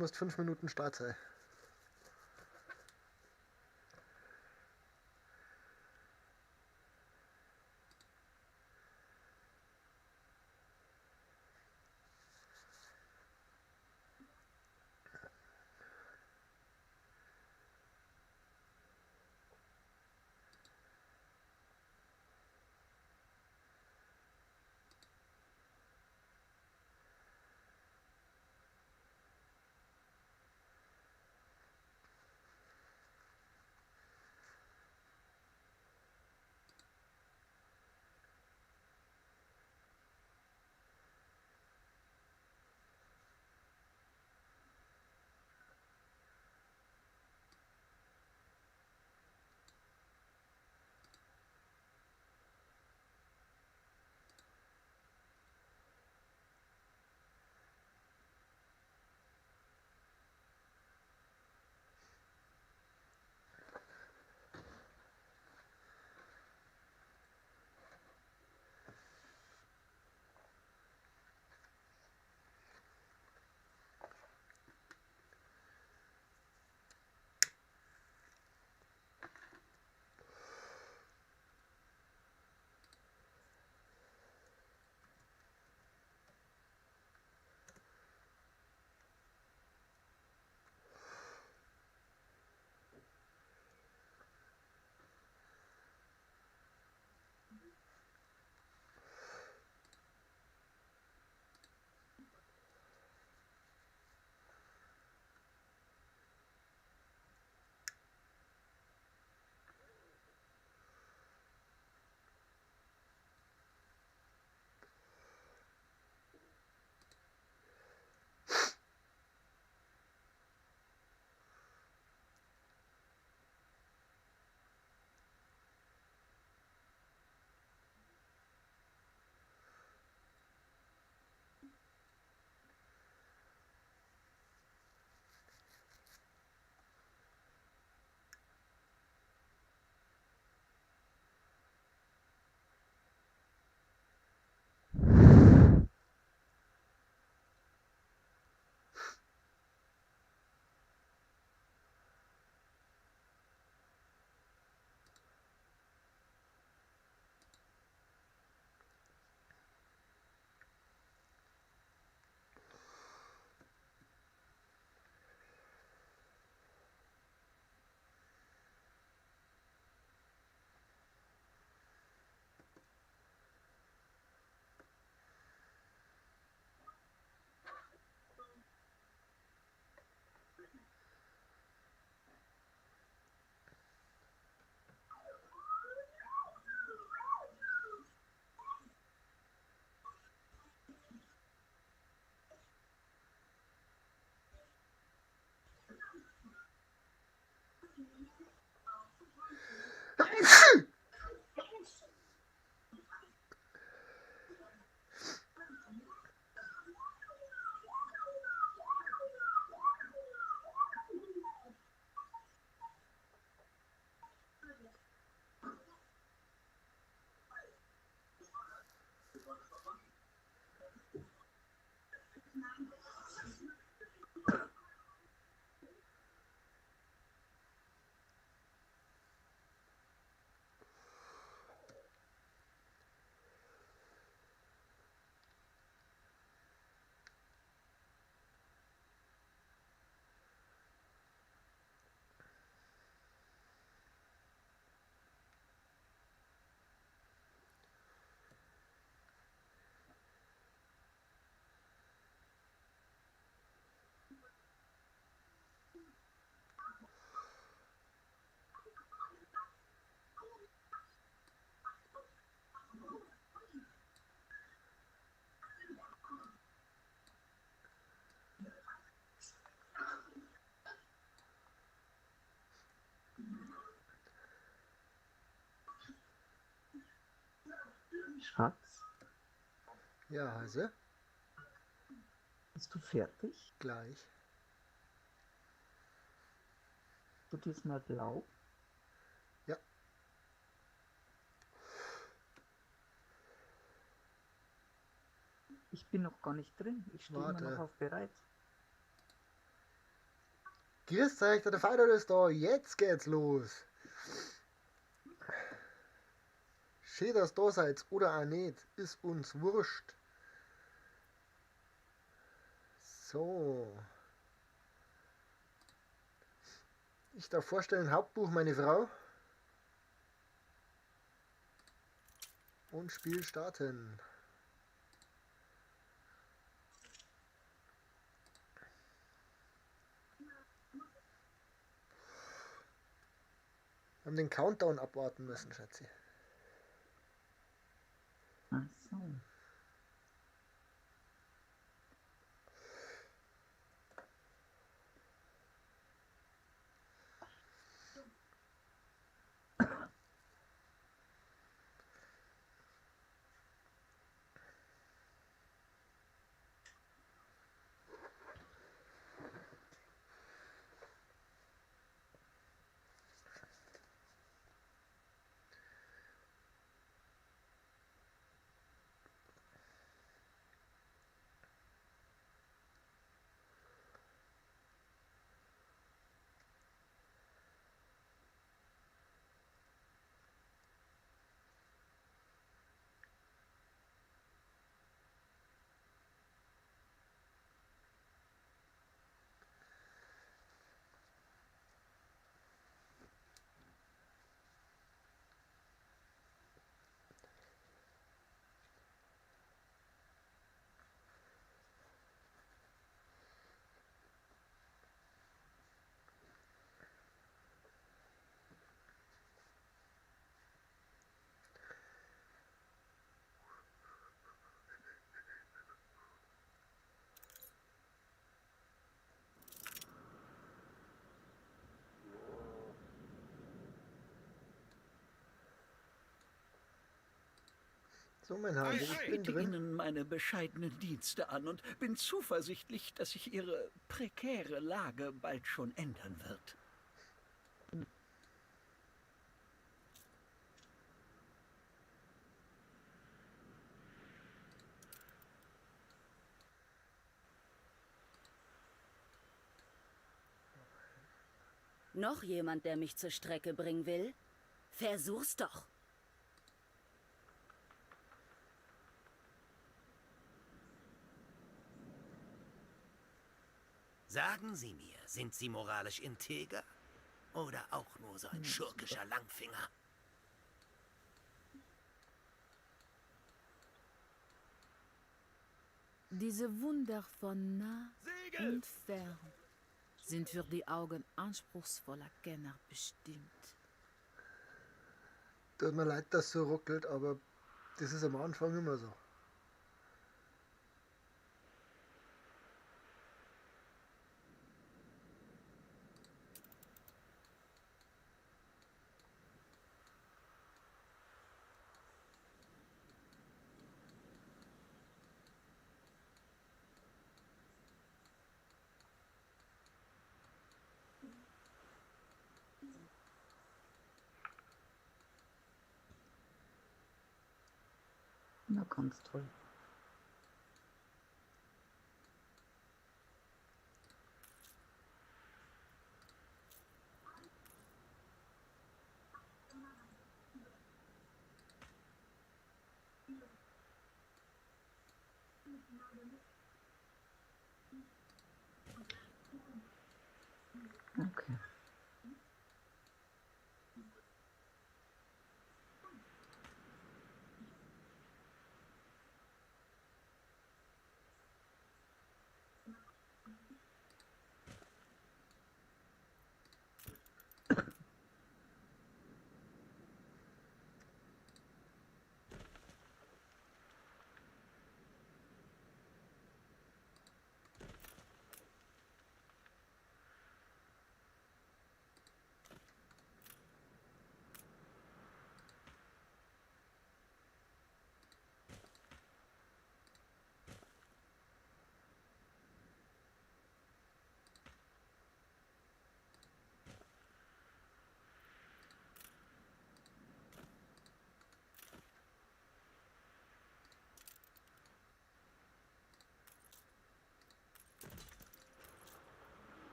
Jetzt musst 5 Minuten Start sein. Schatz? Ja, Hase? Bist du fertig? Gleich. Du diesmal blau? Ja. Ich bin noch gar nicht drin. Ich stehe immer noch auf bereit. Grüß euch, der Fighter ist da, jetzt geht's los. Schön, dass ihr da seid oder auch nicht, ist uns wurscht. So. Ich darf vorstellen, Hauptbuch meine Frau. Und Spiel starten. Wir haben den Countdown abwarten müssen, Schatzi. Ach so. So, mein Hase, Ich ich bin biete drin. Ihnen meine bescheidenen Dienste an und bin zuversichtlich, dass sich Ihre prekäre Lage bald schon ändern wird. Noch jemand, der mich zur Strecke bringen will? Versuch's doch. Sagen Sie mir, sind Sie moralisch integer? Oder auch nur so ein schurkischer Langfinger? Diese Wunder von nah und fern sind für die Augen anspruchsvoller Kenner bestimmt. Tut mir leid, dass es so ruckelt, aber das ist am Anfang immer so. Na, ganz toll. Okay.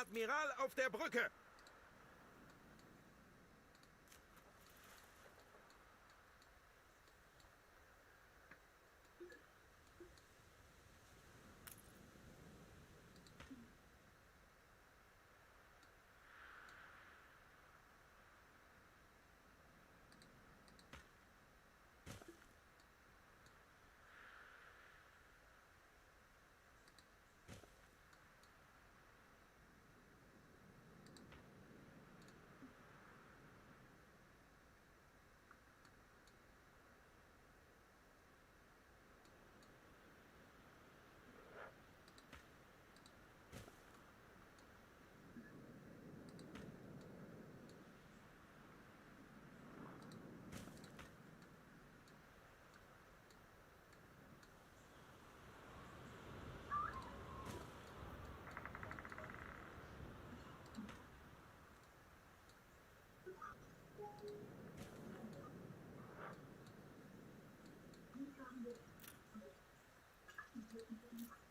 Admiral auf der Brücke! Ja, da haben wir den Fehler gemacht.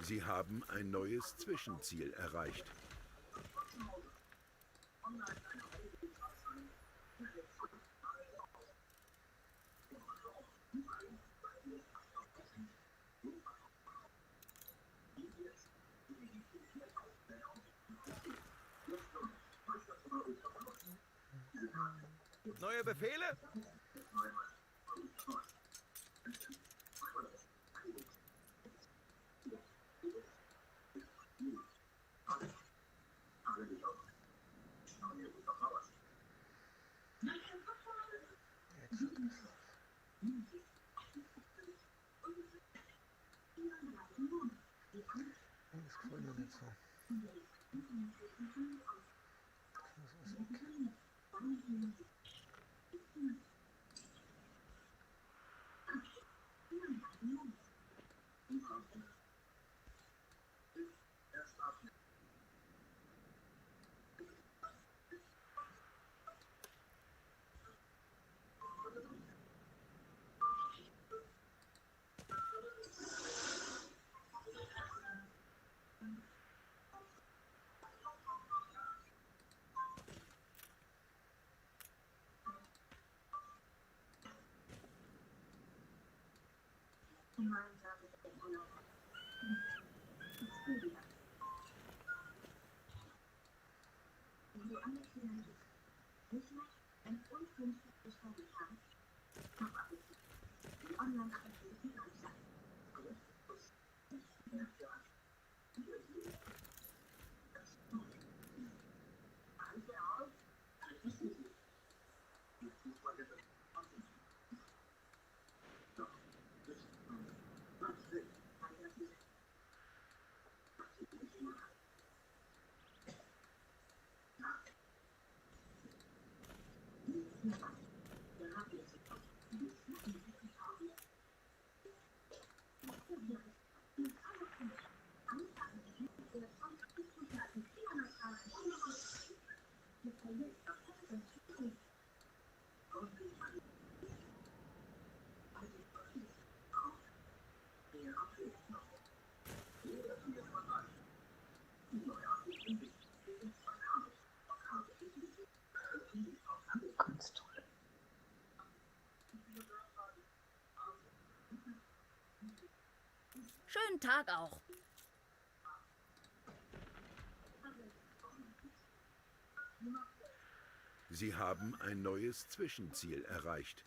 Sie haben ein neues Zwischenziel erreicht. Neue Befehle? Das gefällt mir nicht so. Das muss alles weg. Ganz toll. Schönen Tag auch. Sie haben ein neues Zwischenziel erreicht.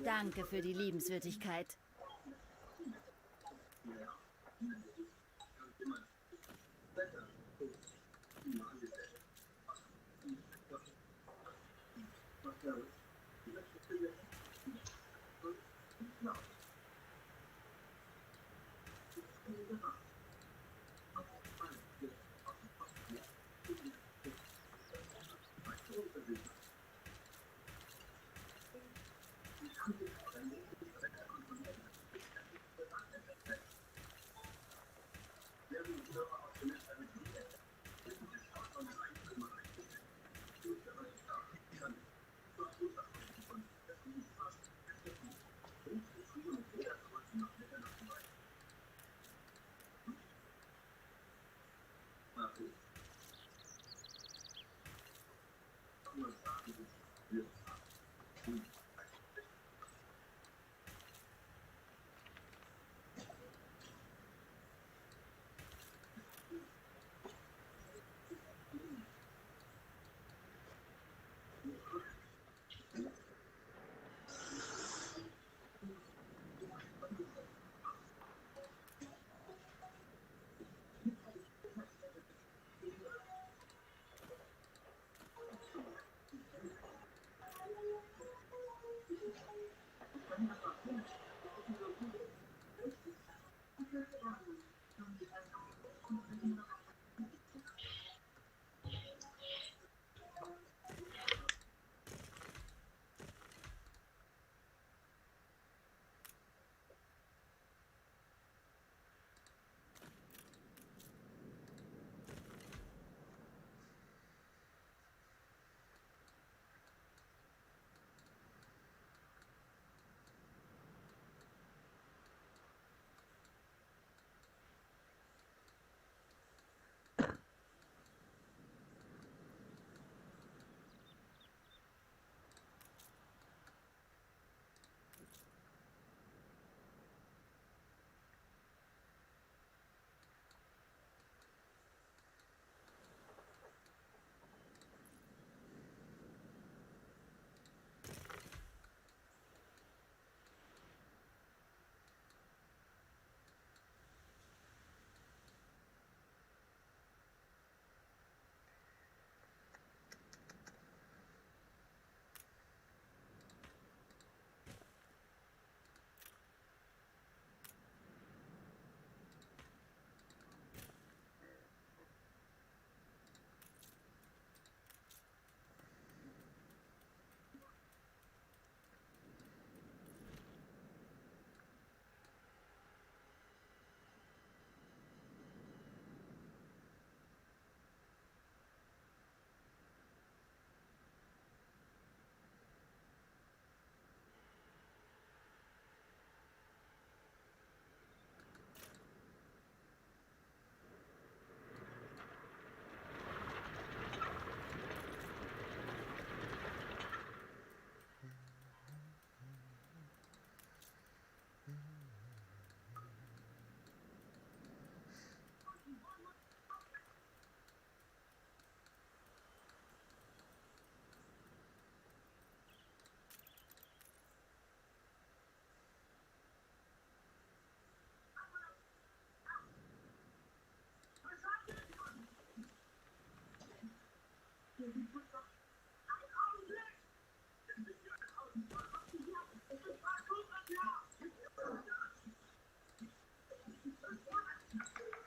Danke für die Liebenswürdigkeit.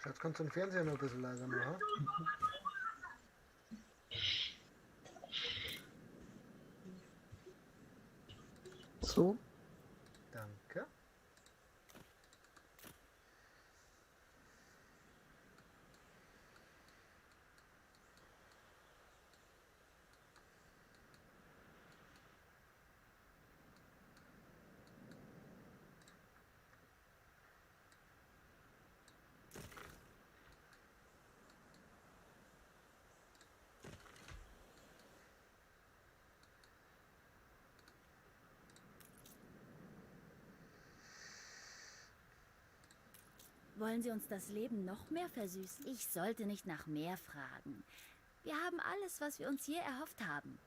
Schatz, kannst du den Fernseher noch ein bisschen leiser machen? So. Danke. Wollen Sie uns das Leben noch mehr versüßen? Ich sollte nicht nach mehr fragen. Wir haben alles, was wir uns je erhofft haben.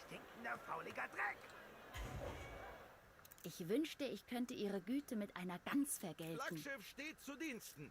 Stinkender, fauliger Dreck! Ich wünschte, ich könnte Ihre Güte mit einer Gans vergelten. Flaggschiff steht zu Diensten.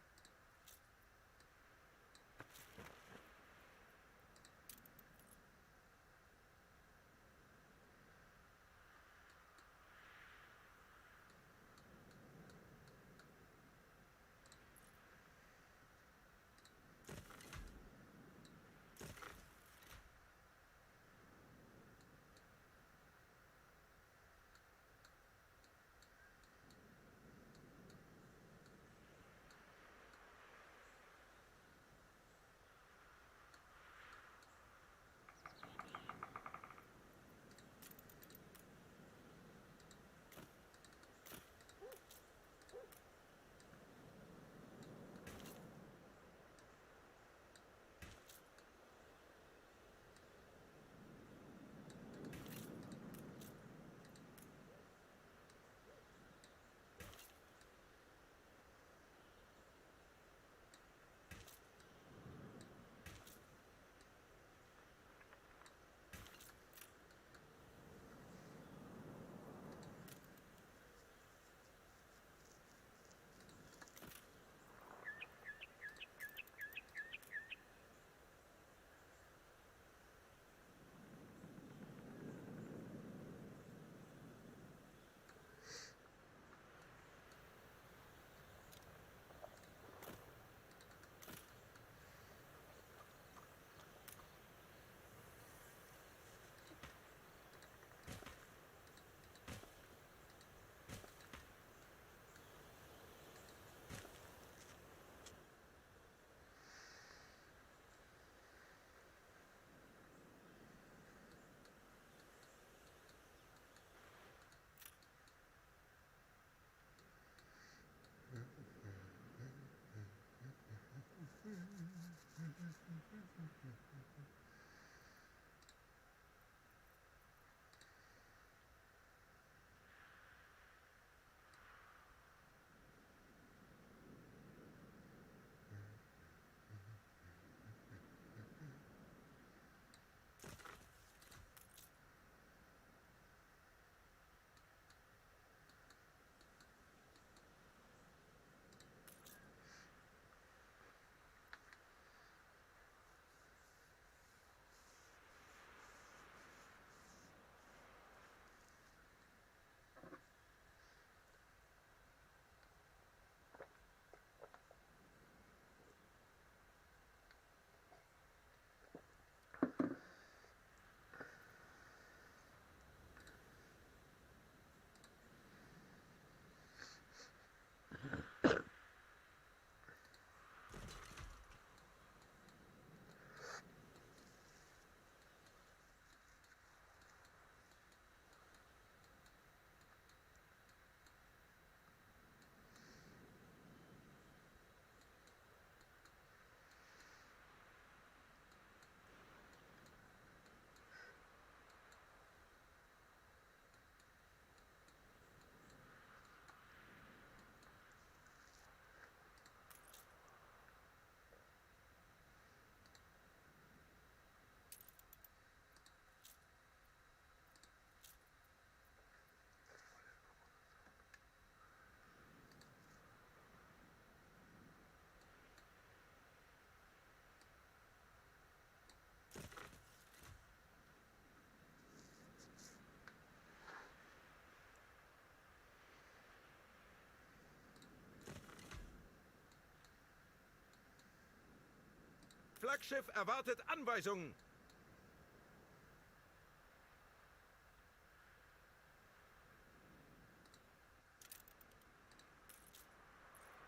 Flaggschiff erwartet Anweisungen.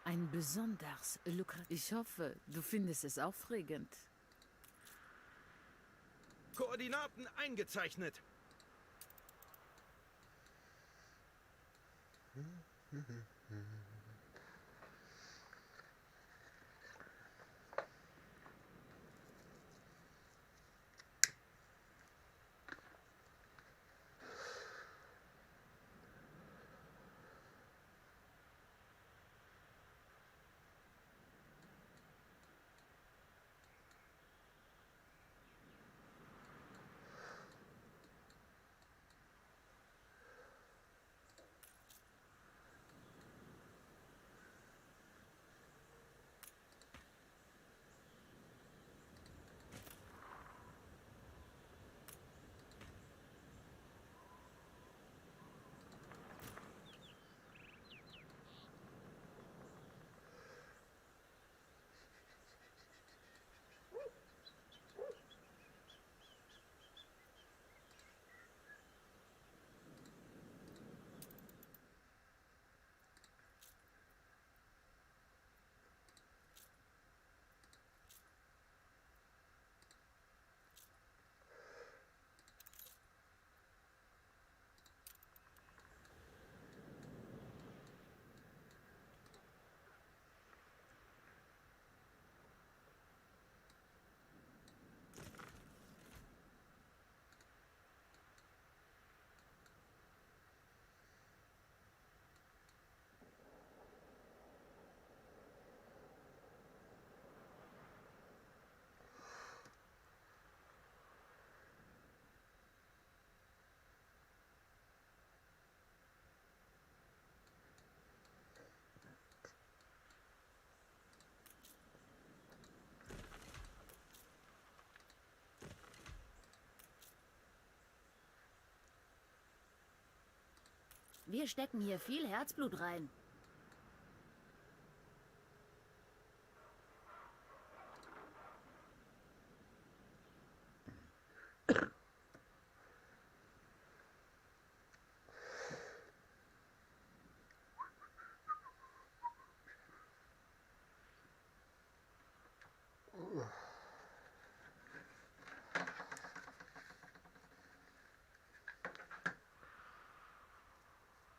Ein besonders lukratives. Ich hoffe, du findest es aufregend. Koordinaten eingezeichnet. Wir stecken hier viel Herzblut rein.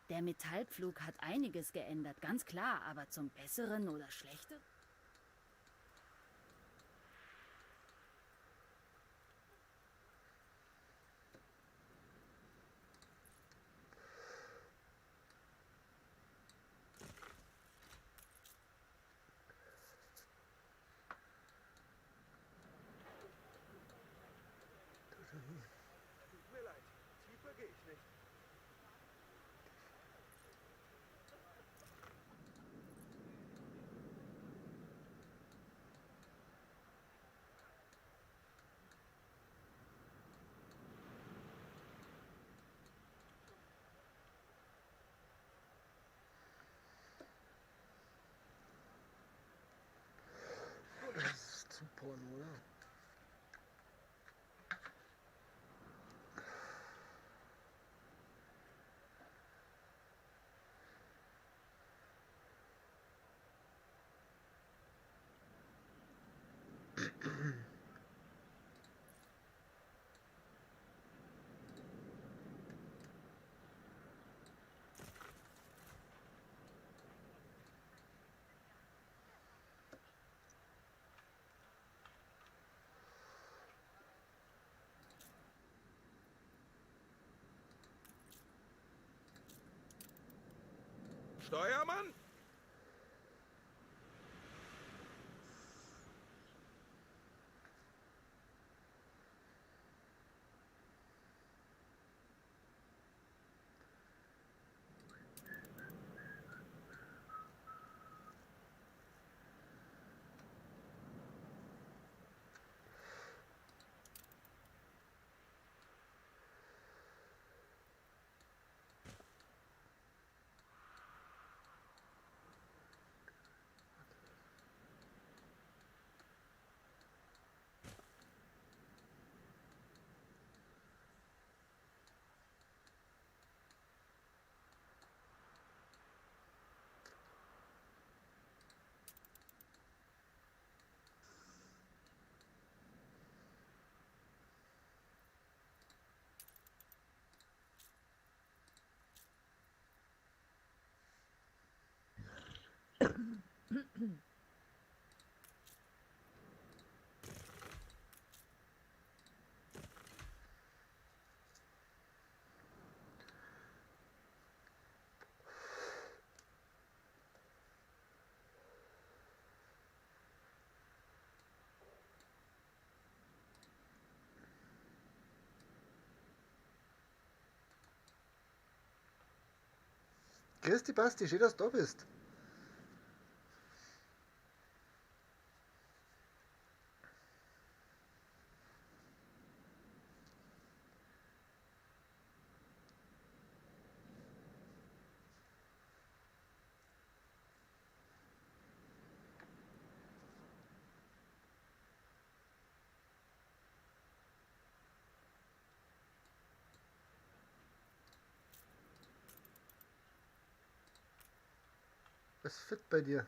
Der Metallpflug hat einiges geändert, ganz klar, aber zum Besseren oder Schlechteren? Folge ich nicht. Das ist zu Porno, oder? Steuermann? Grüß dich, Basti, schön, dass du da bist. Ist fit bei dir?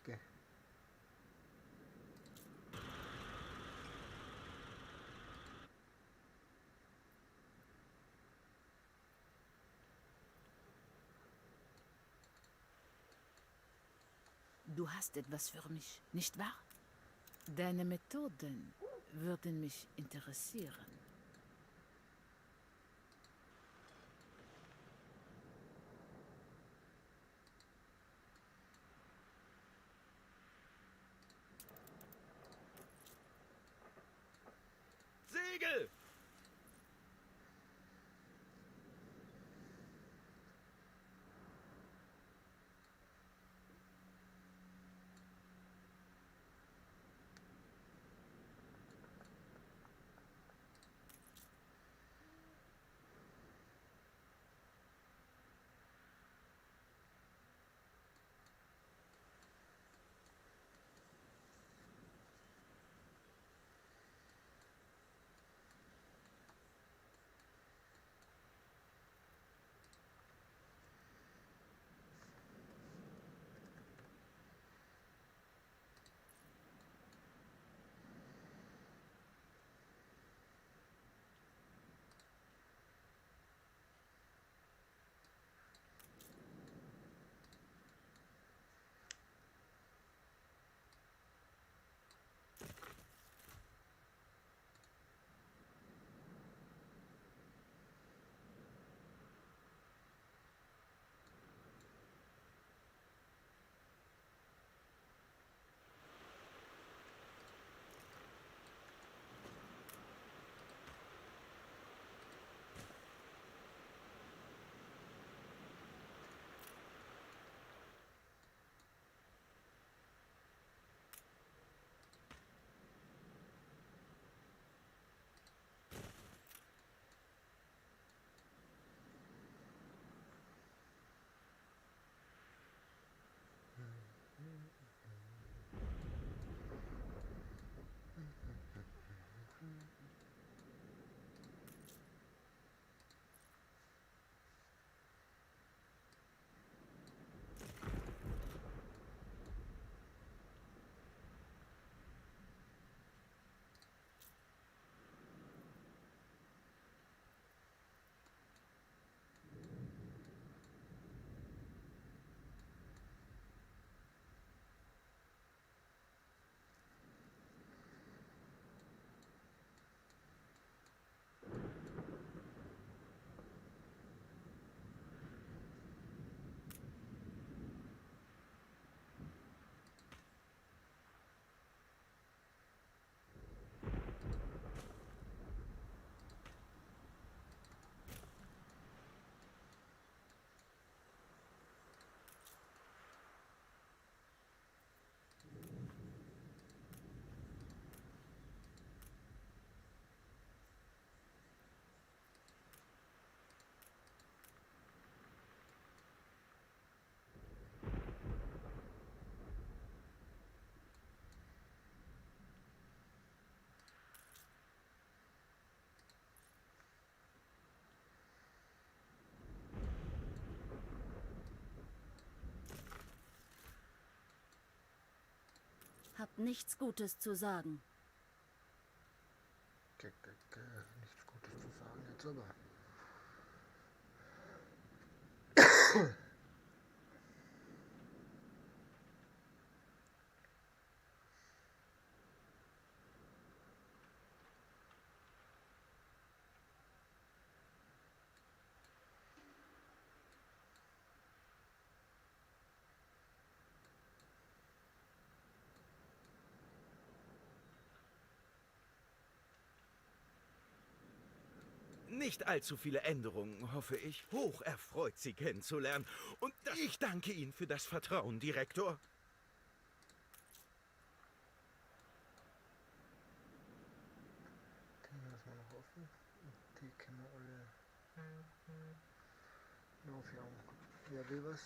Okay. Du hast etwas für mich, nicht wahr? Deine Methoden würden mich interessieren. Segel! Hab nichts Gutes zu sagen. Nichts Gutes zu sagen jetzt aber. Nicht allzu viele Änderungen, hoffe ich. Hoch erfreut, Sie kennenzulernen. Und ich danke Ihnen für das Vertrauen, Direktor. Den lassen wir noch offen. Die können wir alle noch aufjagen. Wer will was?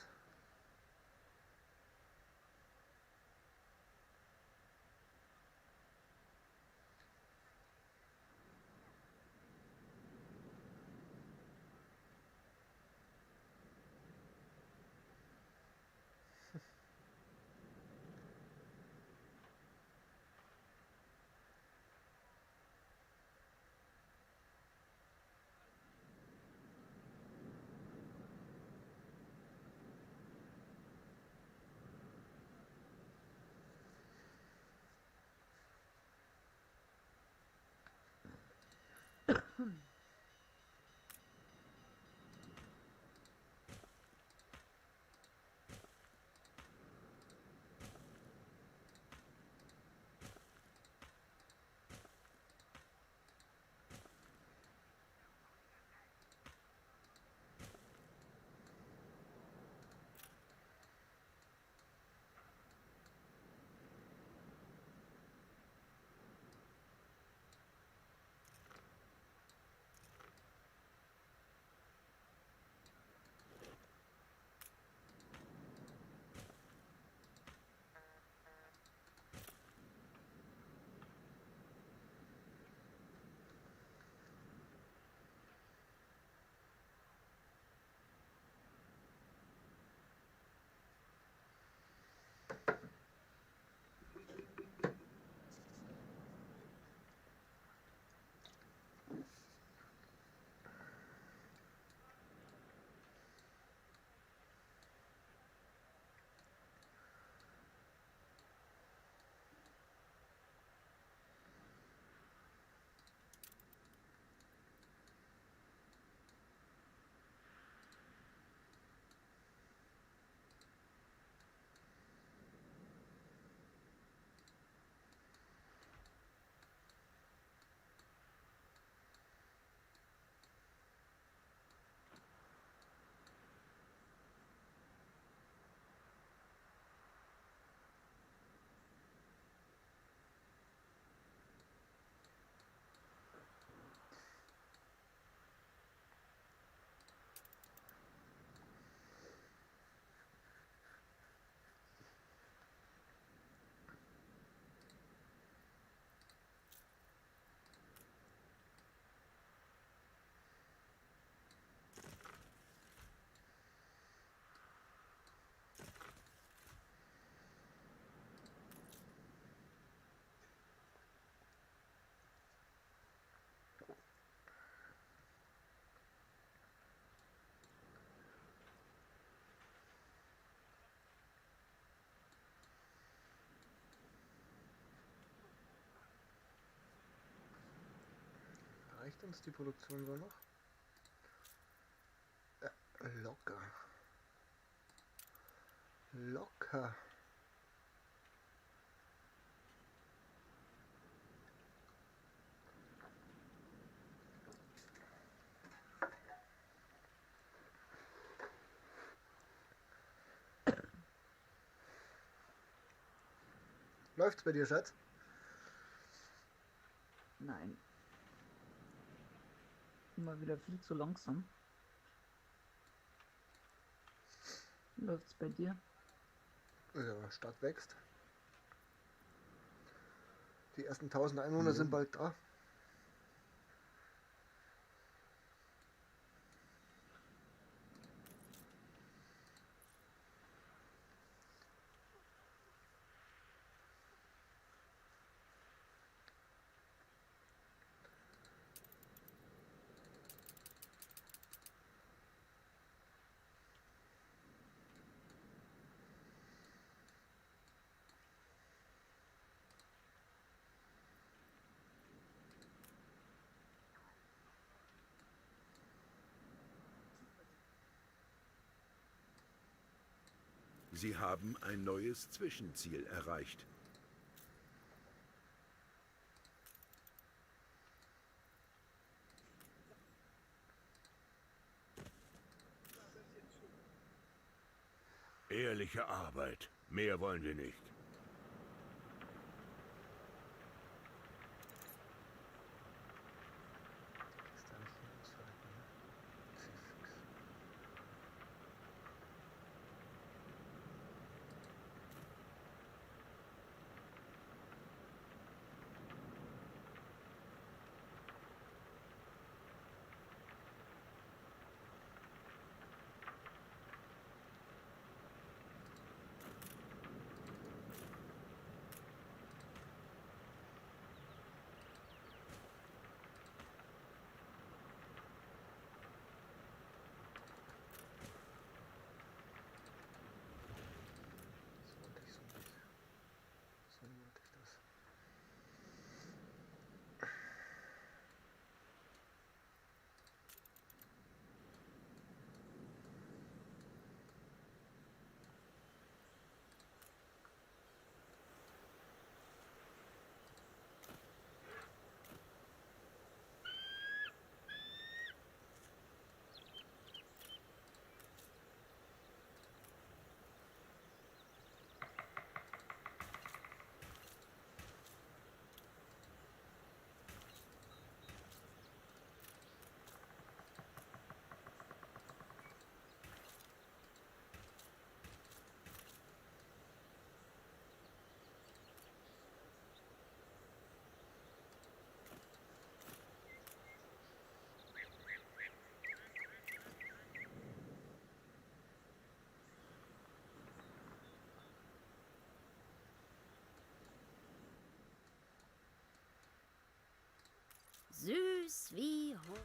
Reicht uns die Produktion so noch? Ja, locker. Locker. Läuft's bei dir, Schatz? Nein. Immer wieder viel zu langsam. Läuft's bei dir? Ja, Stadt wächst. Die ersten 1000 Einwohner sind bald da. Sie haben ein neues Zwischenziel erreicht. Ehrliche Arbeit. Mehr wollen wir nicht. Ist da nicht hin ums Verrecken, ne? Fix. Das wollte ich so nicht. So wollte ich das. Süß wie Honig.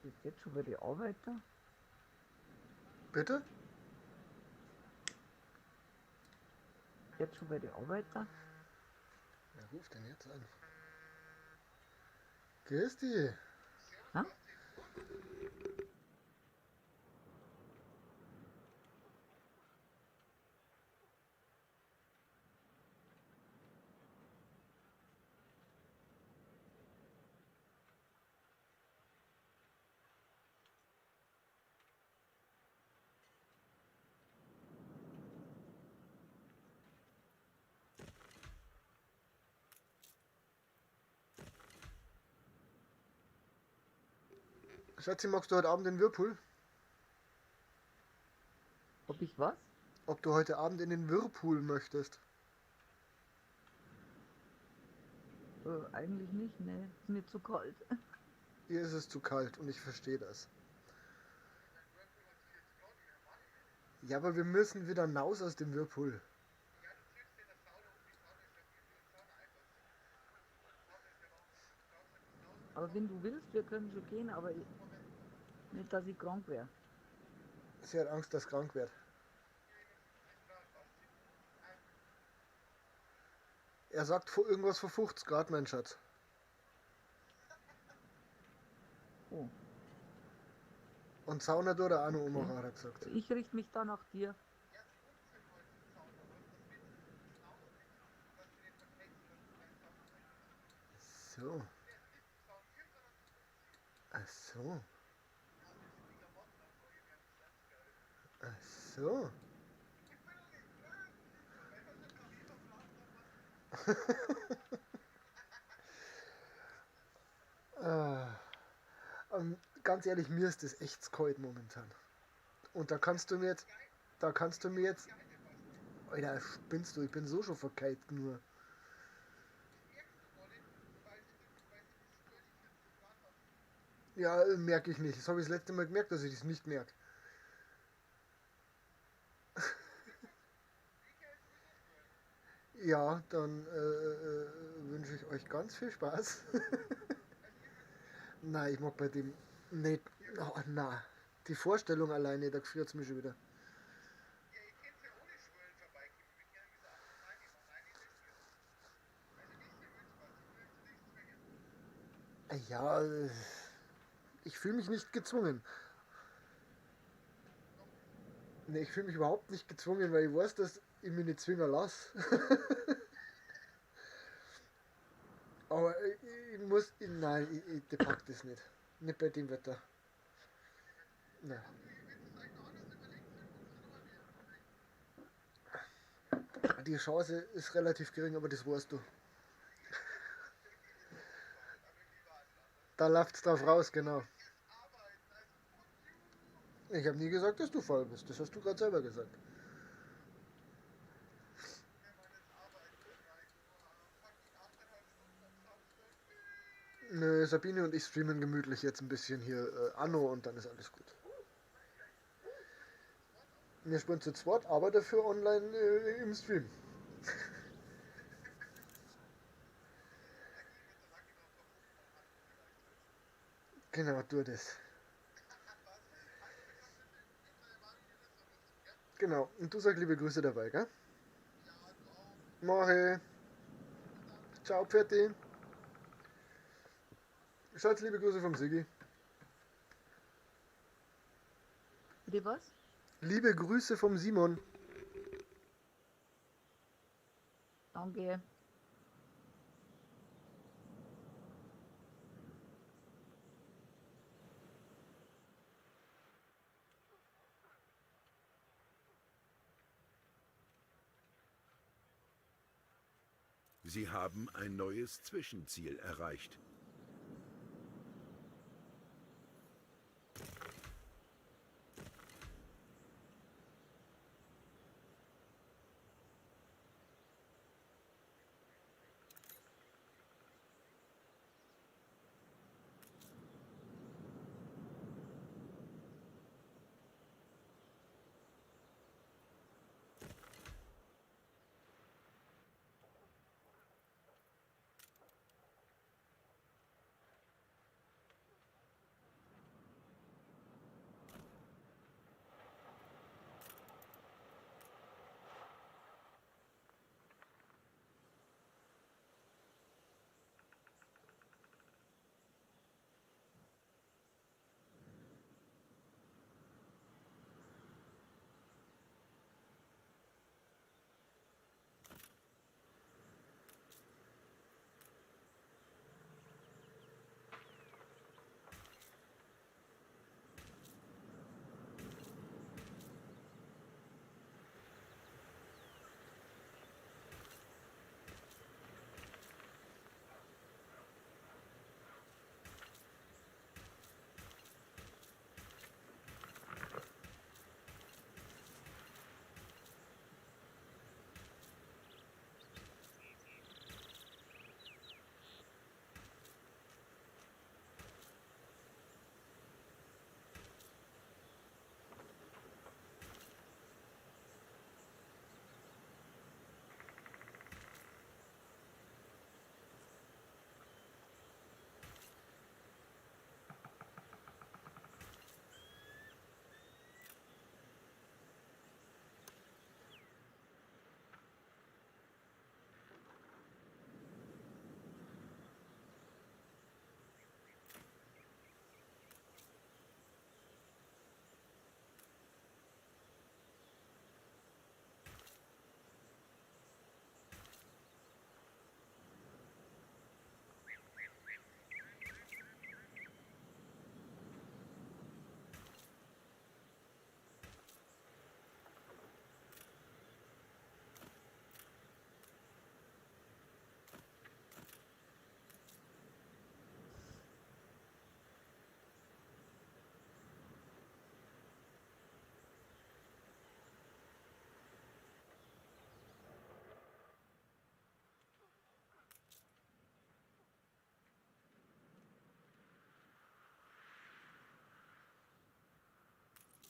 Bist jetzt schon bei den Arbeiter? Bitte? Jetzt schon bei den Arbeiter? Wer ruft denn jetzt an? Christi! Ha? Schatzi, magst du heute Abend in den Whirlpool? Ob ich was? Ob du heute Abend in den Whirlpool möchtest? Eigentlich nicht, ne. Ist mir zu kalt. Ihr ist es zu kalt und ich verstehe das. Ja, aber wir müssen wieder raus aus dem Whirlpool. Aber wenn du willst, wir können schon gehen, aber ich, nicht, dass ich krank werde. Sie hat Angst, dass krank wird. Er sagt vor irgendwas vor 50 Grad, mein Schatz. Oh, Und Sauna tut er auch noch okay. ummachen, hat er gesagt. Ich richte mich da nach dir. So. Ach so. Ach so. Ah. Ganz ehrlich, mir ist das echt kalt momentan. Und da kannst du mir jetzt, Alter, spinnst du, ich bin so schon verkeilt nur. Ja, merke ich nicht. Das habe ich das letzte Mal gemerkt, dass ich das nicht merke. Ja, dann wünsche ich euch ganz viel Spaß. Nein, ich mag bei dem nicht. Oh, na, die Vorstellung alleine, da gefriert's mich schon wieder. Ja, ich fühle mich nicht gezwungen. Nee, ich fühle mich überhaupt nicht gezwungen, weil ich weiß, dass ich mich nicht zwingen lasse. Aber ich muss. Nein, ich pack das nicht. Nicht bei dem Wetter. Nein. Die Chance ist relativ gering, aber das weißt du. Da läuft's drauf raus, genau. Ich habe nie gesagt, dass du faul bist. Das hast du gerade selber gesagt. Nö, Sabine und ich streamen gemütlich jetzt ein bisschen hier Anno und dann ist alles gut. Wir spielen zu zweit, aber dafür online im Stream. Genau, tu das. Genau, und du sag liebe Grüße dabei, gell? Mach ich. Ciao, Pferti. Schatz, liebe Grüße vom Sigi. Bitte was? Liebe Grüße vom Simon. Danke. Sie haben ein neues Zwischenziel erreicht.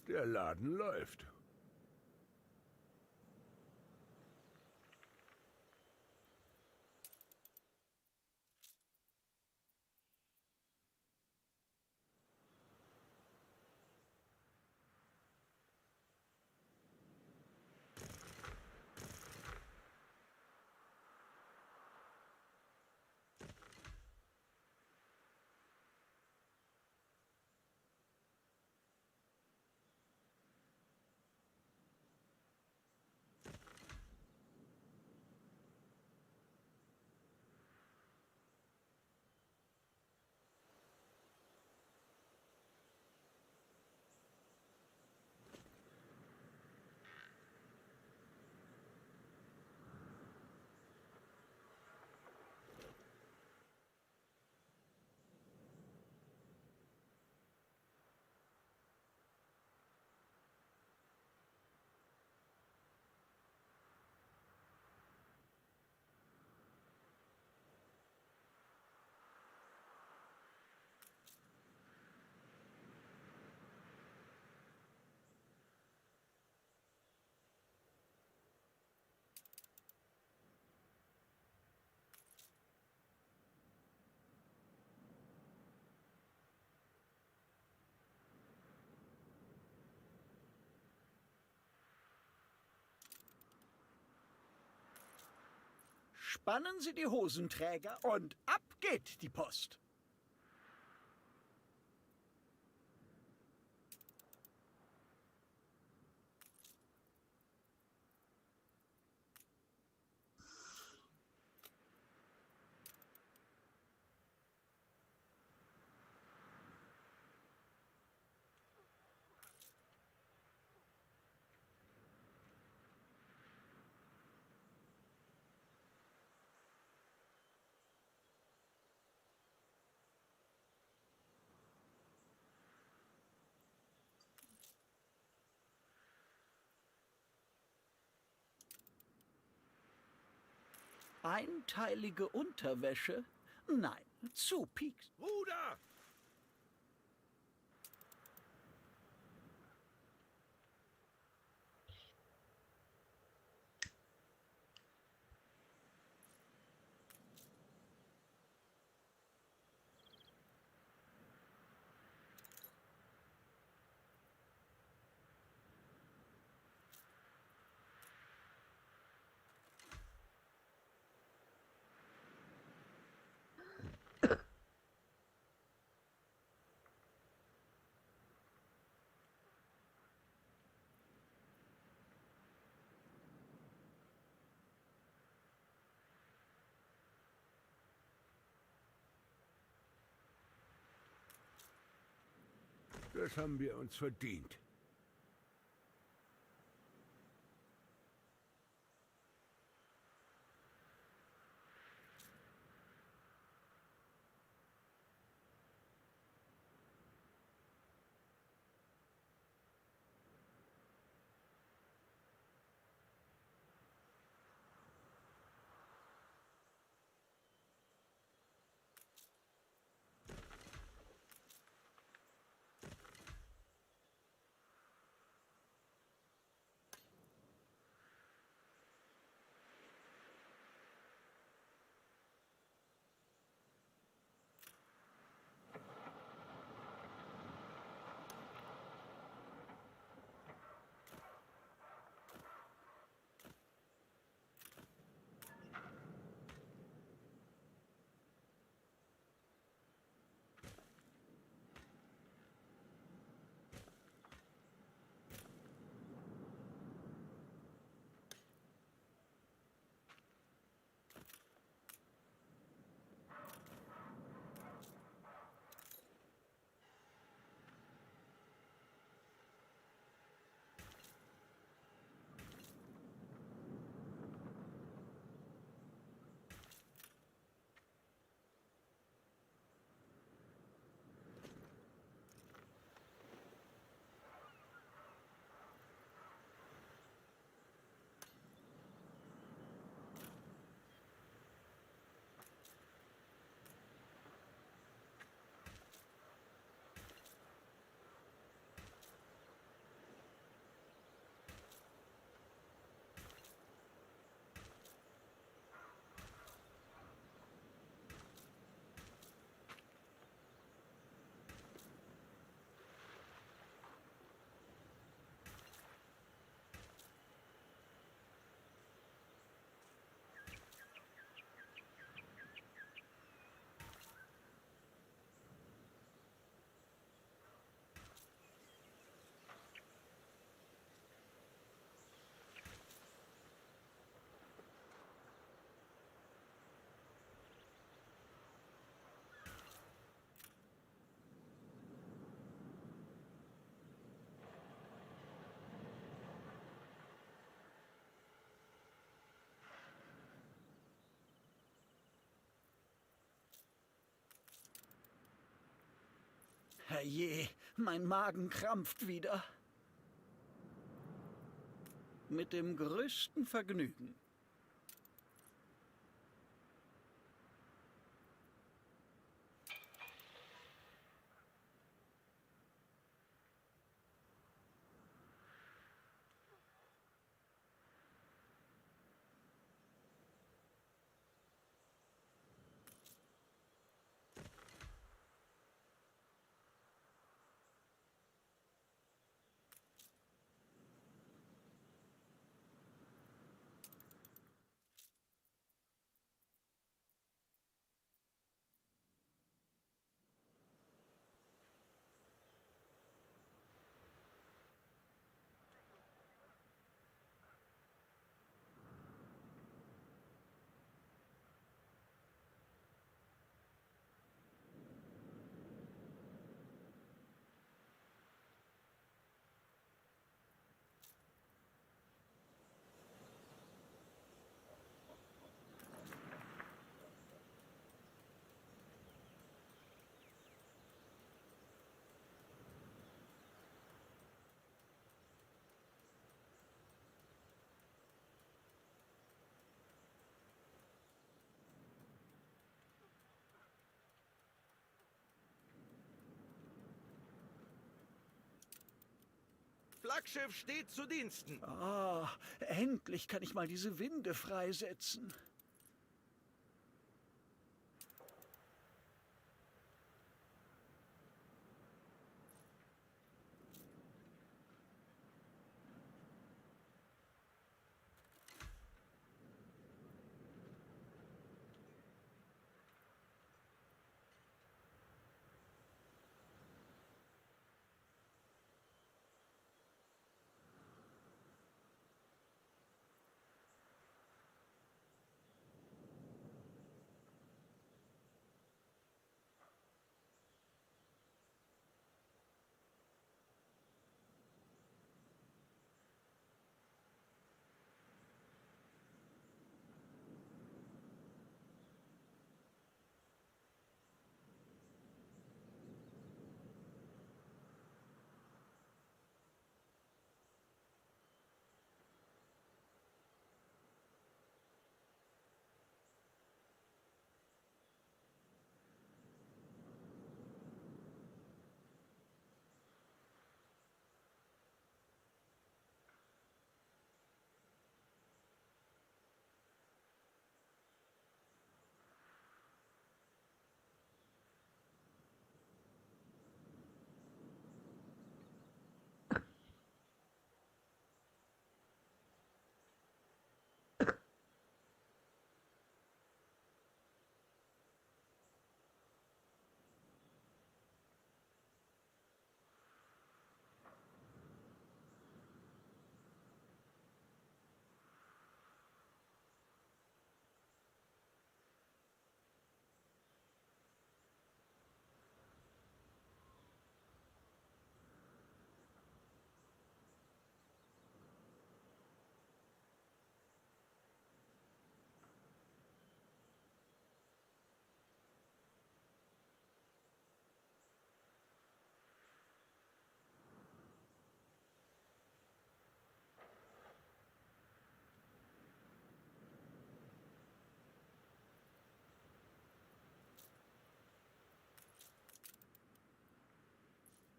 Der Laden läuft. Spannen Sie die Hosenträger und ab geht die Post. Einteilige Unterwäsche? Nein, zu pieks. Ruder! Das haben wir uns verdient. Herrje, mein Magen krampft wieder. Mit dem größten Vergnügen. Flaggschiff steht zu Diensten. Ah, endlich kann ich mal diese Winde freisetzen.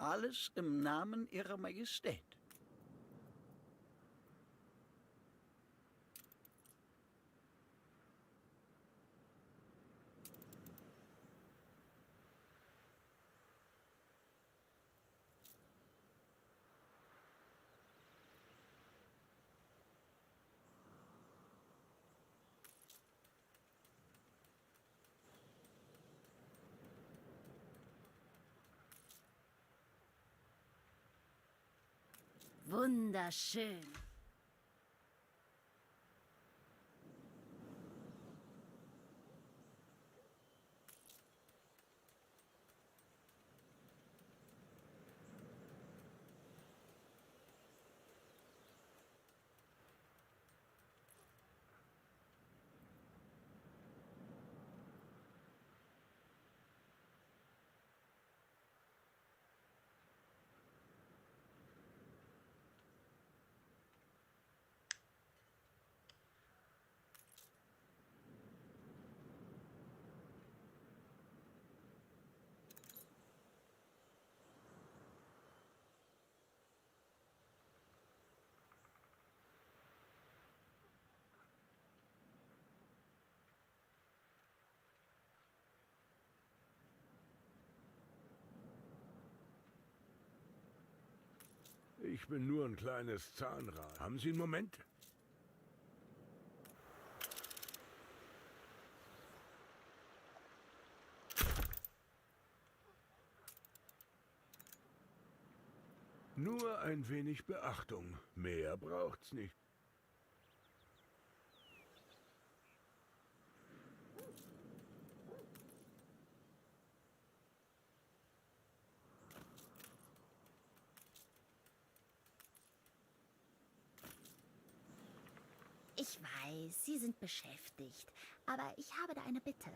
Alles im Namen Ihrer Majestät. Wunderschön. Ich bin nur ein kleines Zahnrad. Haben Sie einen Moment? Nur ein wenig Beachtung. Mehr braucht's nicht. Ich weiß, Sie sind beschäftigt, aber ich habe da eine Bitte.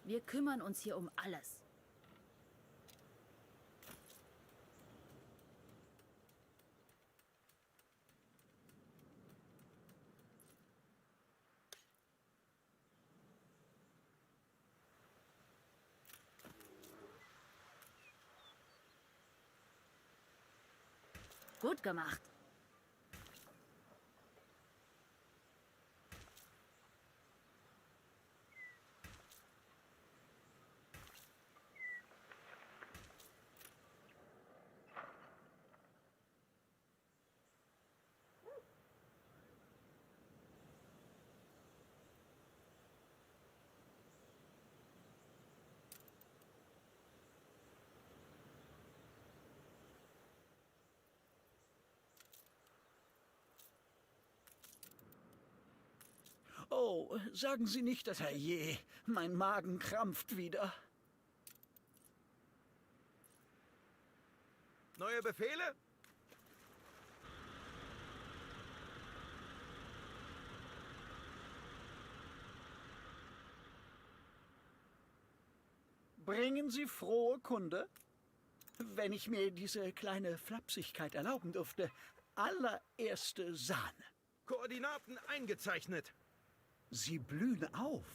Wir kümmern uns hier um alles. Gut gemacht. Oh, sagen Sie nicht, dass Herrje, mein Magen krampft wieder. Neue Befehle? Bringen Sie frohe Kunde? Wenn ich mir diese kleine Flapsigkeit erlauben dürfte, allererste Sahne. Koordinaten eingezeichnet. Sie blühen auf.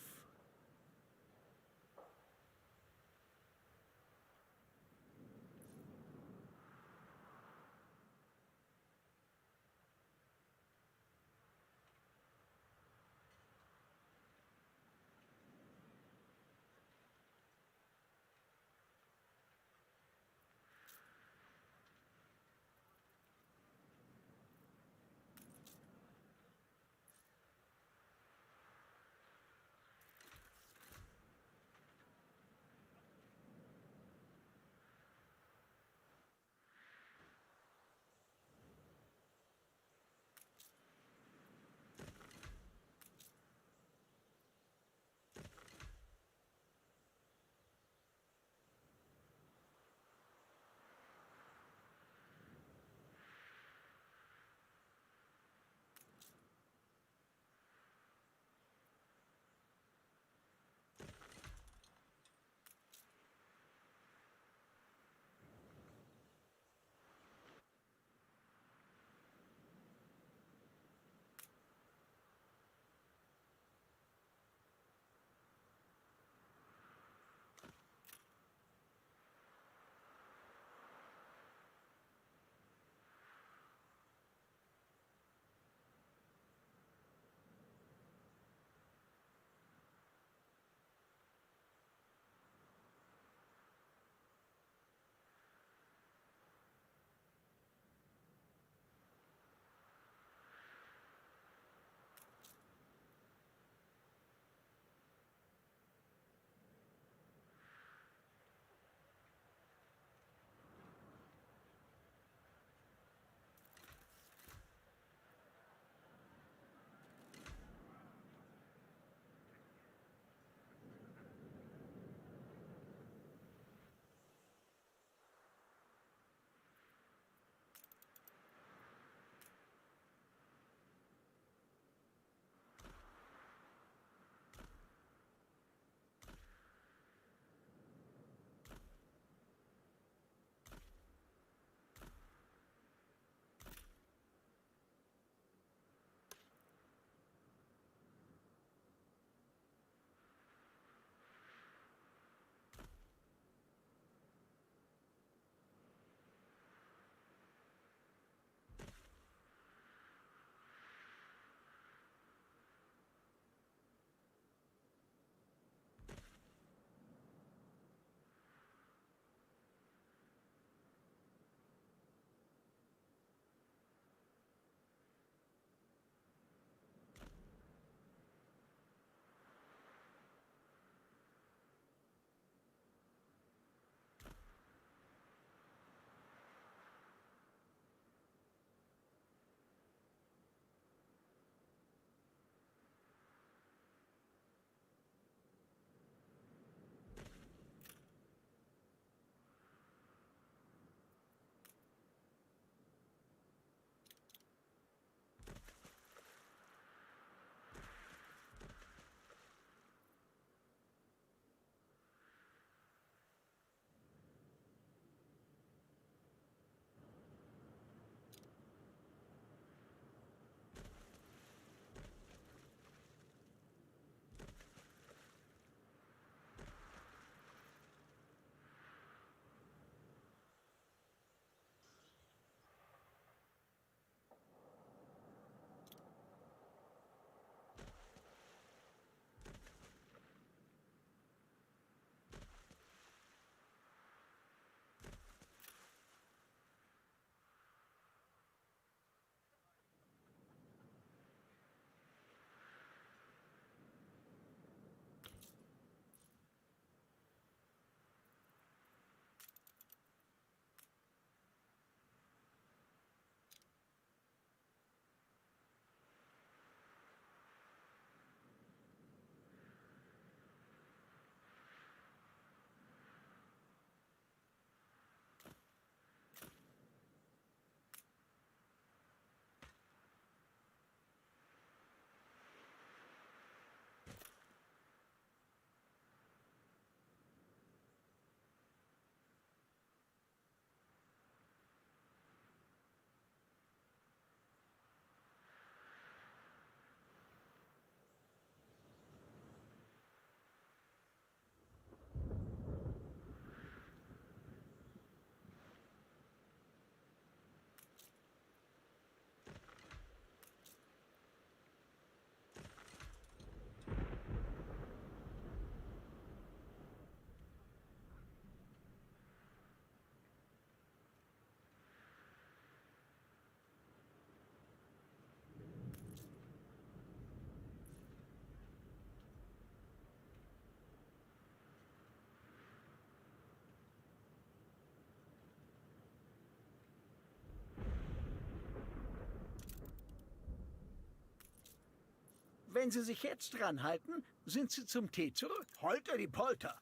Wenn Sie sich jetzt dran halten, sind Sie zum Tee zurück. Holter die Polter.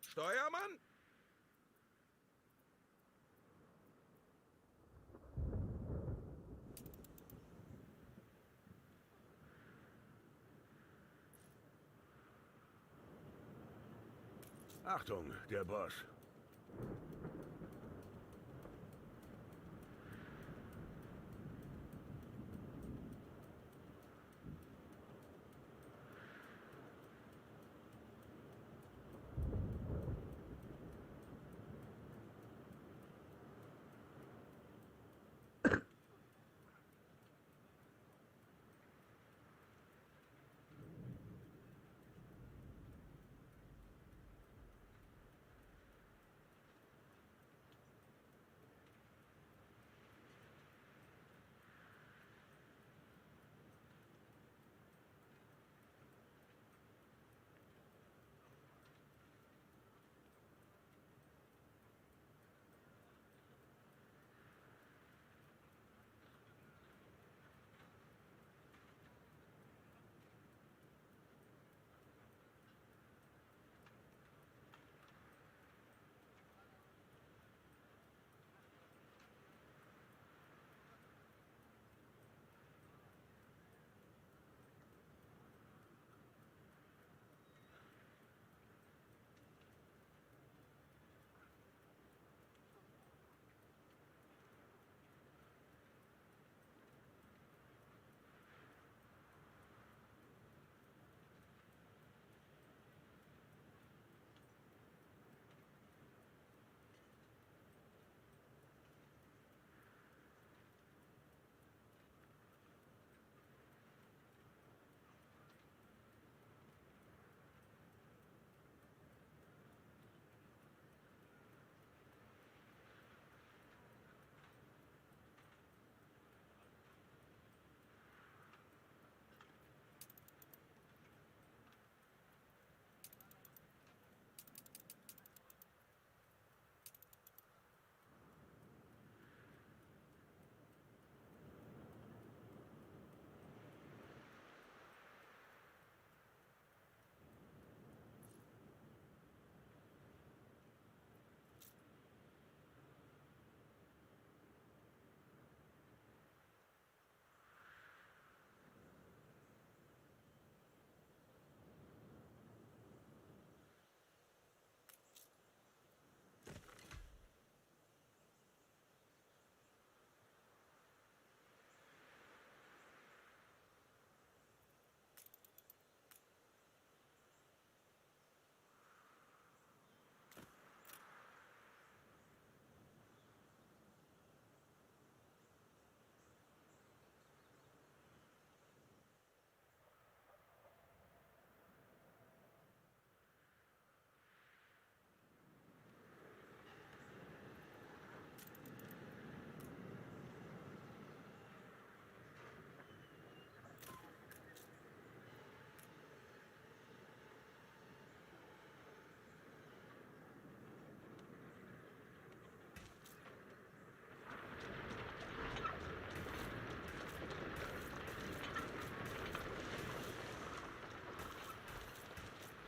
Steuermann? Achtung, der Boss.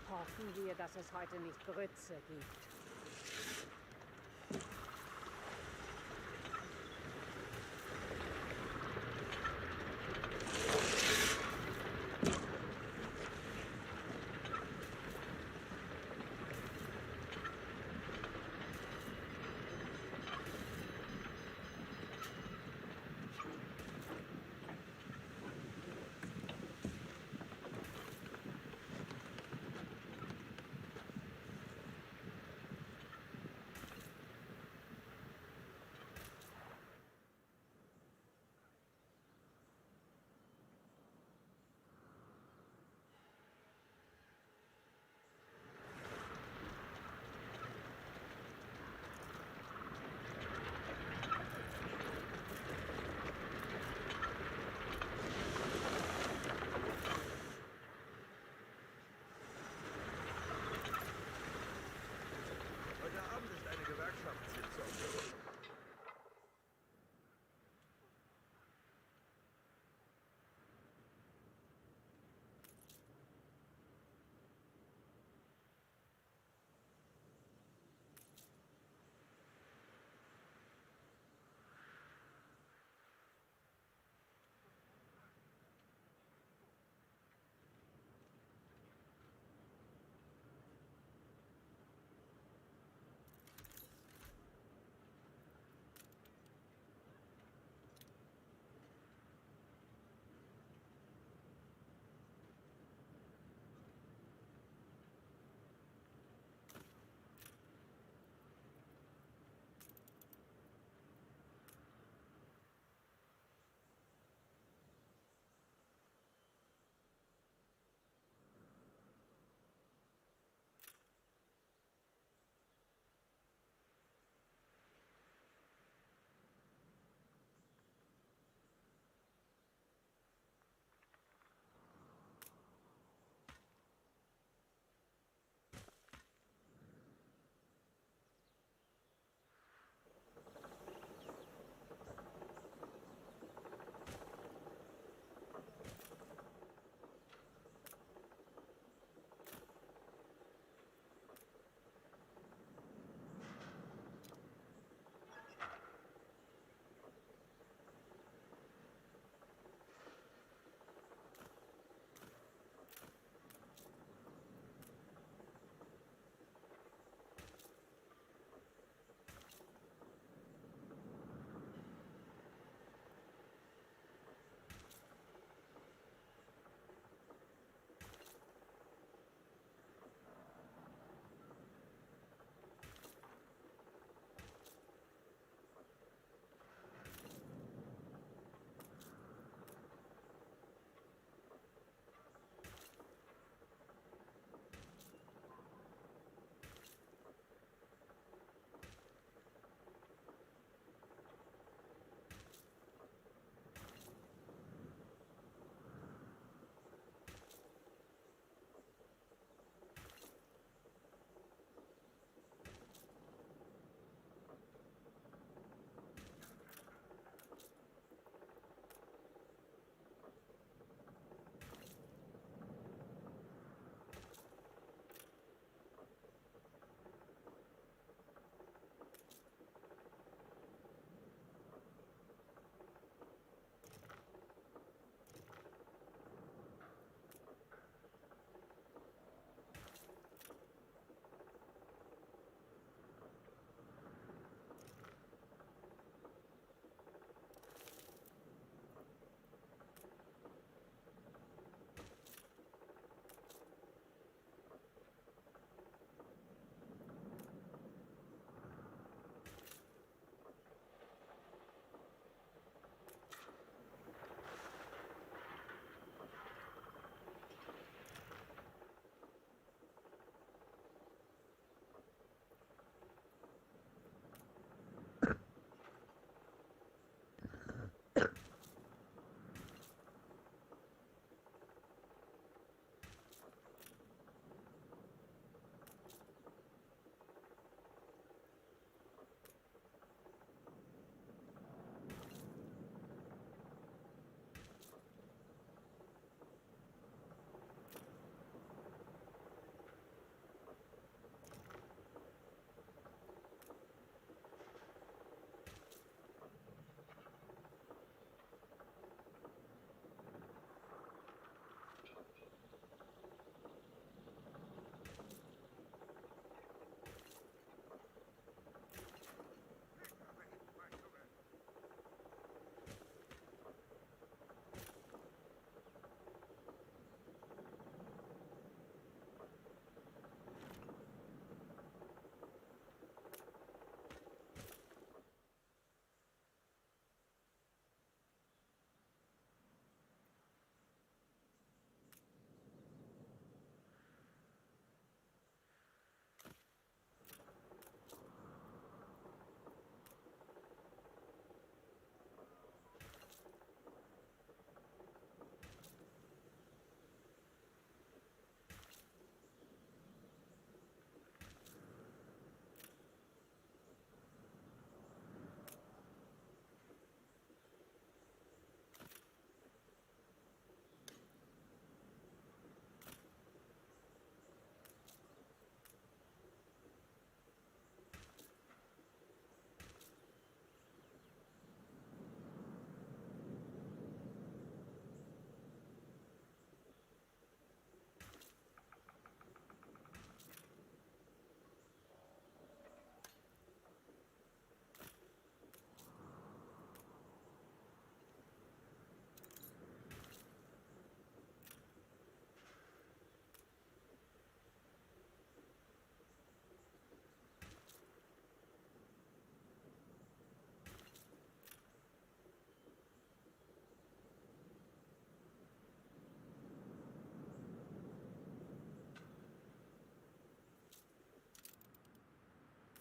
Hoffen wir, dass es heute nicht Grütze gibt.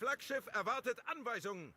Flaggschiff erwartet Anweisungen.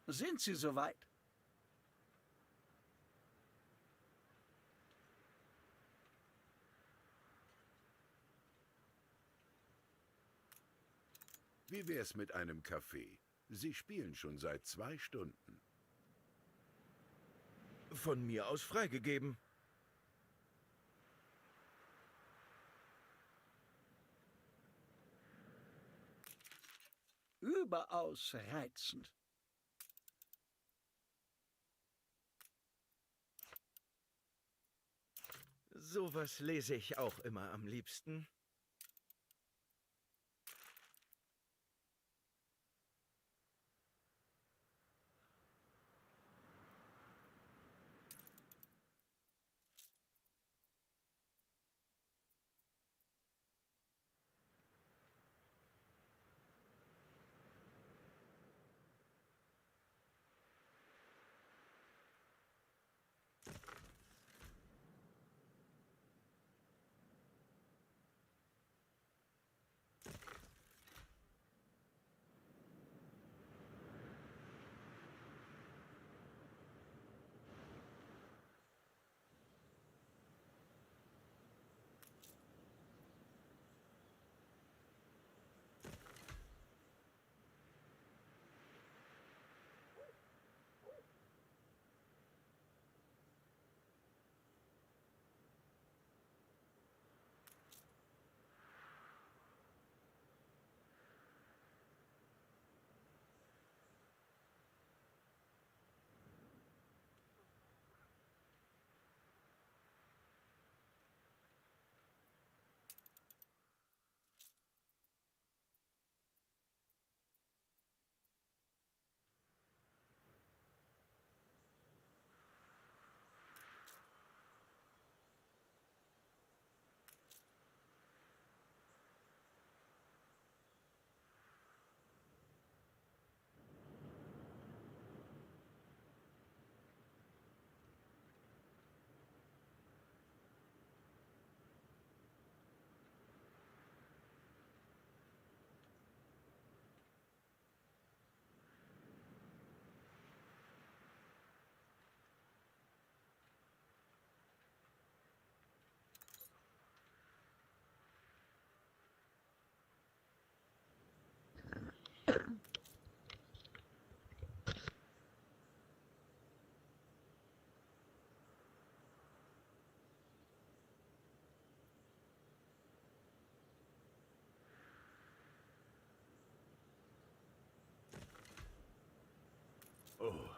Sind Sie soweit? Wie wär's mit einem Kaffee? Sie spielen schon seit 2 Stunden. Von mir aus freigegeben. Überaus reizend. Sowas lese ich auch immer am liebsten.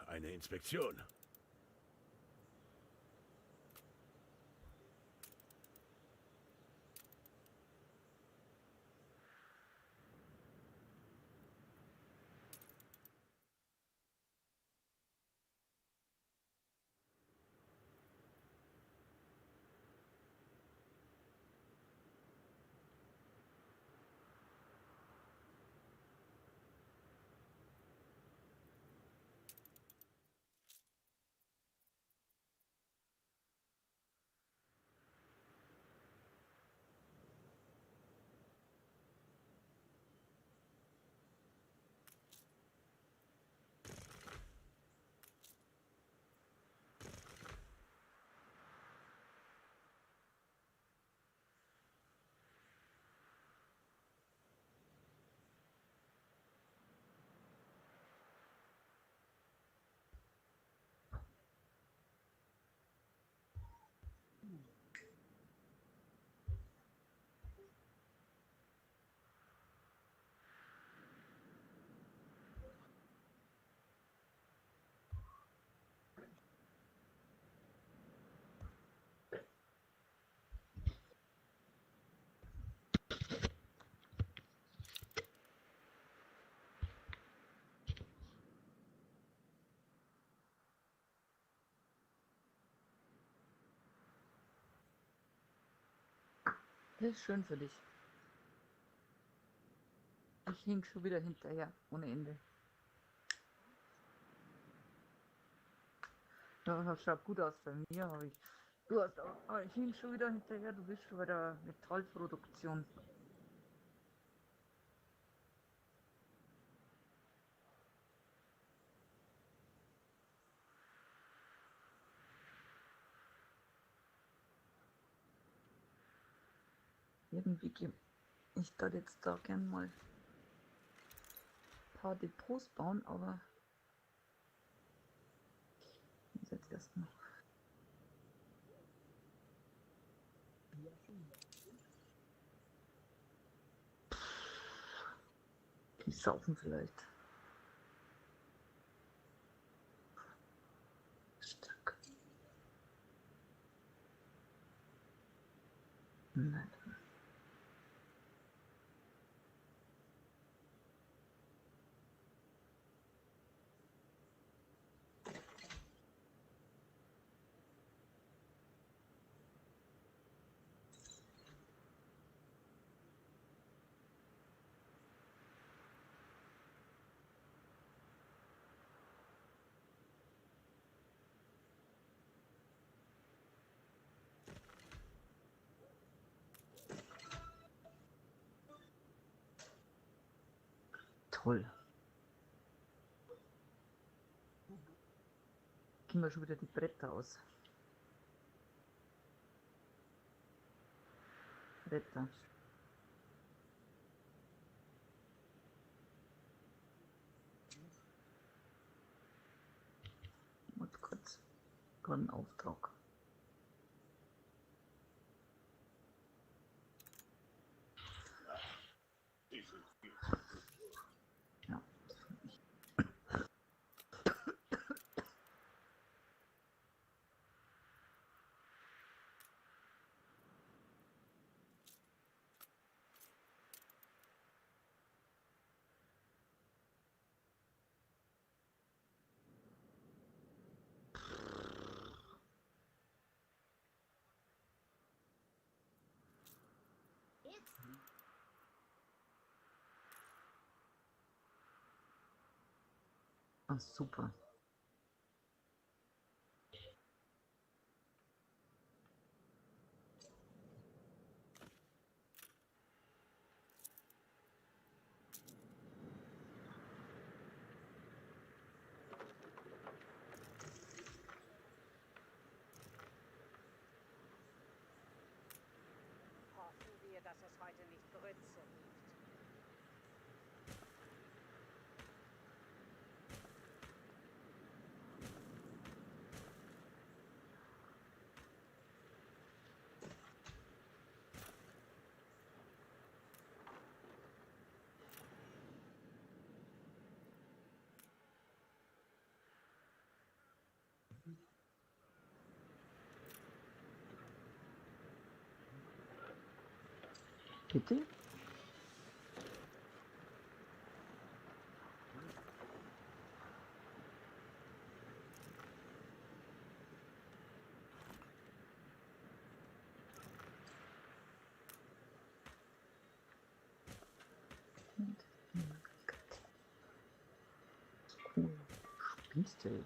Eine Inspektion. Das ist schön für dich. Ich hink schon wieder hinterher, ohne Ende. Ja, das schaut gut aus bei mir, aber ich. Du hast auch, ich hink schon wieder hinterher, du bist schon bei der Metallproduktion. Irgendwie geh ich da jetzt da gern mal ein paar Depots bauen, aber ich muss jetzt erstmal. Die saufen vielleicht. Stark. Nein. Toll. Gehen wir schon wieder die Bretter aus. Bretter. Und kurz einen Auftrag. Ja. Ah, super. Hoffen wir, dass es heute nicht Grütze gibt. Bitte? Und Möglichkeit. Cool. Spinnst du?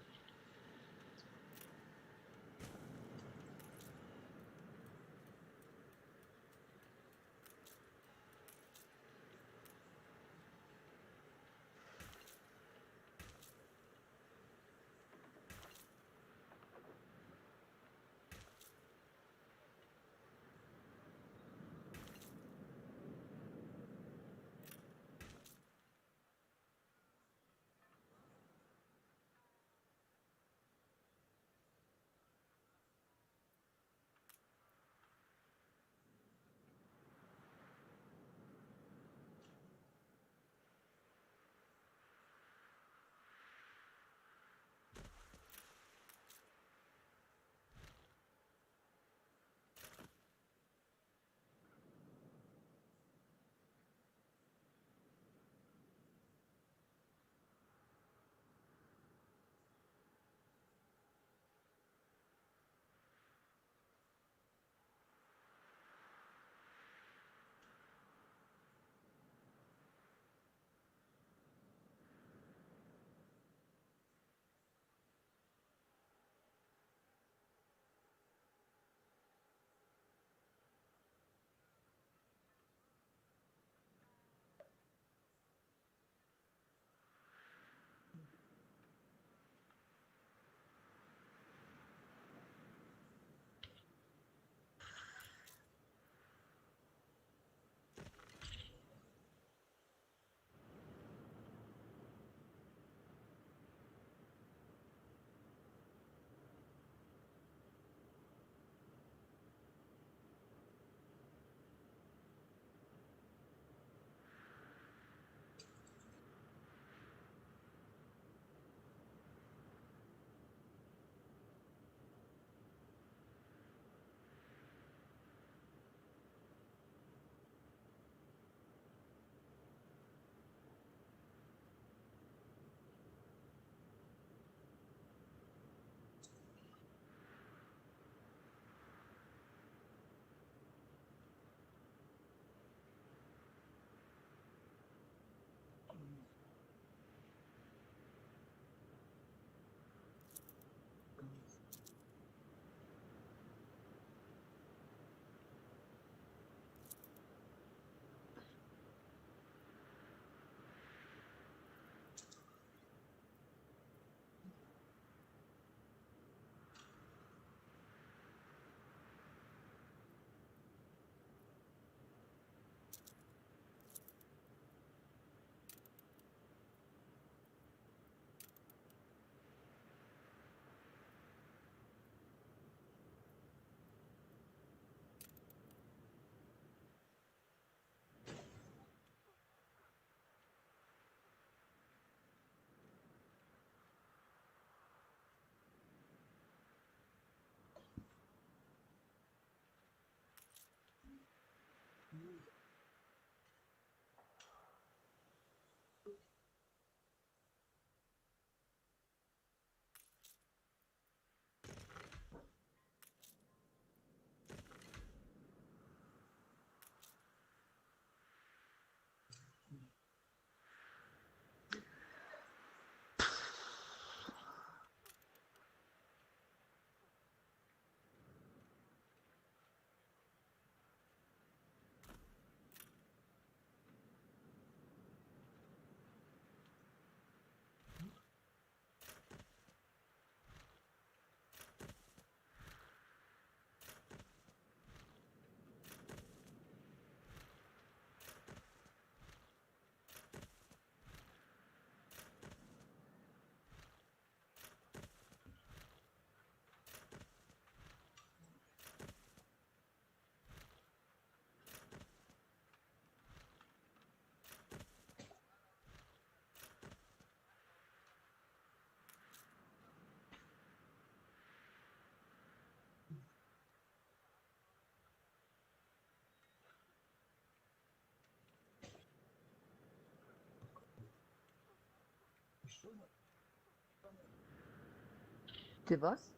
Bitte was?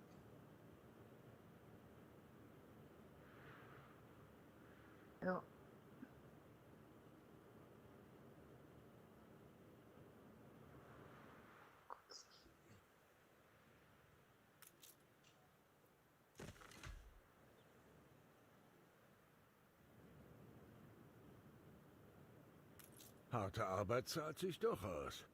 Ja. Harte Arbeit zahlt sich doch aus.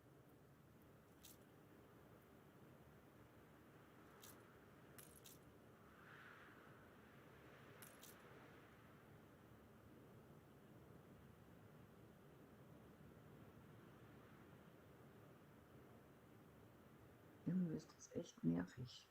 Irgendwie ist das echt nervig.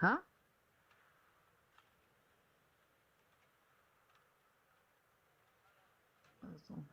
Ha? Also.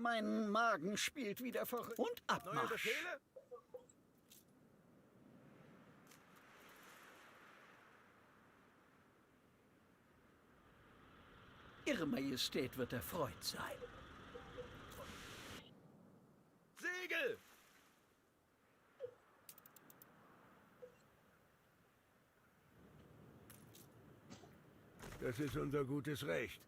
Mein Magen spielt wieder verrückt. Und Neue Abmarsch. Befehle? Ihre Majestät wird erfreut sein. Segel! Das ist unser gutes Recht.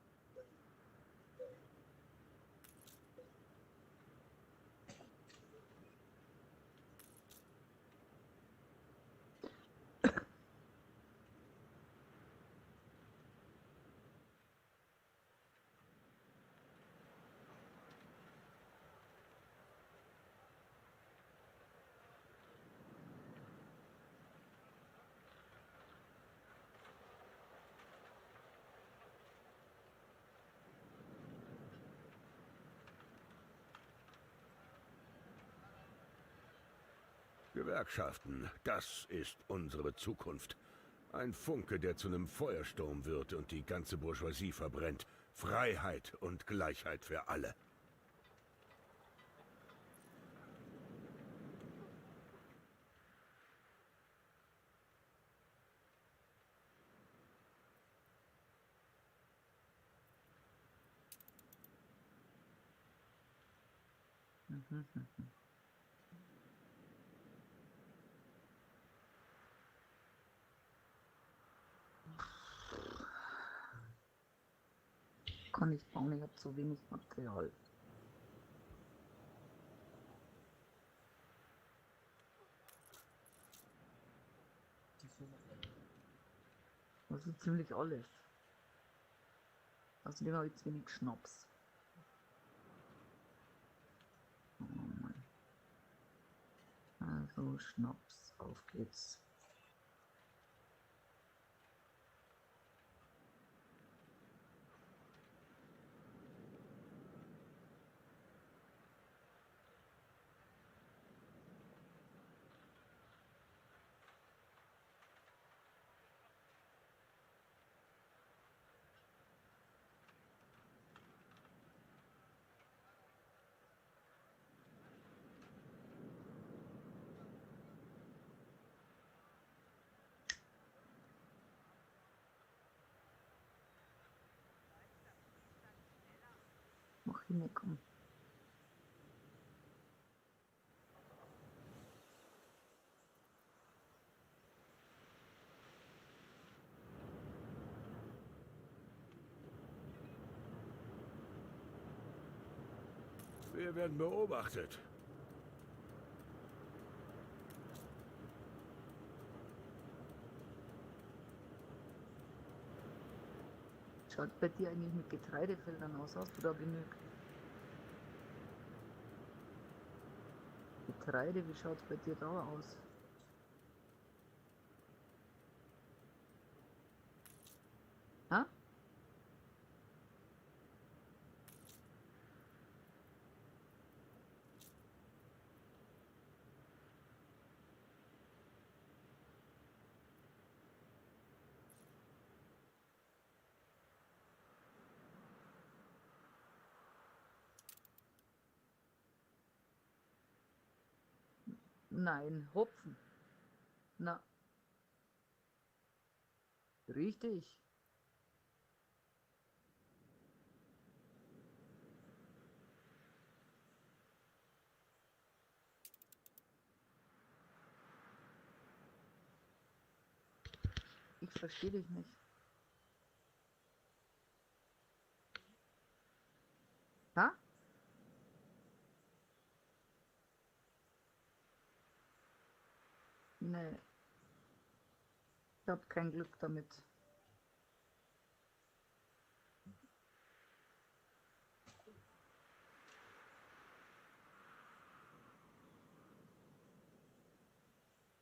Gewerkschaften, das ist unsere Zukunft. Ein Funke, der zu einem Feuersturm wird und die ganze Bourgeoisie verbrennt. Freiheit und Gleichheit für alle. Kann ich bauen, ich habe zu wenig Material. Das ist ziemlich alles. Außerdem habe ich zu wenig Schnaps. Oh Mann. Also Schnaps, auf geht's. Mach hin, komm. Wir werden beobachtet. Schaut bei dir eigentlich mit Getreidefeldern aus? Hast du da genug? Getreide, wie schaut's bei dir da aus? Ha? Nein, Hopfen. Na. Richtig. Ich verstehe dich nicht. Ha? Nee. Ich habe kein Glück damit.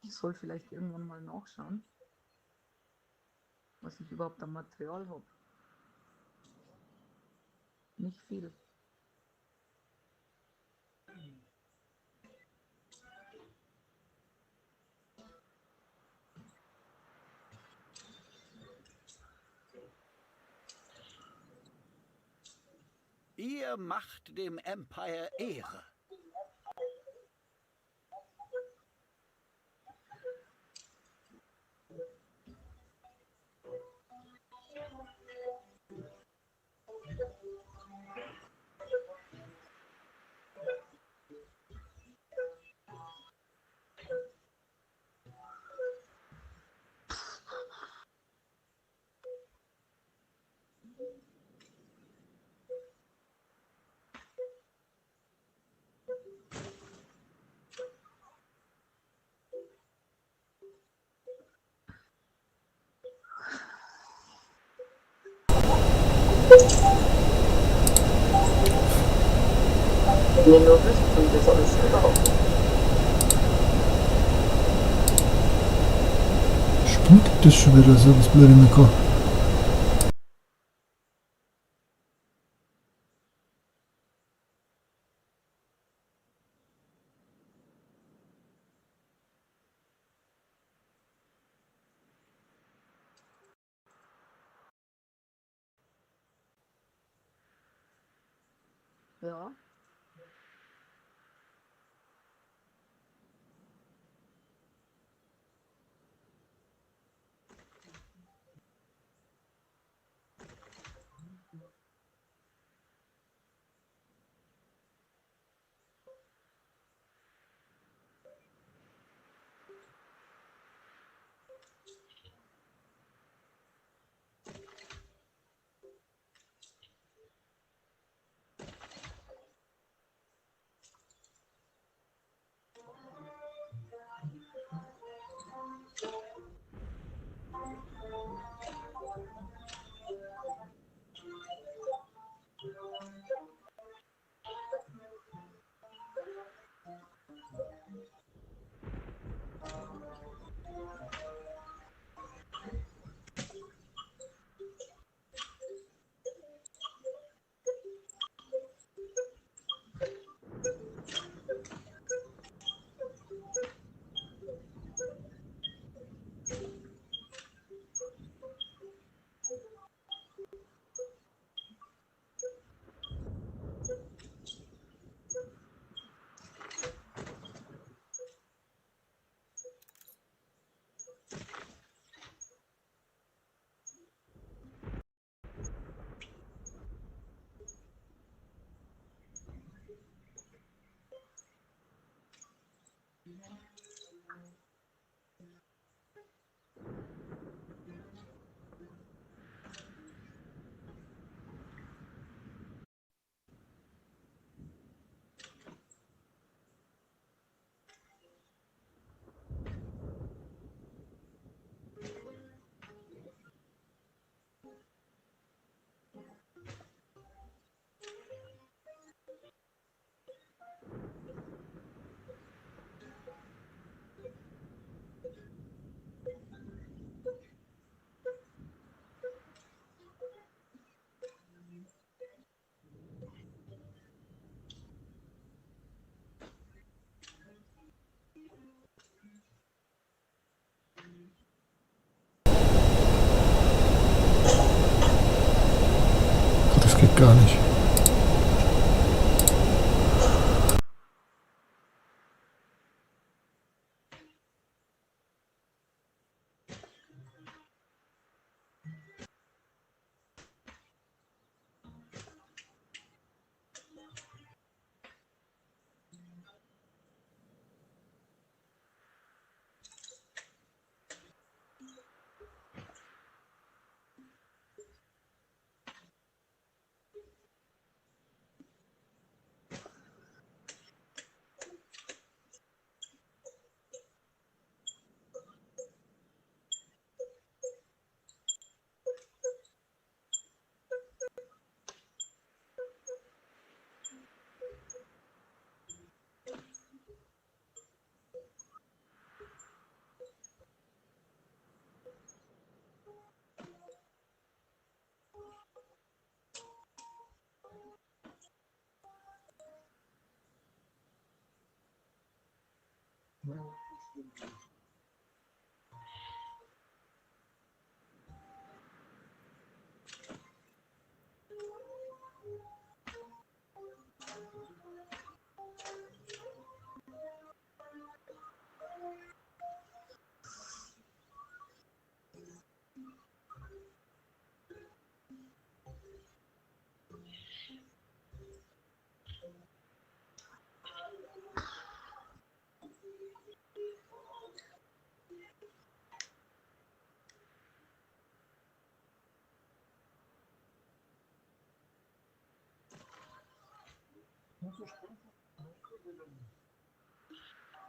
Ich soll vielleicht irgendwann mal nachschauen, was ich überhaupt an Material habe. Nicht viel. Ihr macht dem Empire Ehre. Nee, nur wissen und das alles überhaupt. Spinnt das schon wieder so, das blöde Mikro. Ja. Das geht gar nicht.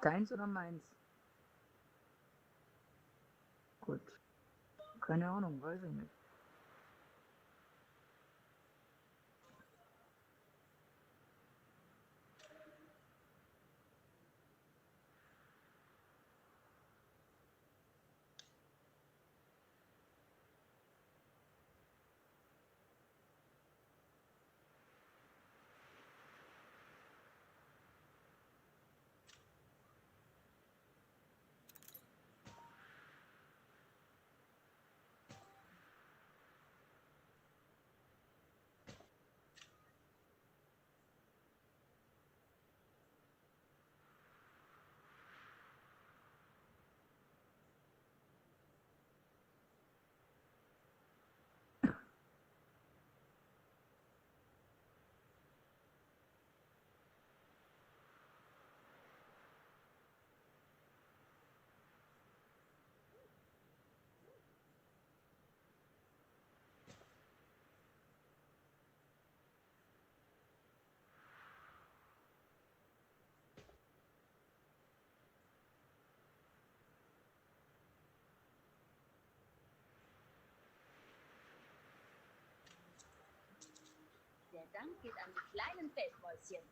Deins oder meins? Gut. Keine Ahnung, weiß ich nicht. Dank geht an die kleinen Feldmäuschen.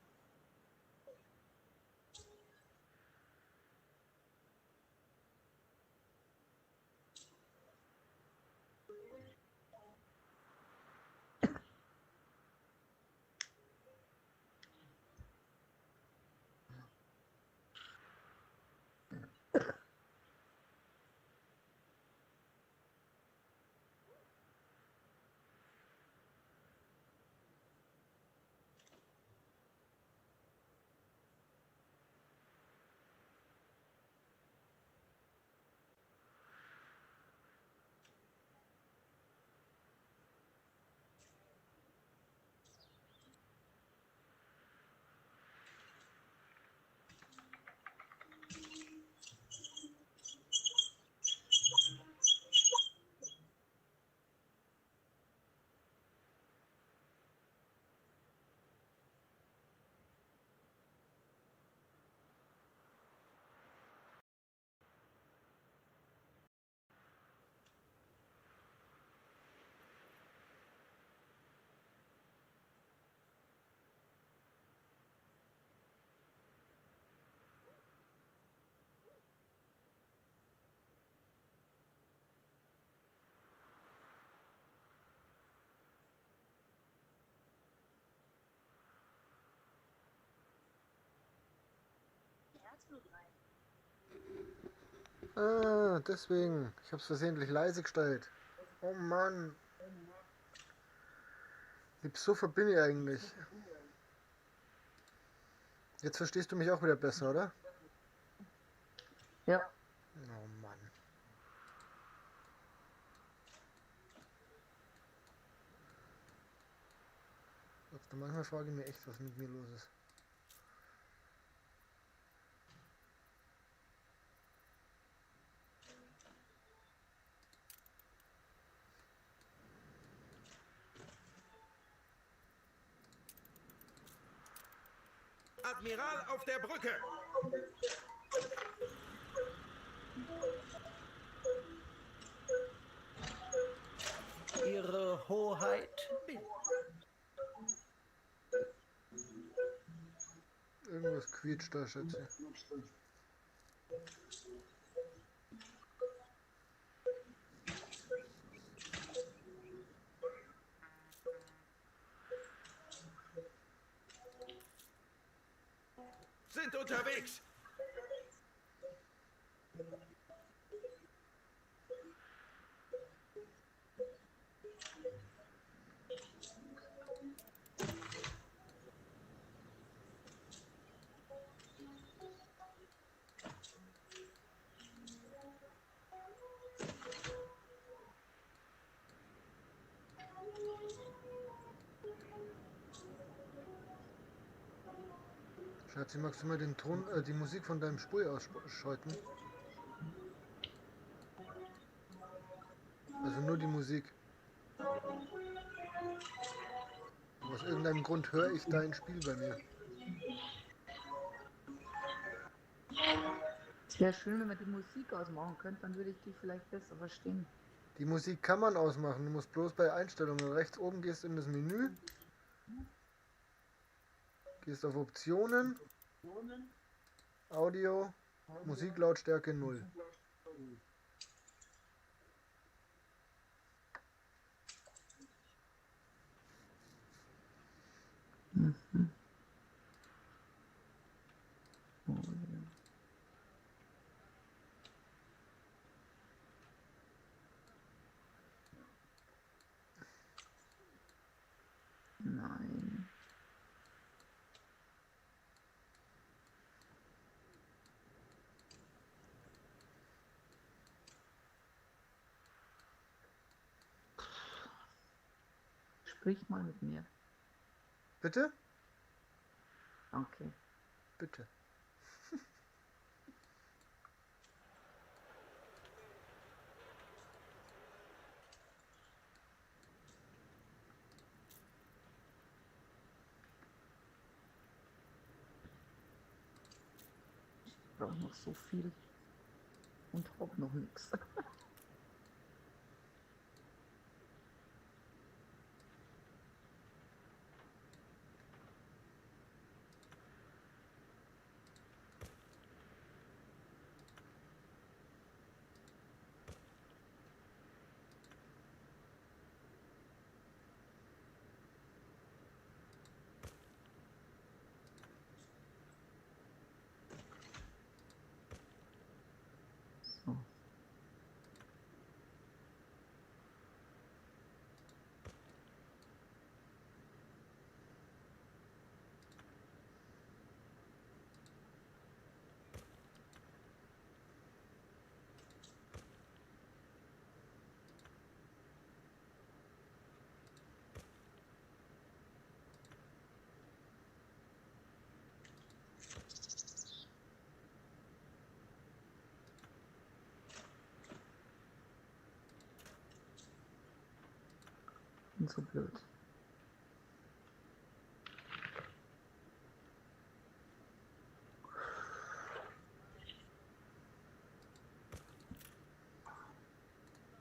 Herzblut rein. Ah, deswegen. Ich habe es versehentlich leise gestellt. Oh Mann. Wie besoffen bin ich eigentlich? Jetzt verstehst du mich auch wieder besser, oder? Ja. Oh Mann. Manchmal frage ich mich echt, was mit mir los ist. Admiral auf der Brücke! Ihre Hoheit. Irgendwas quietscht da, schätze ich. Sind unterwegs! Schatzi, magst du mal den Ton, die Musik von deinem Spul ausschalten? Also nur die Musik. Aus irgendeinem Grund höre ich dein Spiel bei mir. Es wäre schön, wenn man die Musik ausmachen könnte, dann würde ich die vielleicht besser verstehen. Die Musik kann man ausmachen, du musst bloß bei Einstellungen rechts oben gehst in das Menü. Gehst auf Optionen, Audio, Musiklautstärke 0. Mhm. Oh, ja. Nein. Sprich mal mit mir. Bitte? Okay. Bitte. Ich brauche noch so viel und hab noch nichts. bin so blöd.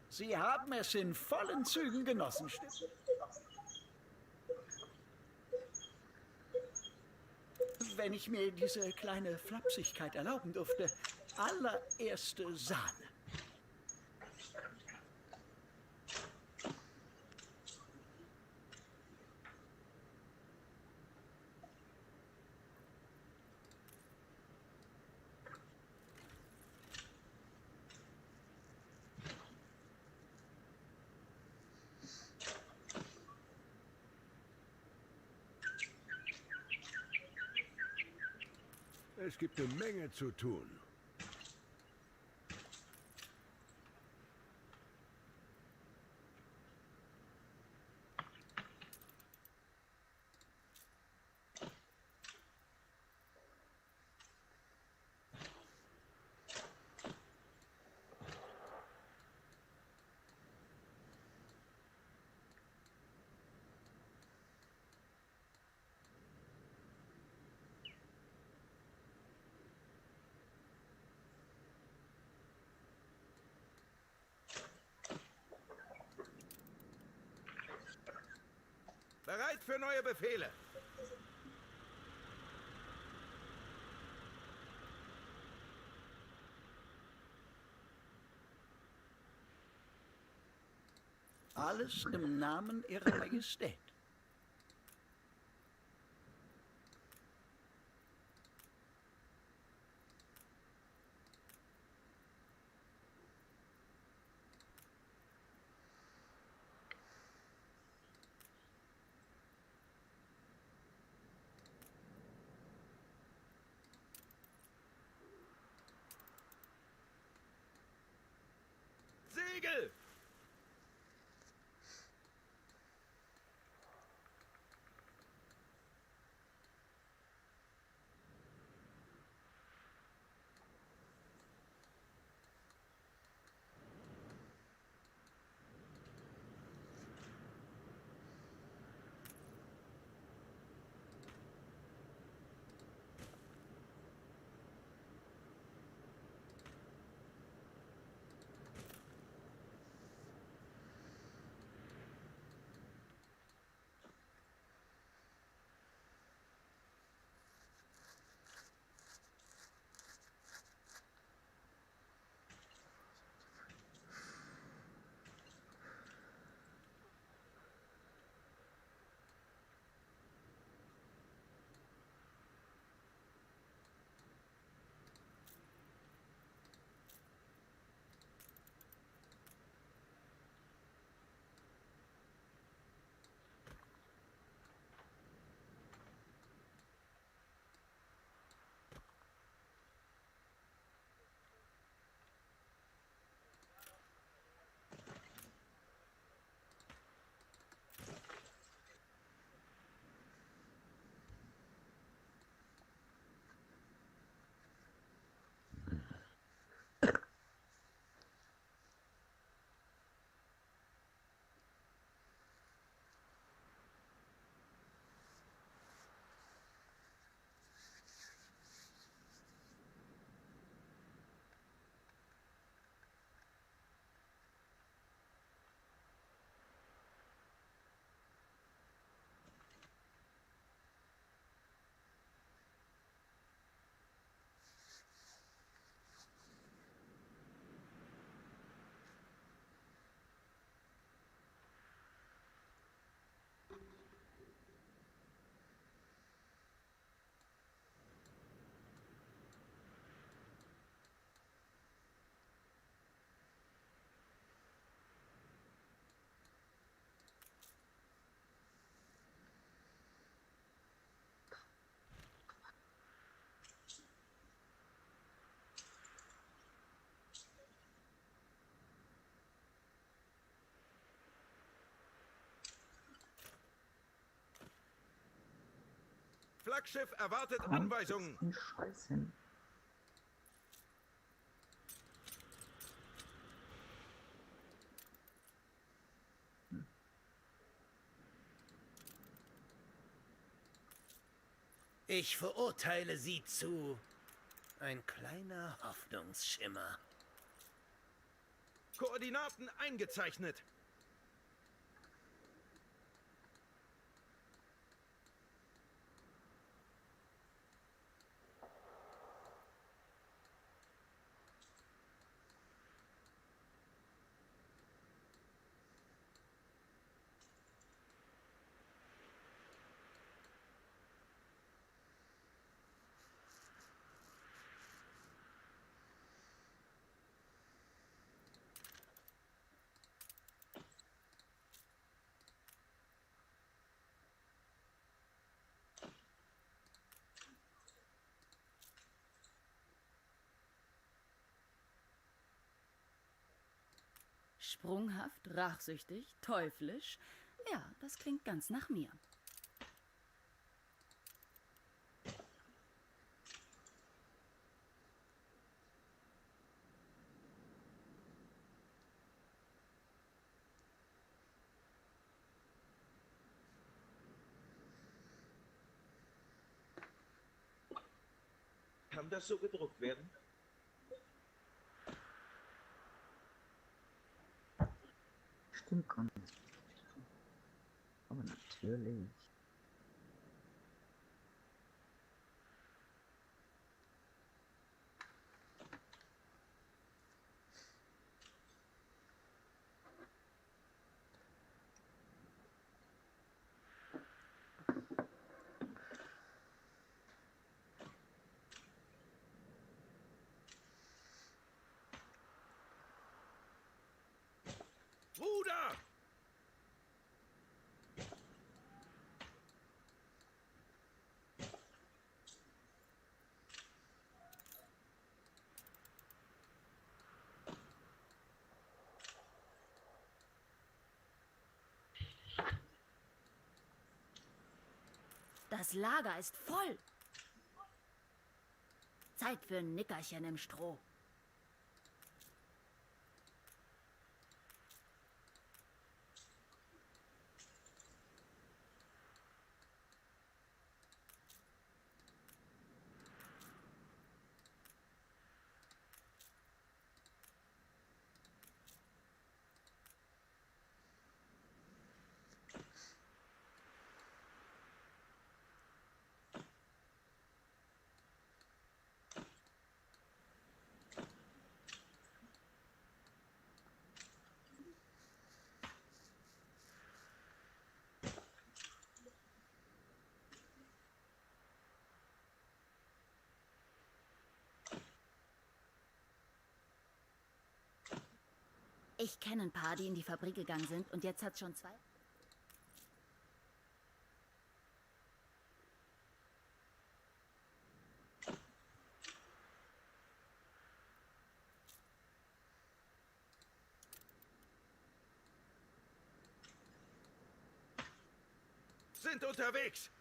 Sie haben es in vollen Zügen genossen. Wenn ich mir diese kleine Flapsigkeit erlauben durfte, allererste Sahne. Es gibt eine Menge zu tun. Bereit für neue Befehle. Alles im Namen Ihrer Majestät. Segel! Flaggschiff erwartet Kommt Anweisungen. jetzt den Scheiß hin. Ich verurteile Sie zu ein kleiner Hoffnungsschimmer. Koordinaten eingezeichnet. Sprunghaft, rachsüchtig, teuflisch. Ja, das klingt ganz nach mir. Kann das so gedruckt werden? Stimmt gar nicht. Aber natürlich. Ruder! Das Lager ist voll. Zeit für ein Nickerchen im Stroh. Ich kenne ein paar, die in die Fabrik gegangen sind und jetzt hat schon zwei. Sind unterwegs!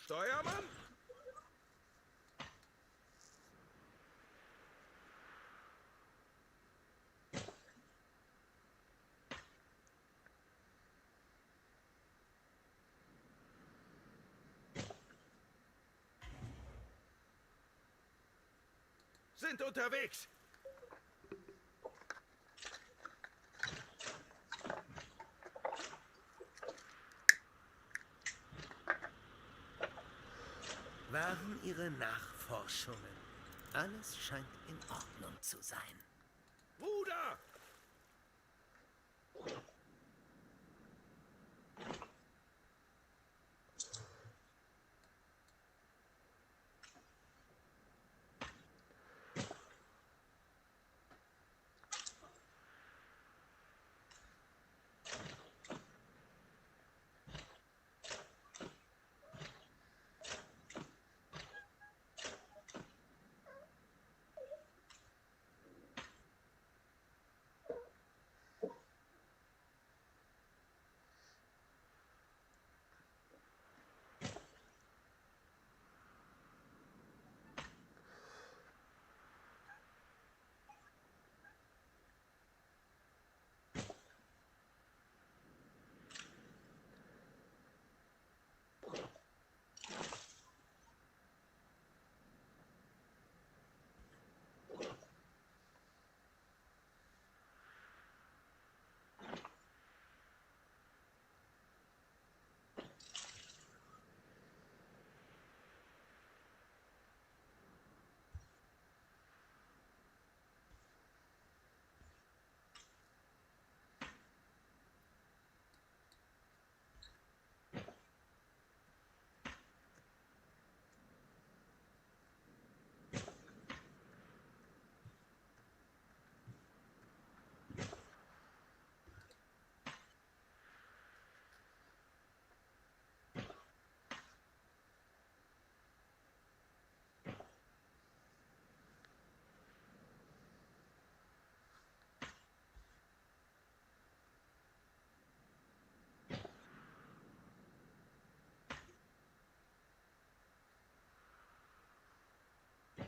Steuermann? Sind unterwegs! Ihre Nachforschungen. Alles scheint in Ordnung zu sein. Bruder!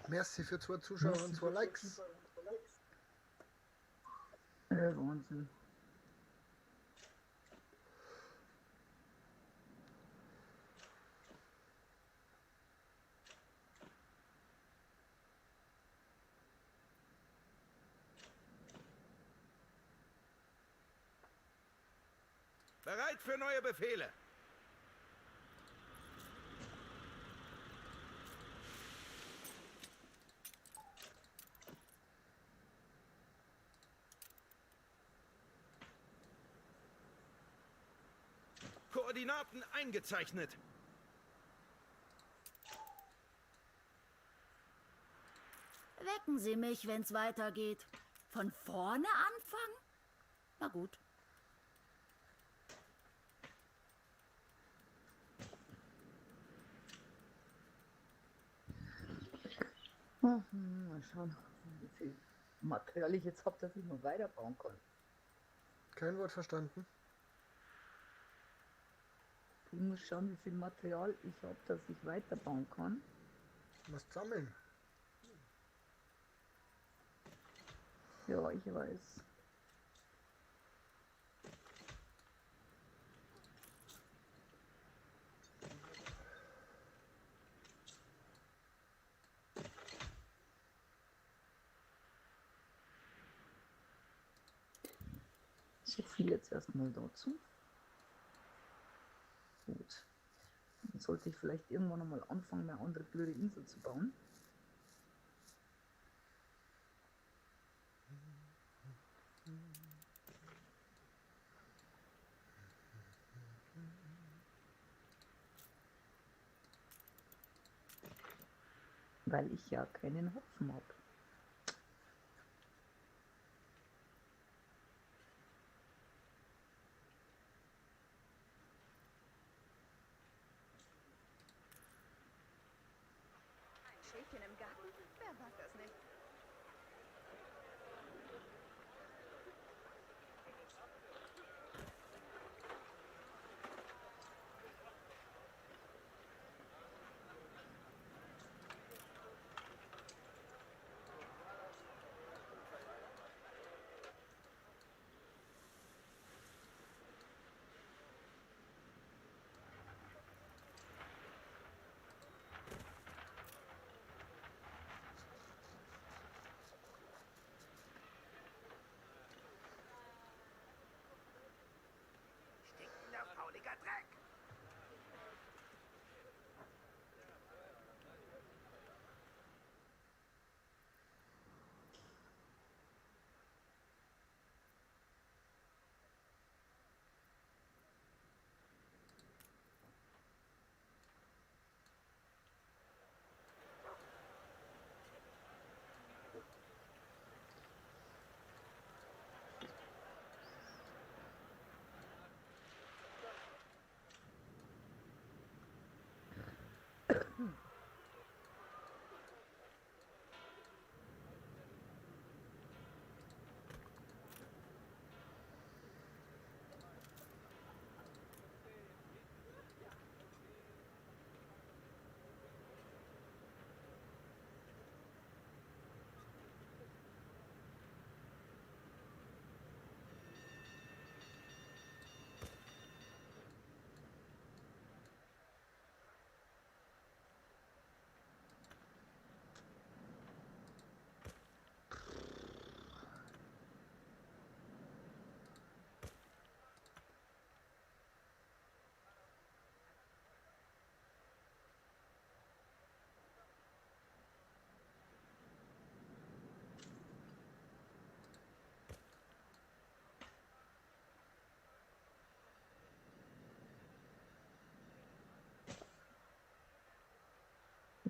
Merci für 2 Zuschauer und 2 Likes. Wahnsinn. Bereit für neue Befehle. Koordinaten eingezeichnet. Wecken Sie mich, wenn's weitergeht. Von vorne anfangen? Na gut. Mal schauen, wie viel Material ich jetzt hab, dass ich noch weiterbauen kann. Kein Wort verstanden. Ich muss schauen, wie viel Material ich hab, dass ich weiterbauen kann. Du musst sammeln. Ja, ich weiß. So viel jetzt erstmal dazu. Gut. Dann sollte ich vielleicht irgendwann nochmal anfangen, eine andere blöde Insel zu bauen. Weil ich ja keinen Hopfen hab. Schäfchen im Garten? Wer mag das nicht?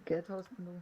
Geld hast du?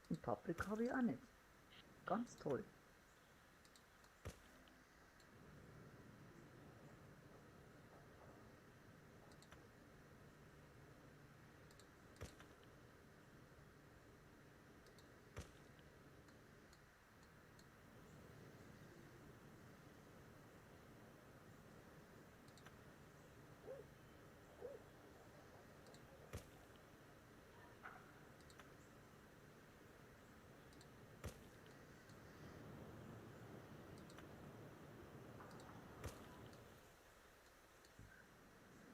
Und Paprika habe ich auch nicht. Ganz toll.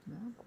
Na gut.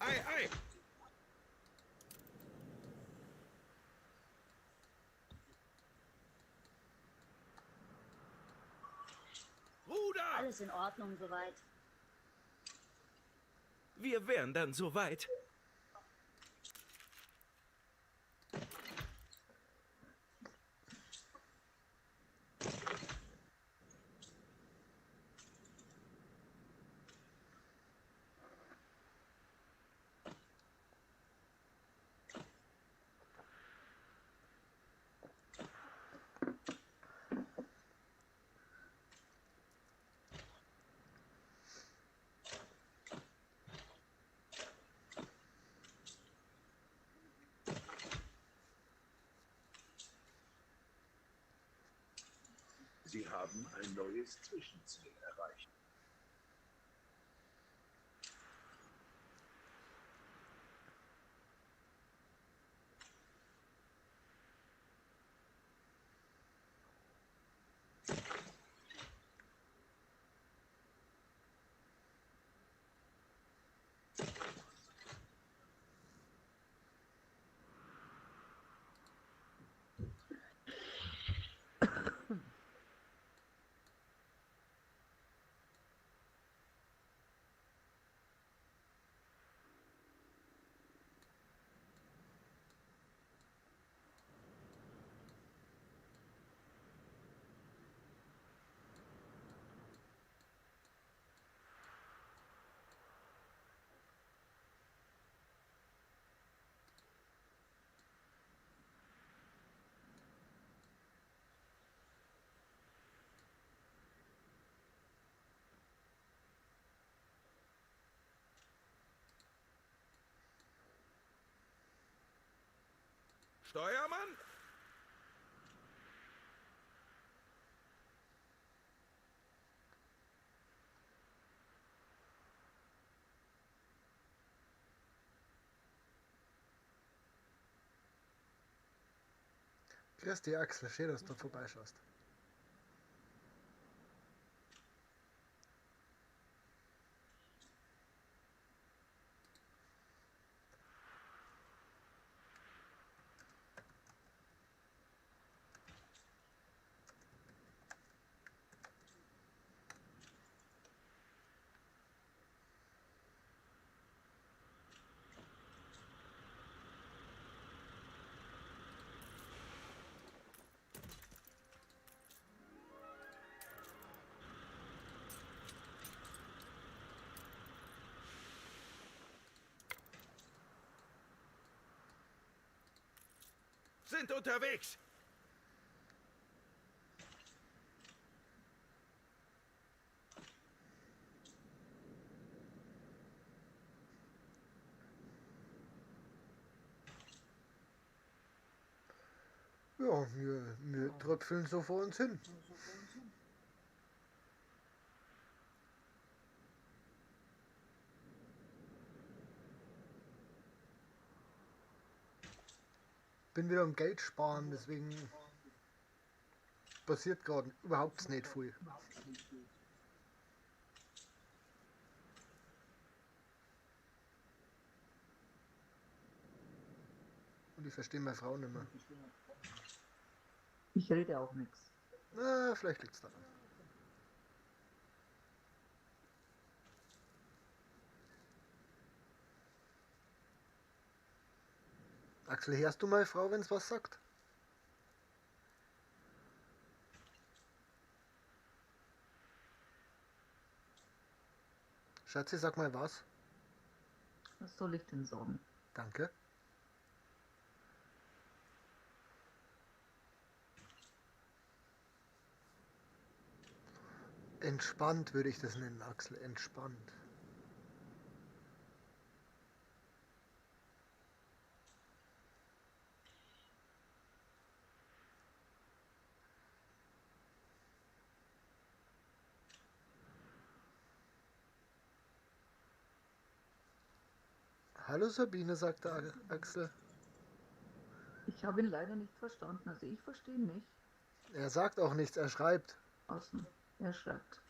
Ei, ei! Ruder! Alles in Ordnung soweit. Wir wären dann soweit. Sie haben ein neues Zwischenziel erreicht. Steuermann? Grüß dich, Axel. Schön, dass du vorbeischaust. Sind unterwegs. Ja, wir tröpfeln so vor uns hin. Bin wieder am Geld sparen, deswegen passiert gerade überhaupt nicht viel. Und ich verstehe meine Frau nicht mehr. Ich rede auch nichts. Na, vielleicht liegt's daran. Axel, hörst du meine Frau, wenn's was sagt? Schatzi, sag mal was. Was soll ich denn sagen? Danke. Entspannt würde ich das nennen, Axel. Entspannt. Hallo Sabine, sagte Axel. Ich habe ihn leider nicht verstanden. Also ich verstehe ihn nicht. Er sagt auch nichts, er schreibt. Außen. Er schreibt.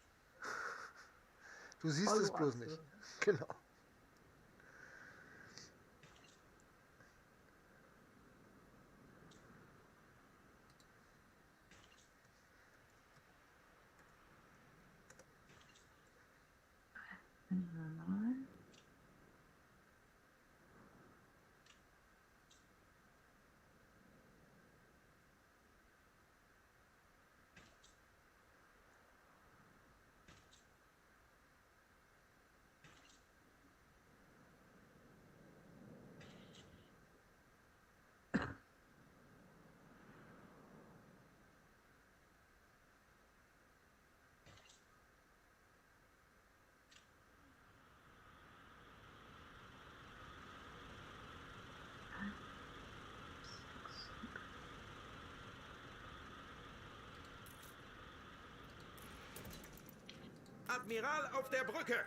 Du siehst Hallo, es bloß Axel. nicht. Genau. Nein. Admiral auf der Brücke!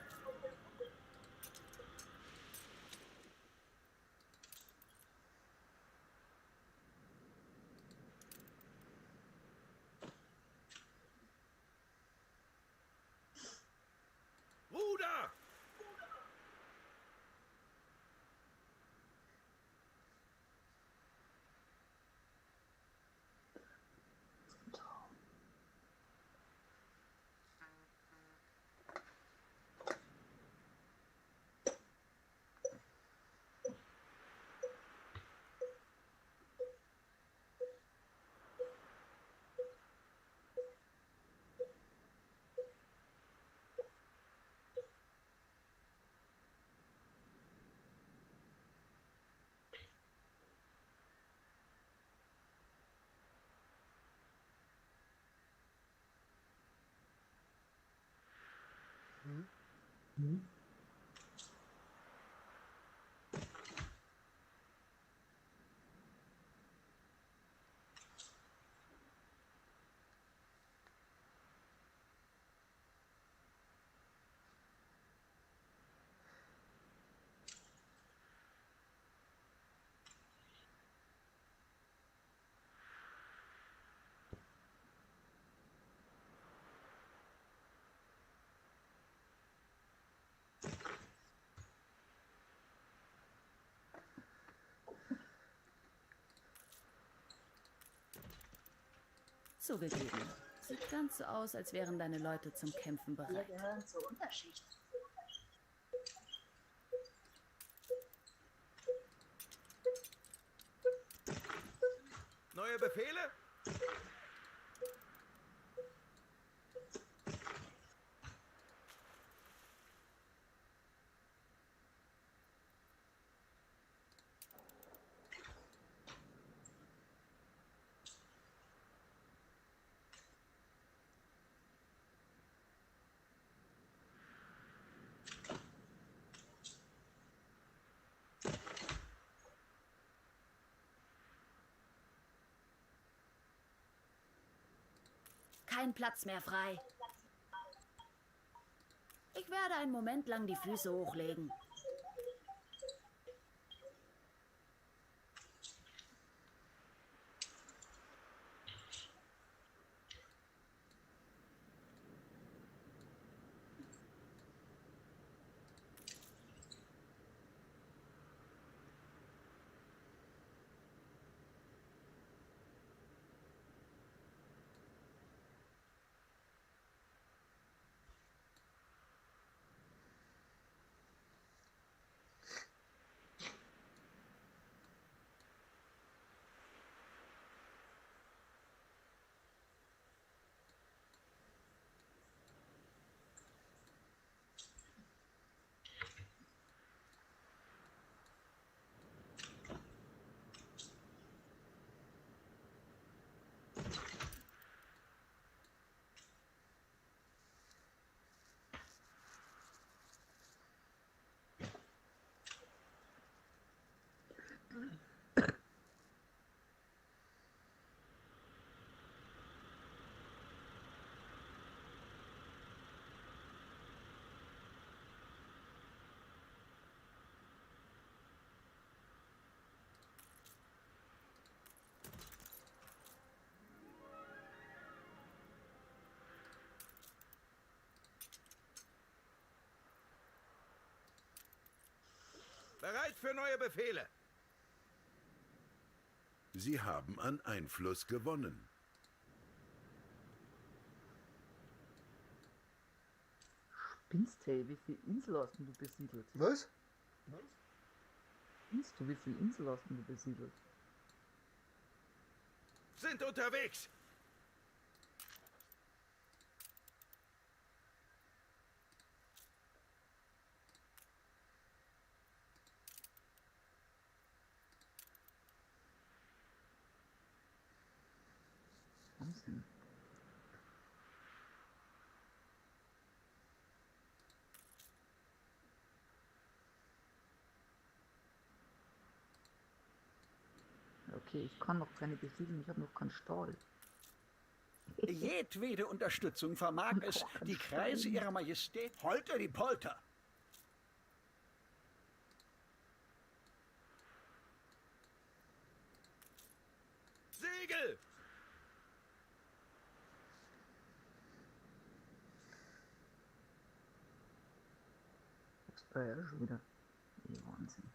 Ruder! Hm? Zugegeben, sieht ganz so aus, als wären deine Leute zum Kämpfen Wir bereit. gehören zur Unterschicht. Neue Befehle? Kein Platz mehr frei. Ich werde einen Moment lang die Füße hochlegen. Bereit für neue Befehle. Sie haben an Einfluss gewonnen. Spinnst hey, wie viel Insel hast denn du besiedelt? Was? Spinnst du, wie viel Insel hast denn du besiedelt? Sind unterwegs. Wahnsinn. Okay, ich kann noch keine besiedeln, ich habe noch keinen Stahl. Jedwede Unterstützung vermag es, die Kreise ihrer Majestät Holter die Polter. Segel! Das war ja schon wieder. Ey, Wahnsinn.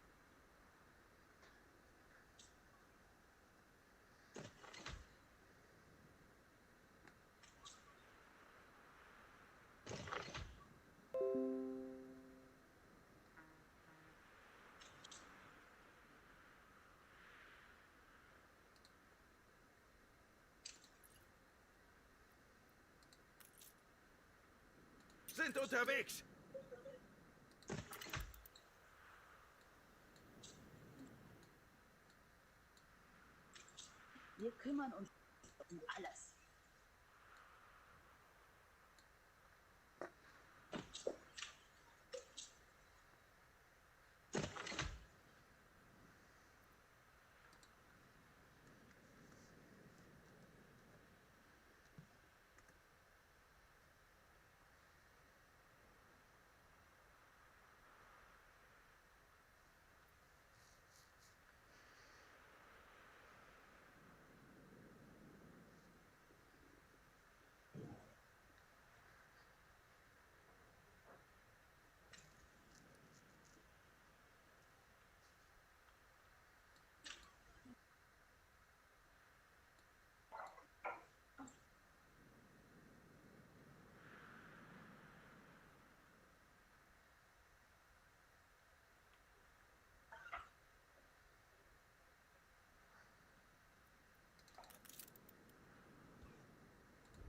Sind unterwegs. Wir kümmern uns um alles.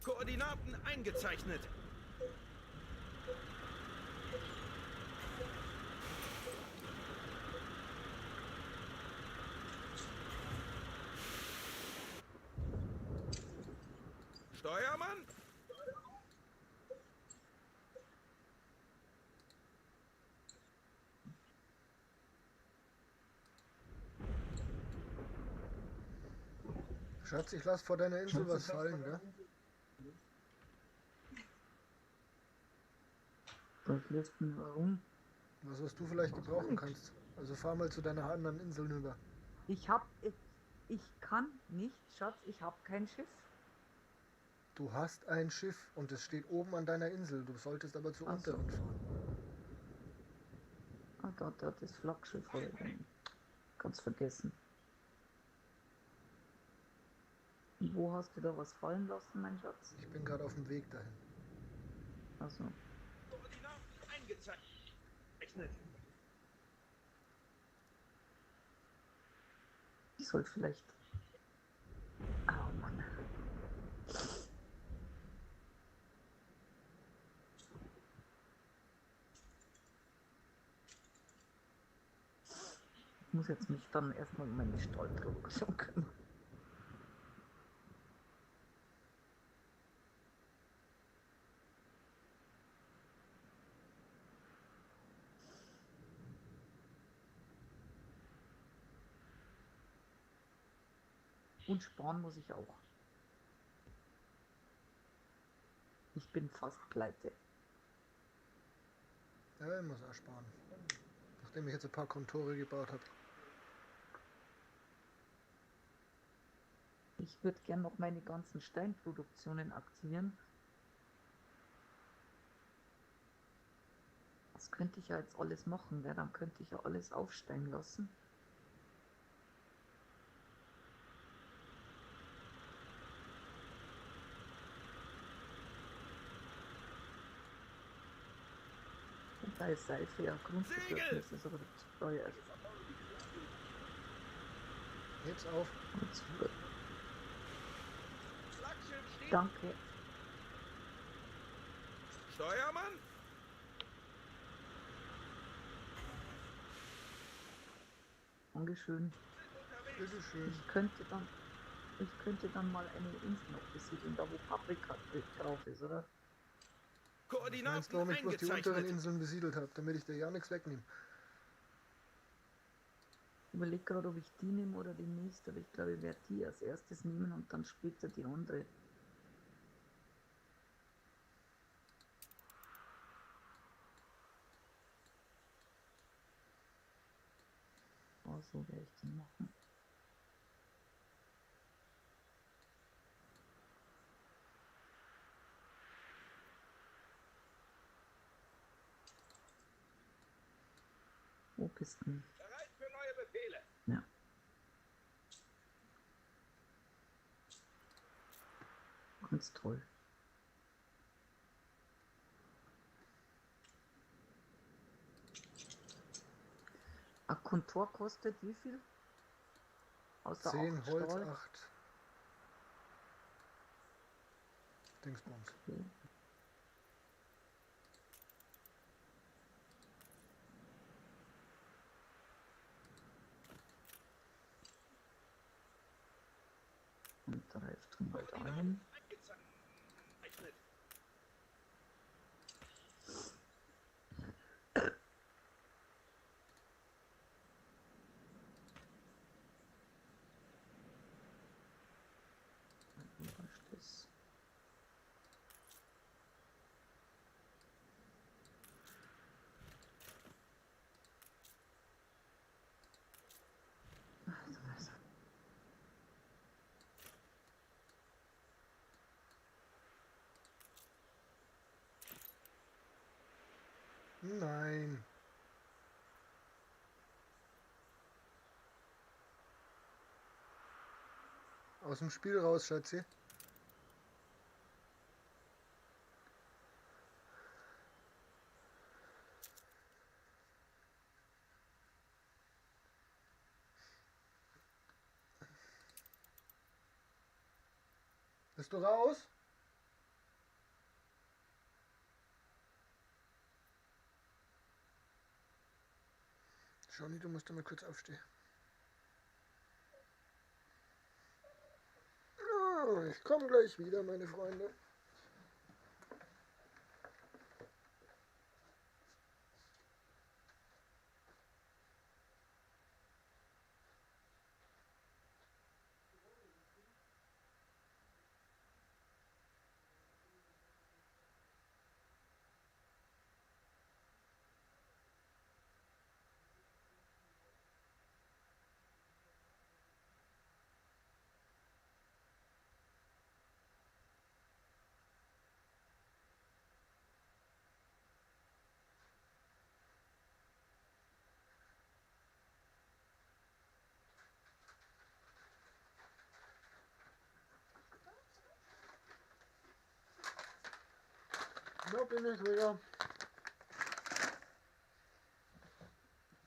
Koordinaten eingezeichnet. Steuermann? Schatz, ich lass vor deiner Insel was fallen, gell? Was lässt denn warum? Was du vielleicht gebrauchen kannst. Also fahr mal zu deiner anderen Insel rüber. Ich kann nicht, Schatz, ich hab kein Schiff. Du hast ein Schiff und es steht oben an deiner Insel. Du solltest aber zur unteren fahren. Ah, da das Flaggschiff habe ich ganz vergessen. Wo hast du da was fallen lassen, mein Schatz? Ich bin gerade auf dem Weg dahin. Also. Koordinaten eingezeichnet. Ich sollte vielleicht. Oh Mann. Ich muss jetzt mich dann erstmal um meine Stahlproduktion kümmern. Und sparen muss ich auch. Ich bin fast pleite. Ja, ich muss auch sparen. Nachdem ich jetzt ein paar Kontore gebaut habe. Ich würde gern noch meine ganzen Steinproduktionen aktivieren. Das könnte ich ja jetzt alles machen, gell? Dann könnte ich ja alles aufsteigen lassen. Wobei Seife ja Grundbedürfnis ist, aber zu teuer ist. Heb's auf. Danke. Steuermann? Dankeschön. Bitteschön. Ich könnte dann mal eine Insel noch besiedeln, da wo Paprika drauf ist, oder? Koordinaten Meinst du, warum ich bloß die unteren Inseln besiedelt habe, damit ich dir ja nichts wegnehme? Ich überlege gerade, ob ich die nehme oder die nächste, aber ich glaube, ich werde die als erstes nehmen und dann später die andere. Oh, so werde ich die machen. Wo bist du? Bereit für neue Befehle. Ja. Ganz toll. Ein Kontor kostet wie viel? Außer 10 Holz, Stahl. 8 Dingsbums. Okay. Und dreift mal dahin. Nein. Aus dem Spiel raus, Schatzi. Bist du raus? Johnny, du musst mal kurz aufstehen. Oh, ich komme gleich wieder, meine Freunde. Da bin ich wieder.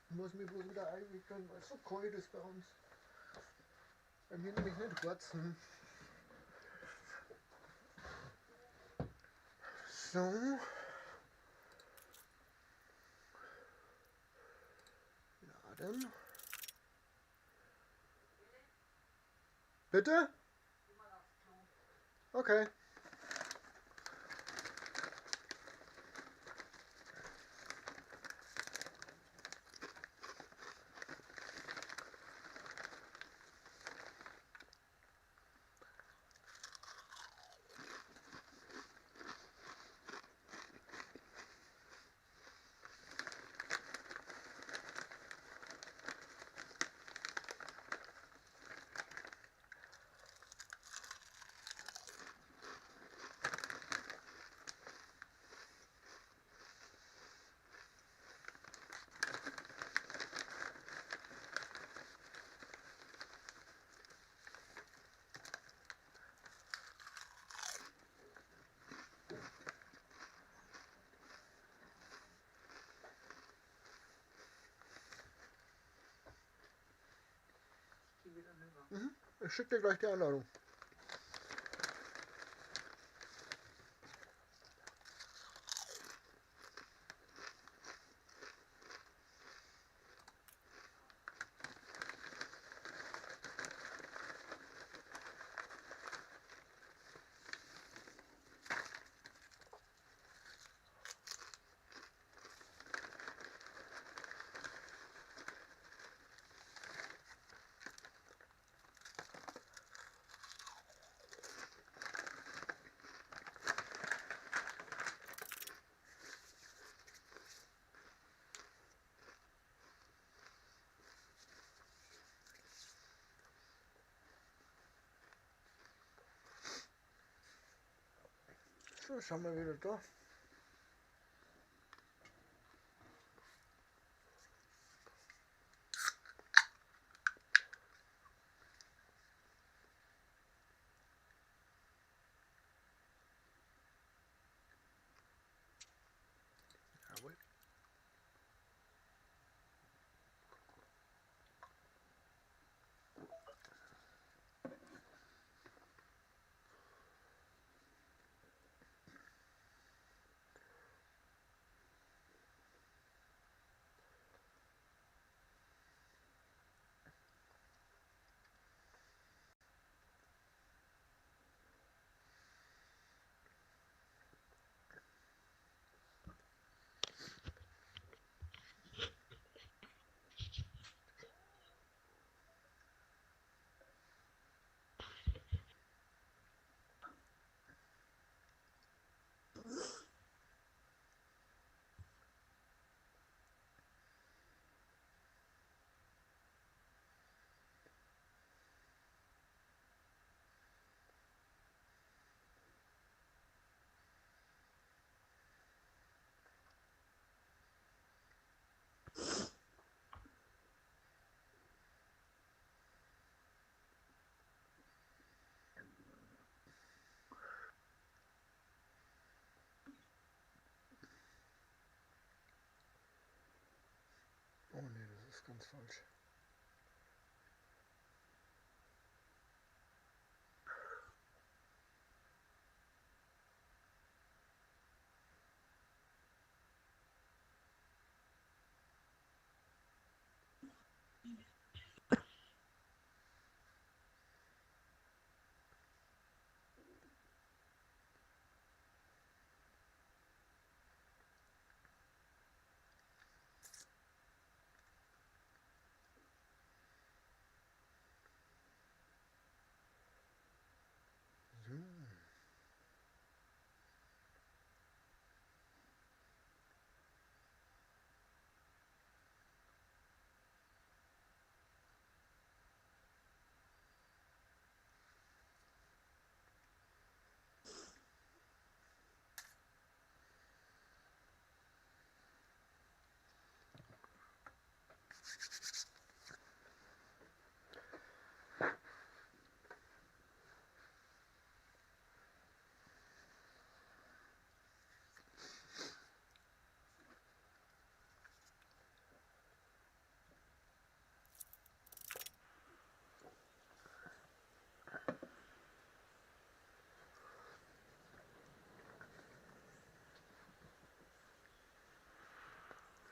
Ich muss mich bloß wieder einwickeln, weil es so kalt ist bei uns. Bei mir nämlich nicht heizen. So. Laden. Bitte? Okay. Mhm. Ich schicke dir gleich die Einladung. So, schauen wir wieder da. Jawohl. Oh ne, das ist ganz falsch.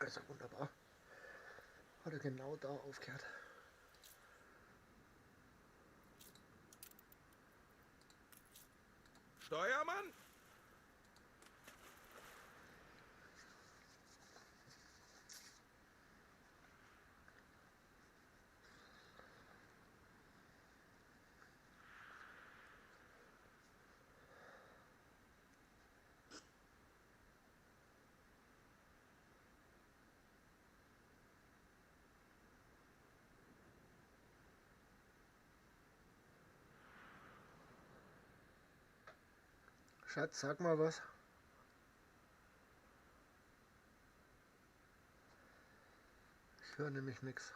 Also wunderbar. Hat er genau da aufgehört. Steuermann? Schatz, sag mal was. Ich höre nämlich nichts.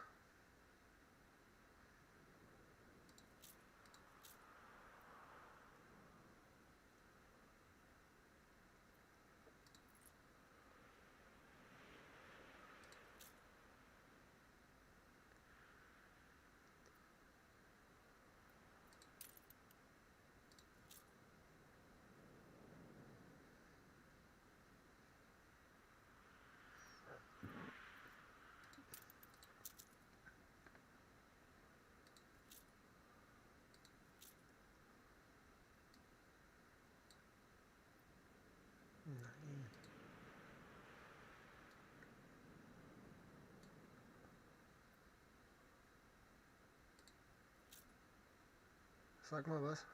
Nein. Sag mal was.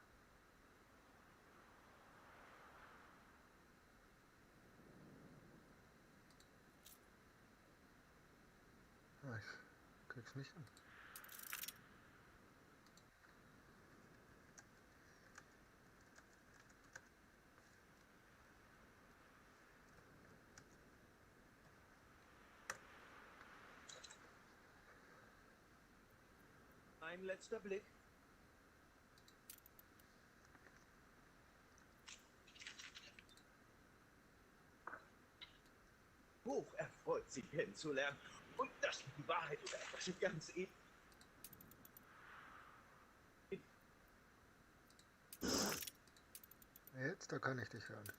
Ah, ich krieg's nicht an. Ein letzter Blick. Hoch erfreut, Sie kennenzulernen. Und das ist die Wahrheit oder etwas ganz ähnliches. Jetzt, da kann ich dich hören.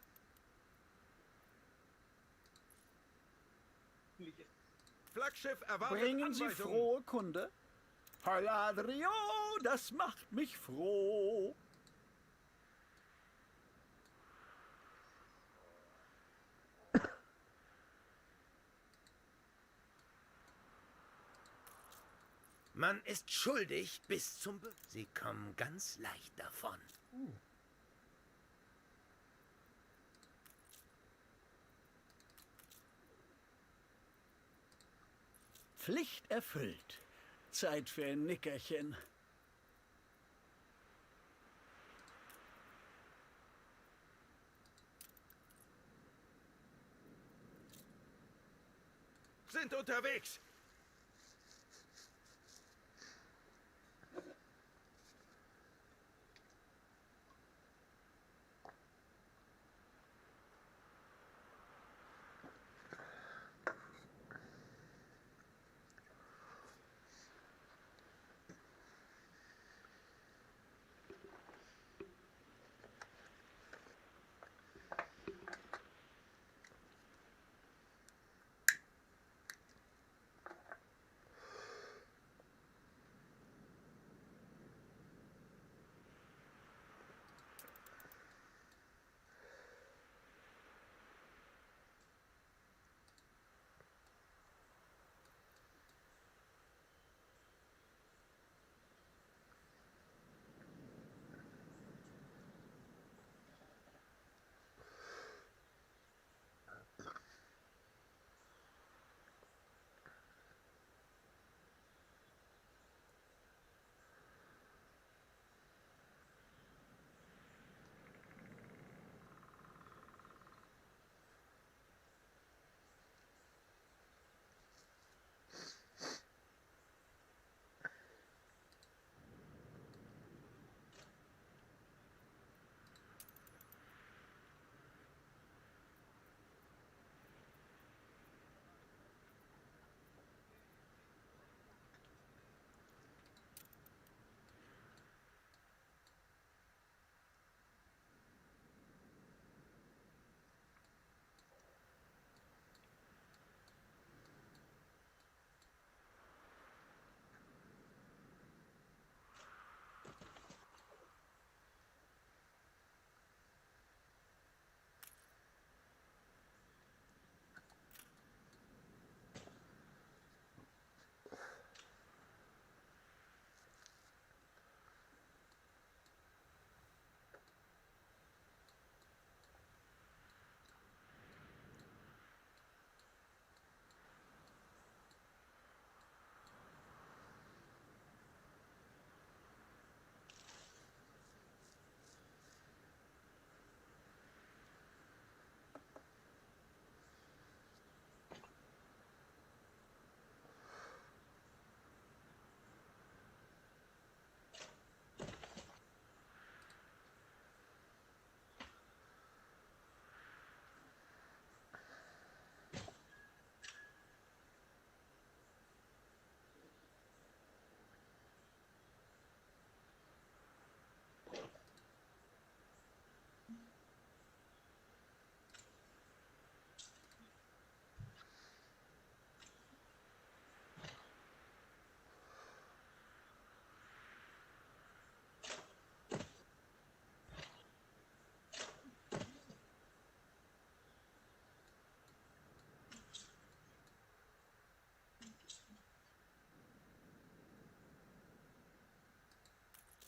Flaggschiff erwartet Bringen Sie Anweisungen. frohe Kunde? Halladrio, das macht mich froh. Man ist schuldig bis zum Be Sie kommen ganz leicht davon. Pflicht erfüllt. Zeit für ein Nickerchen. Sind unterwegs.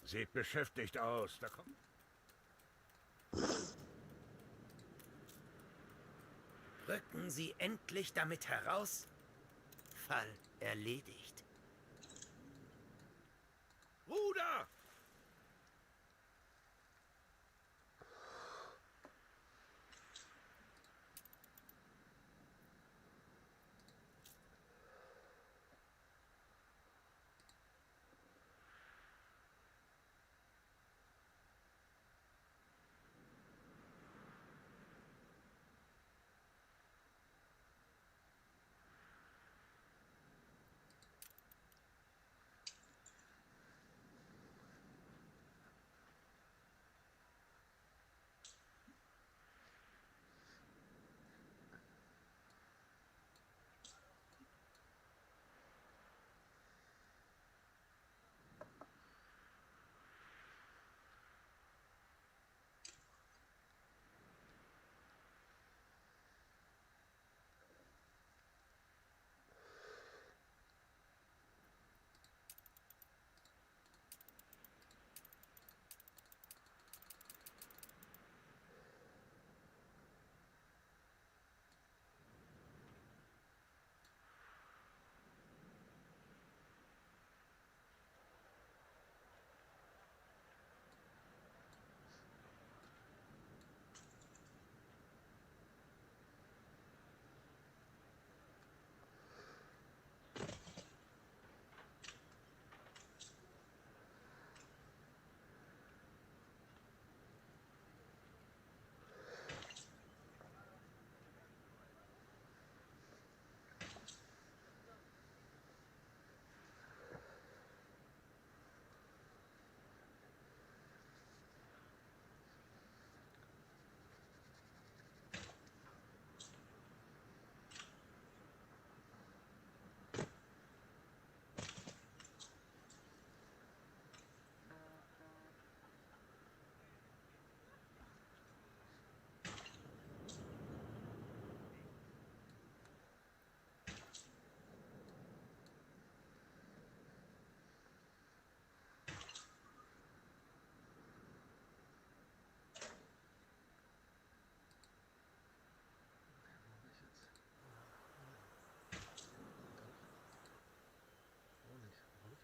Seht beschäftigt aus. Da kommt. Rücken Sie endlich damit heraus? Fall erledigt. Ruder!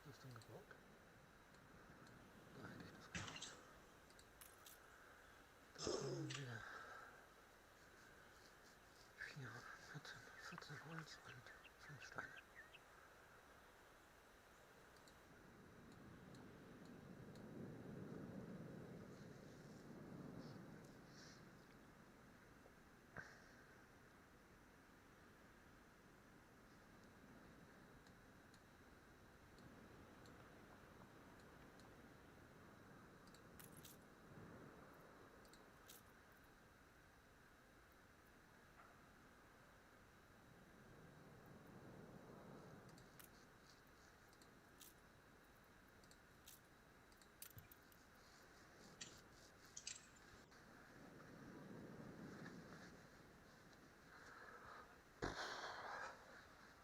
Das denn gebraucht? Da hätte ich das gebraucht. Da haben wir 4, 14, 14 Holz und 5 Steine.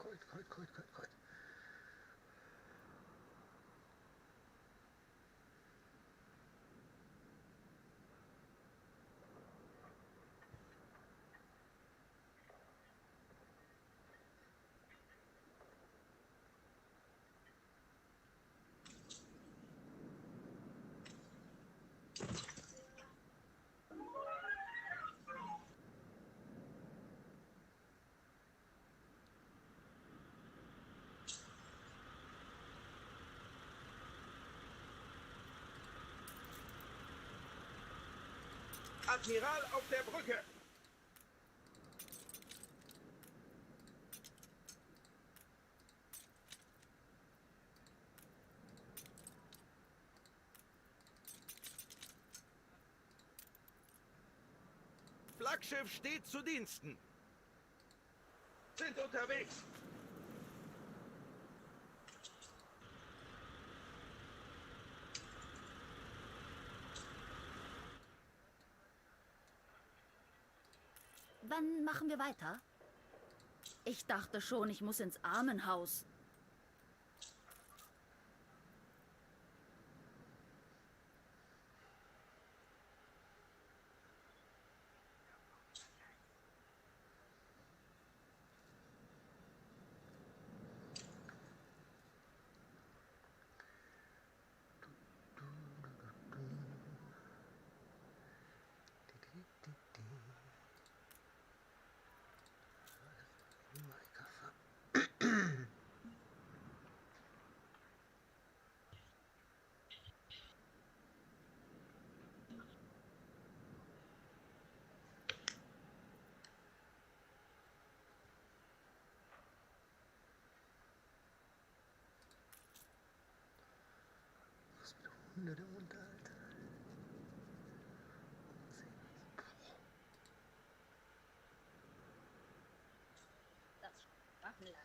Kalt, kalt, kalt, kalt, kalt. Admiral auf der Brücke! Flaggschiff steht zu Diensten. Sind unterwegs. Wann machen wir weiter? Ich dachte schon, ich muss ins Armenhaus. 100 im Unterhalt. Das Waffenland.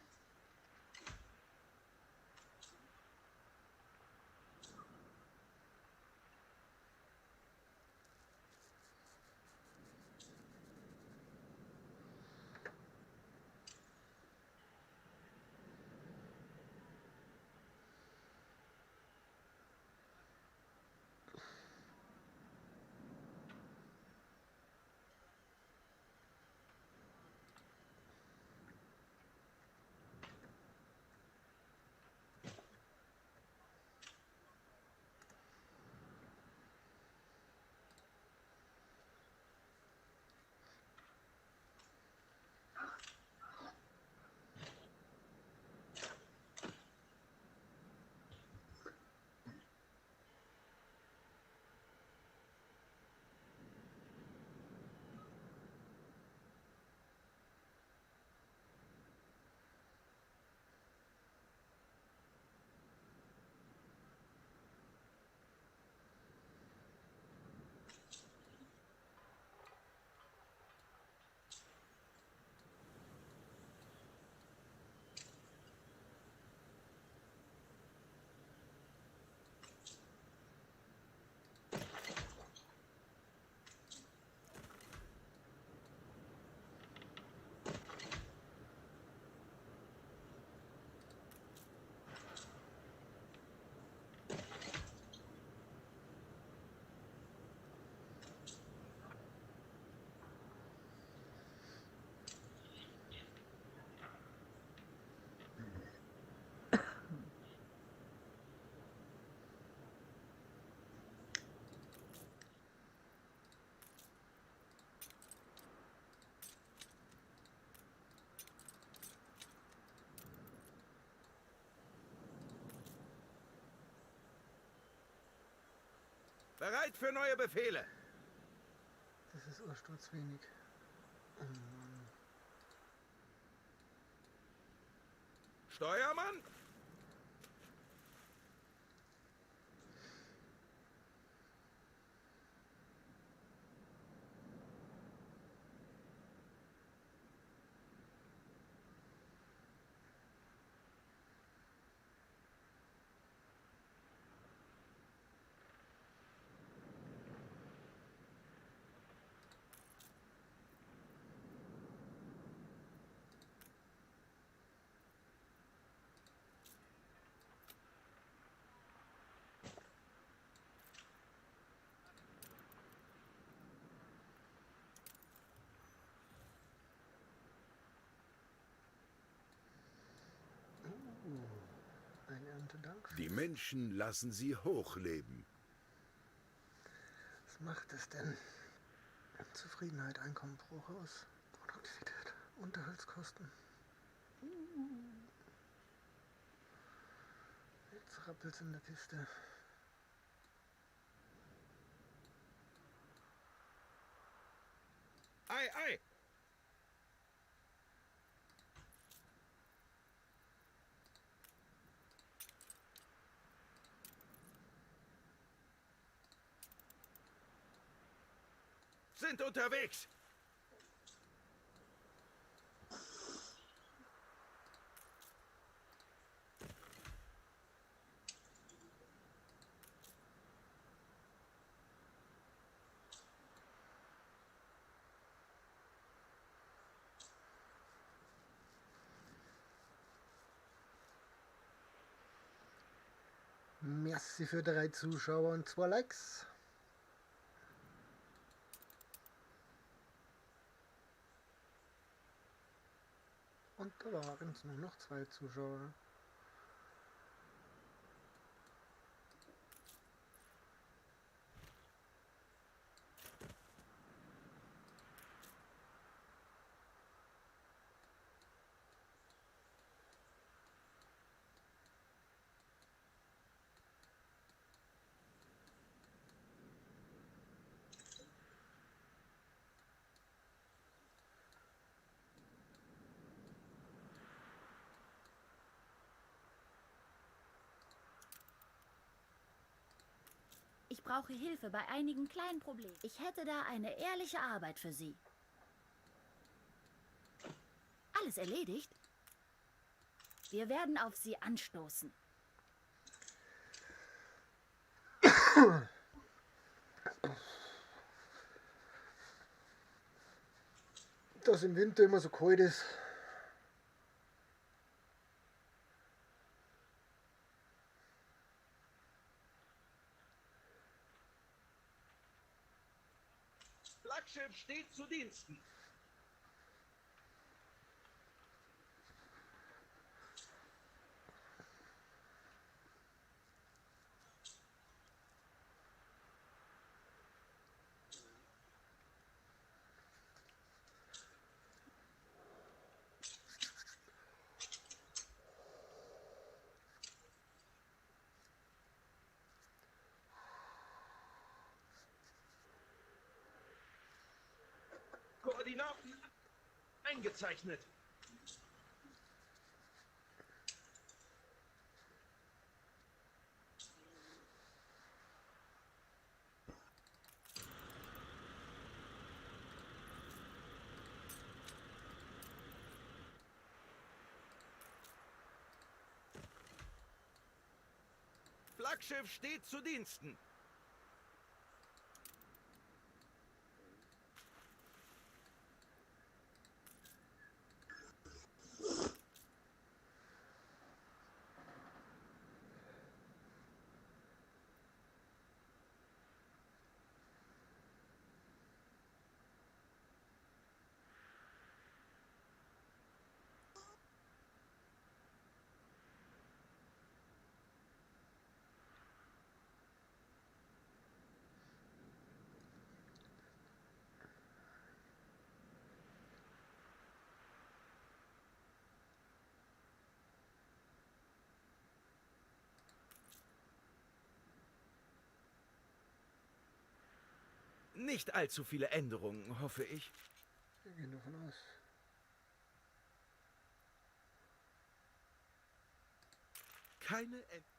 Bereit für neue Befehle. Das ist ursturzwenig. Oh Mann. Steuermann? Ein Erntedank. Die Menschen lassen sie hochleben. Was macht es denn? Zufriedenheit, Einkommen pro Haus, Produktivität, Unterhaltskosten. Jetzt rappelt's in der Kiste. Ei, ei! Sind unterwegs! Merci für 3 Zuschauer und 2 Likes. Und da waren es nur noch 2 Zuschauer. brauche Hilfe bei einigen kleinen Problemen. Ich hätte da eine ehrliche Arbeit für Sie. Alles erledigt? Wir werden auf Sie anstoßen. Dass im Winter immer so kalt ist. Flaggschiff steht zu Diensten. Koordinaten eingezeichnet. Flaggschiff steht zu Diensten. Nicht allzu viele Änderungen, hoffe ich. Wir gehen davon aus. Keine Änderungen.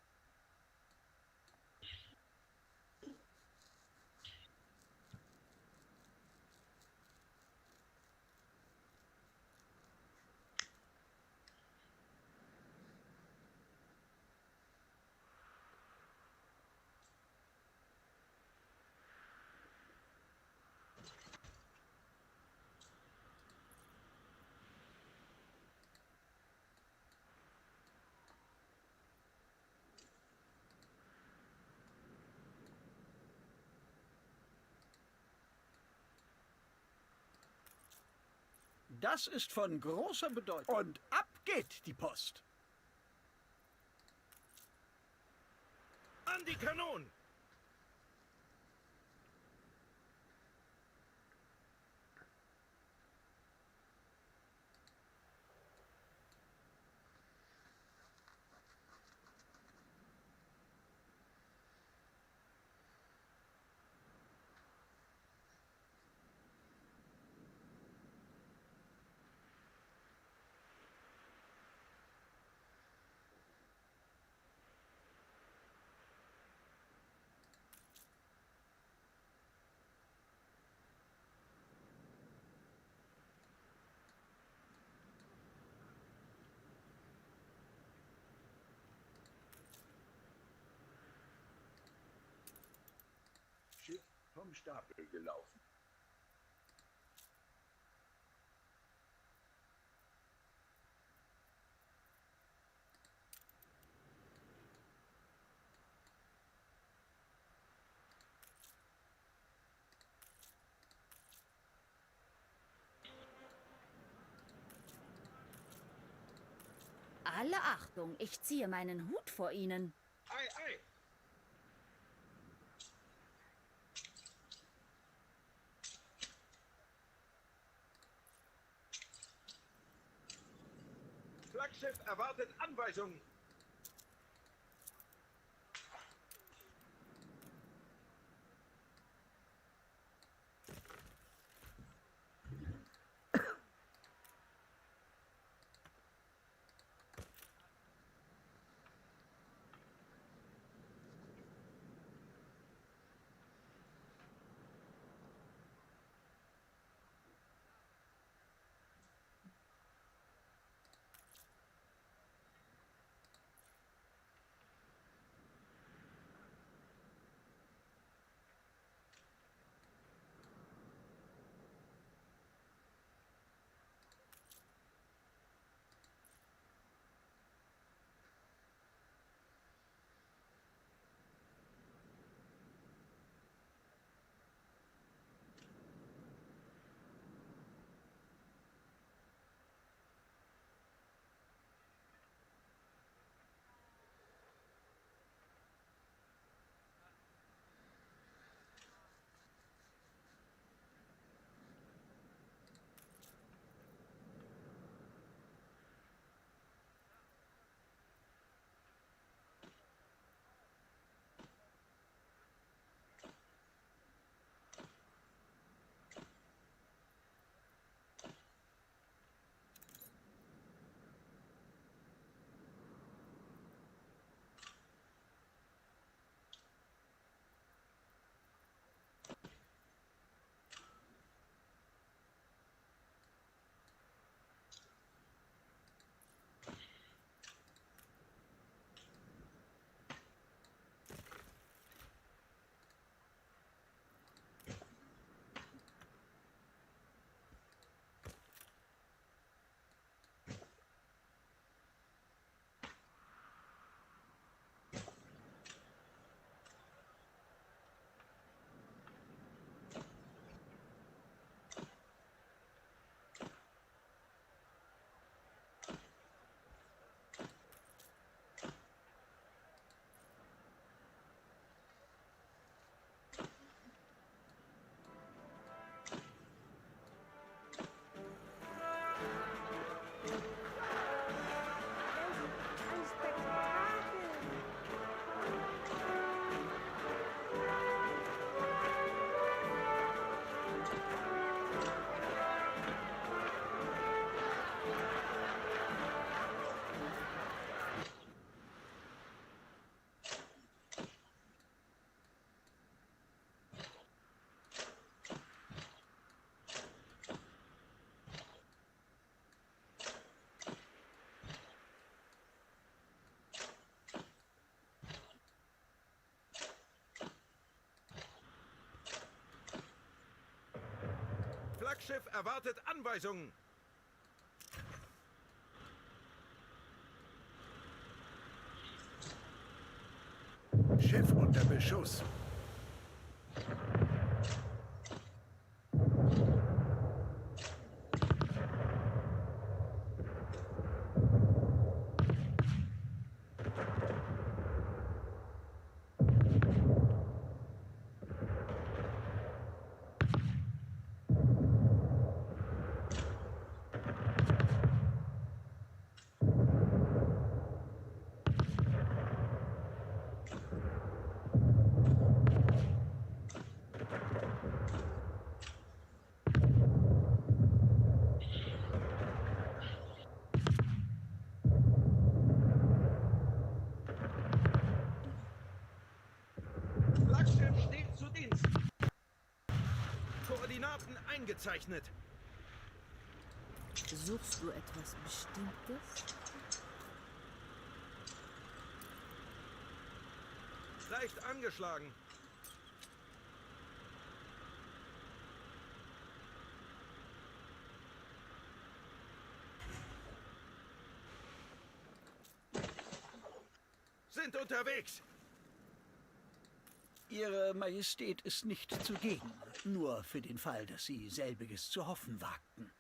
Das ist von großer Bedeutung. Und ab geht die Post. An die Kanonen! Schiff vom Stapel gelaufen. Alle Achtung, ich ziehe meinen Hut vor Ihnen. Ei, ei! Flaggschiff erwartet Anweisungen. Flaggschiff erwartet Anweisungen. Schiff unter Beschuss. Flaggschiff steht zu Dienst. Koordinaten eingezeichnet. Suchst du etwas Bestimmtes? Leicht angeschlagen. Sind unterwegs. Ihre Majestät ist nicht zugegen, nur für den Fall, dass Sie selbiges zu hoffen wagten.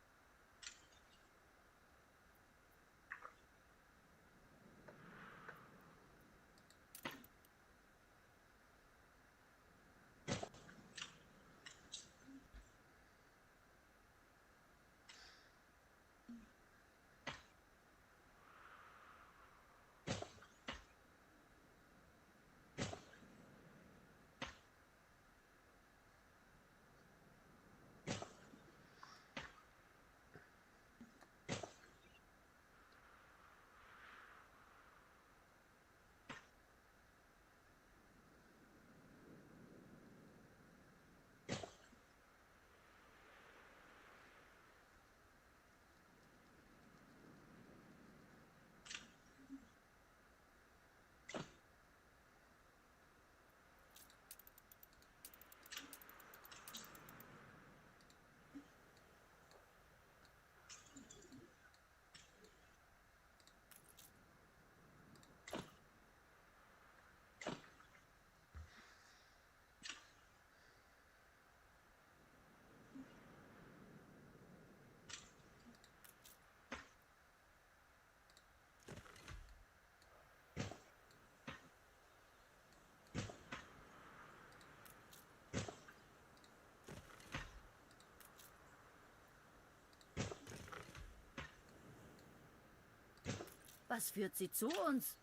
Was führt sie zu uns?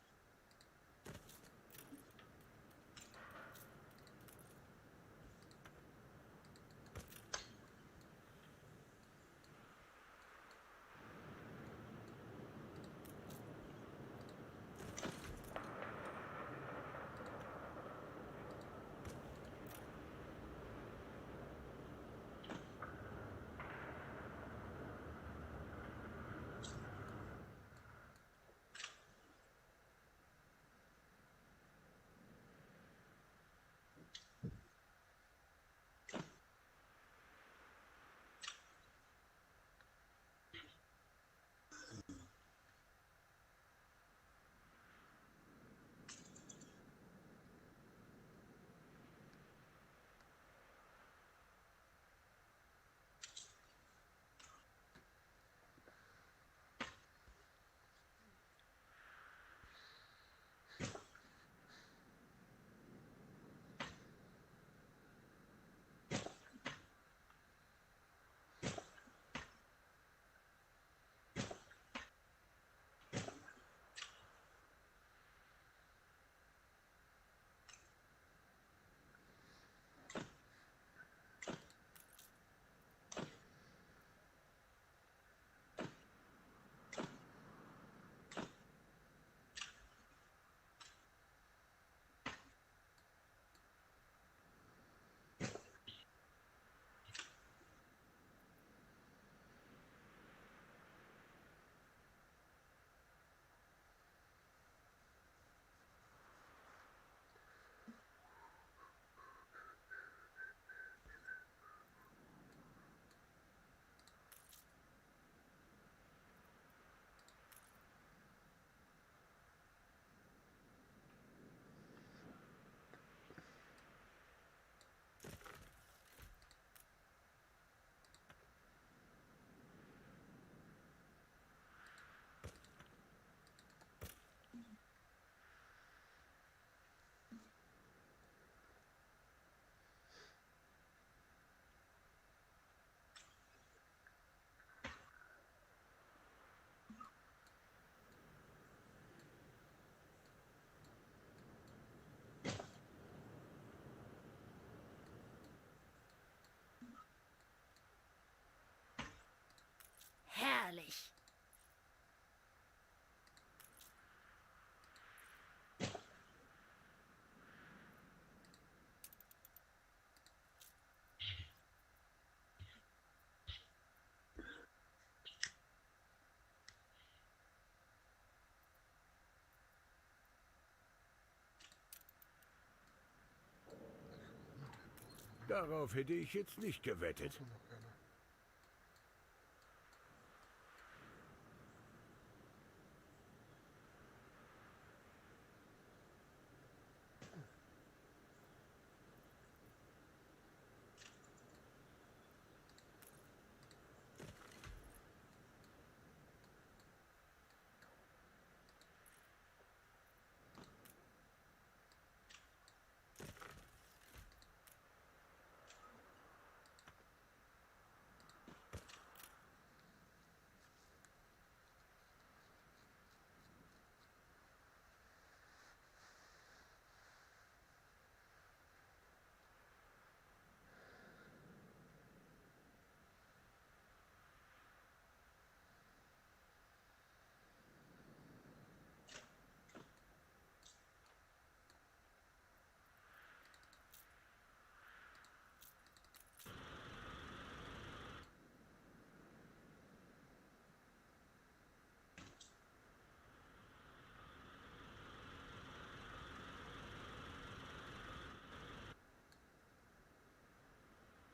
Darauf hätte ich jetzt nicht gewettet.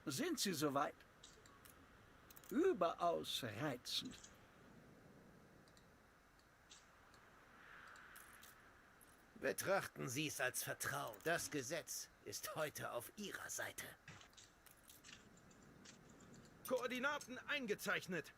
Sind Sie soweit? Überaus reizend. Betrachten Sie es als Vertrauen. Das Gesetz ist heute auf Ihrer Seite. Koordinaten eingezeichnet.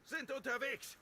Sind unterwegs.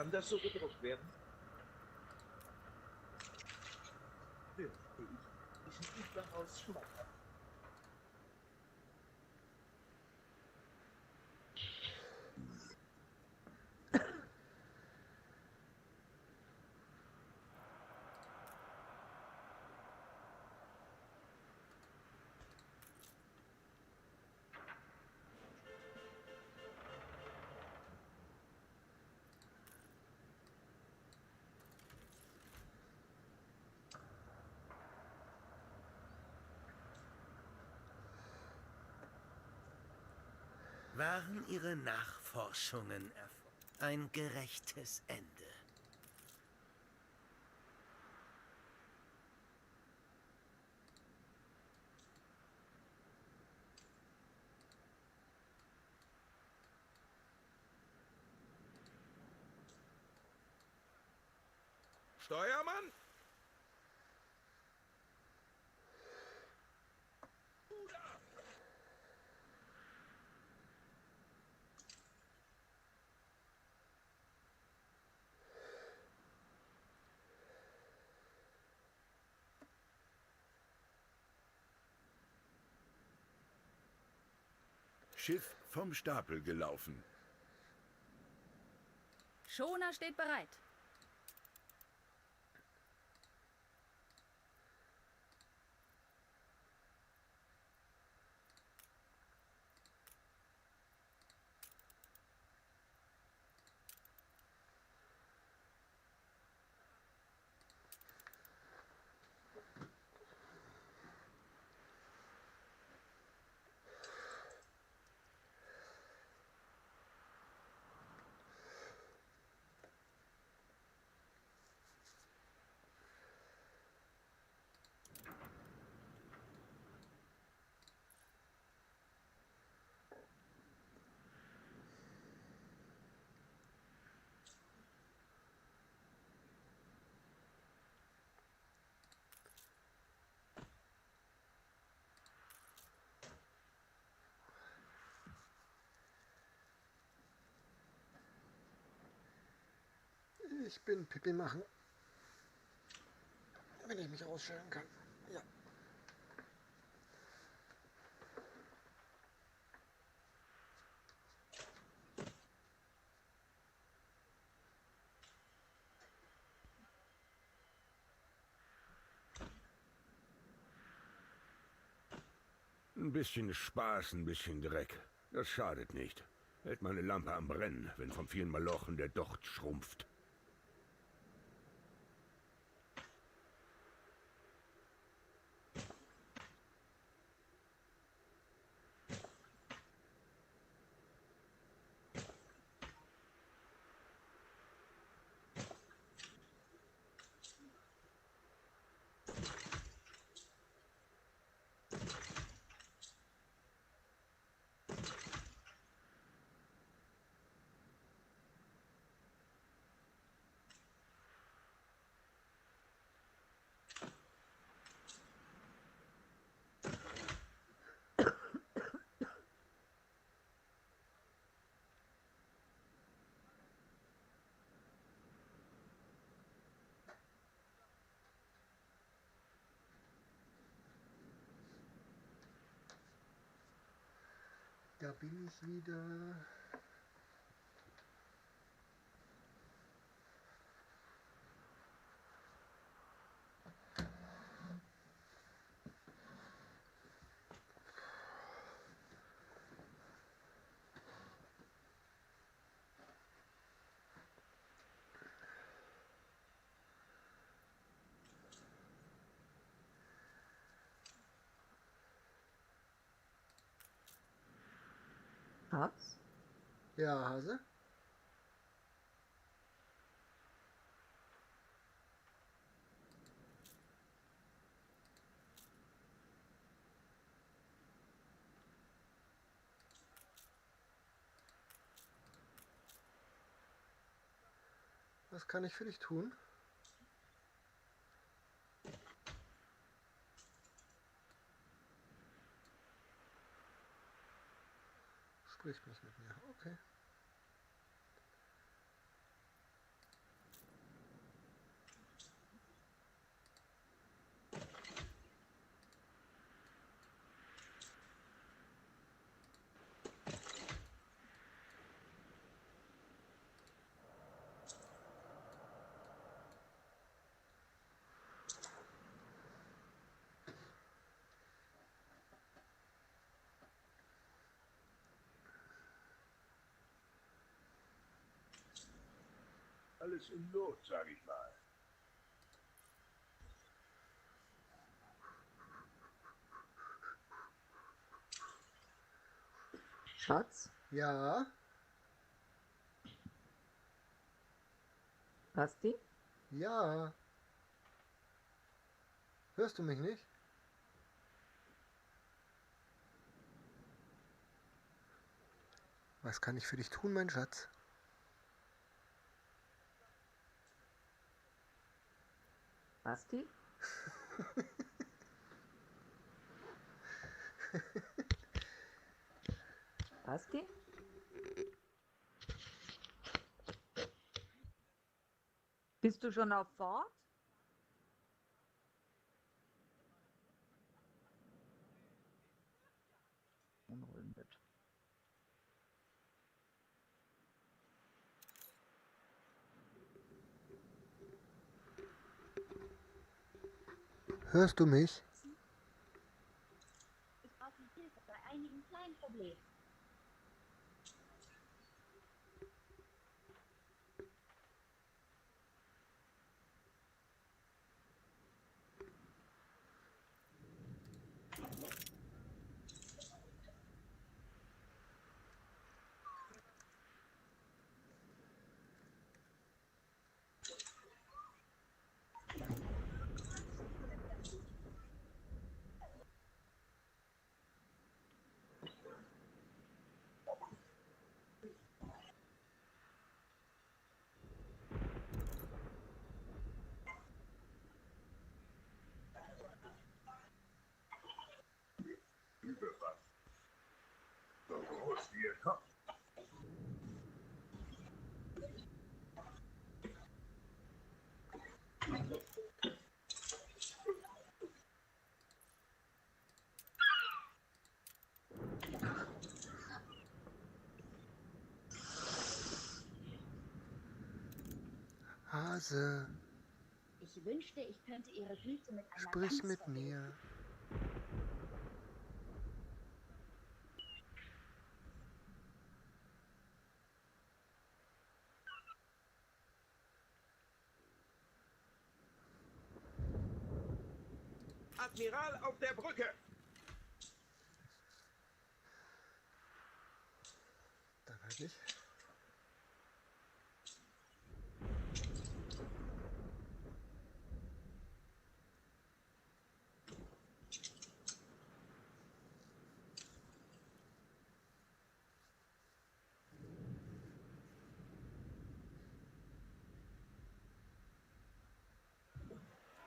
Kann das so gedruckt werden? Dürfte ich diesen überaus schmackhaften Waren Ihre Nachforschungen ein gerechtes Ende? Steuermann? Schiff vom Stapel gelaufen. Schoner steht bereit. Ich bin Pipi machen. Wenn ich mich ausscheren kann. Ja. Ein bisschen Spaß, ein bisschen Dreck. Das schadet nicht. Hält meine Lampe am Brennen, wenn vom vielen Malochen der Docht schrumpft. Da bin ich wieder. Was? Ja, Hase. Was kann ich für dich tun? Spricht nicht mit mir. Okay. Alles im Lot, sag ich mal. Schatz? Ja? Basti? Ja. Hörst du mich nicht? Was kann ich für dich tun, mein Schatz? Basti? Basti? Bist du schon auf Fahrt? Unruhen wird. Hörst du mich? Ich brauche Hilfe bei einigen kleinen Problemen. So groß wie ihr Kopf. Hase. Ich wünschte, ich könnte Ihre Güte mit einer Sprich Gans mit verbinden. mir. Admiral auf der Brücke! Dann halt nicht.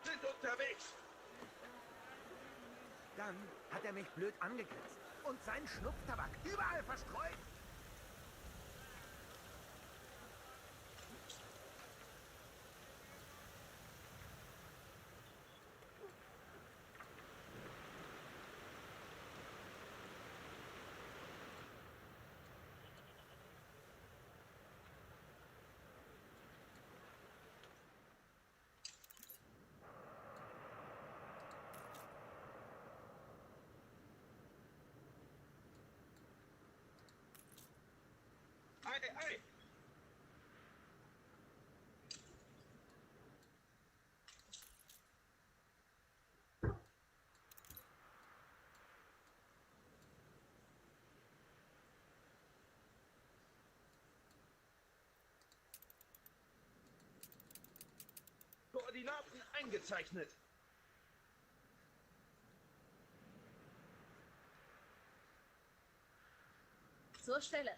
Sind unterwegs! Dann hat er mich blöd angegrinst und seinen Schnupftabak überall verstreut. Ei, ei! Koordinaten eingezeichnet. Zur Stelle.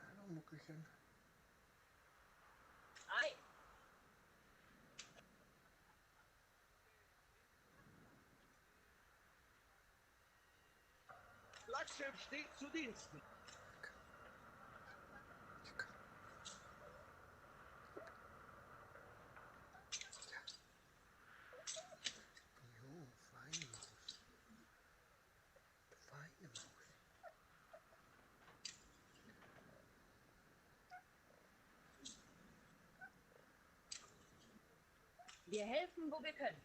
Hallo, Muckelchen. Ei. Flaggschiff steht zu Diensten. Jo, feine Maus. Du feine Maus. Wir helfen, wo wir können.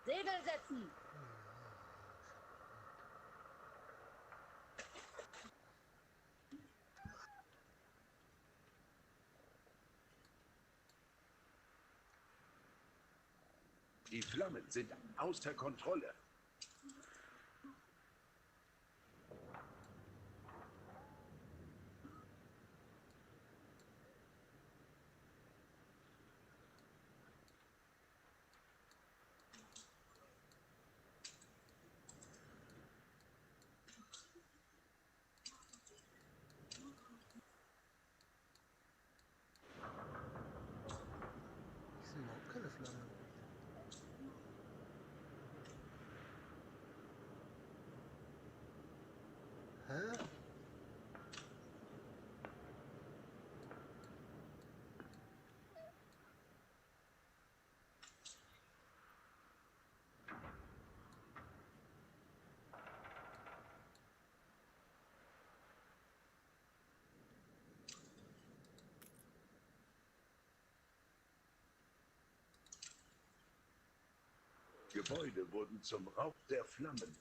Segel setzen! Die Flammen sind außer Kontrolle. Ich sehe überhaupt keine Flamme. Hä? Gebäude wurden zum Raub der Flammen.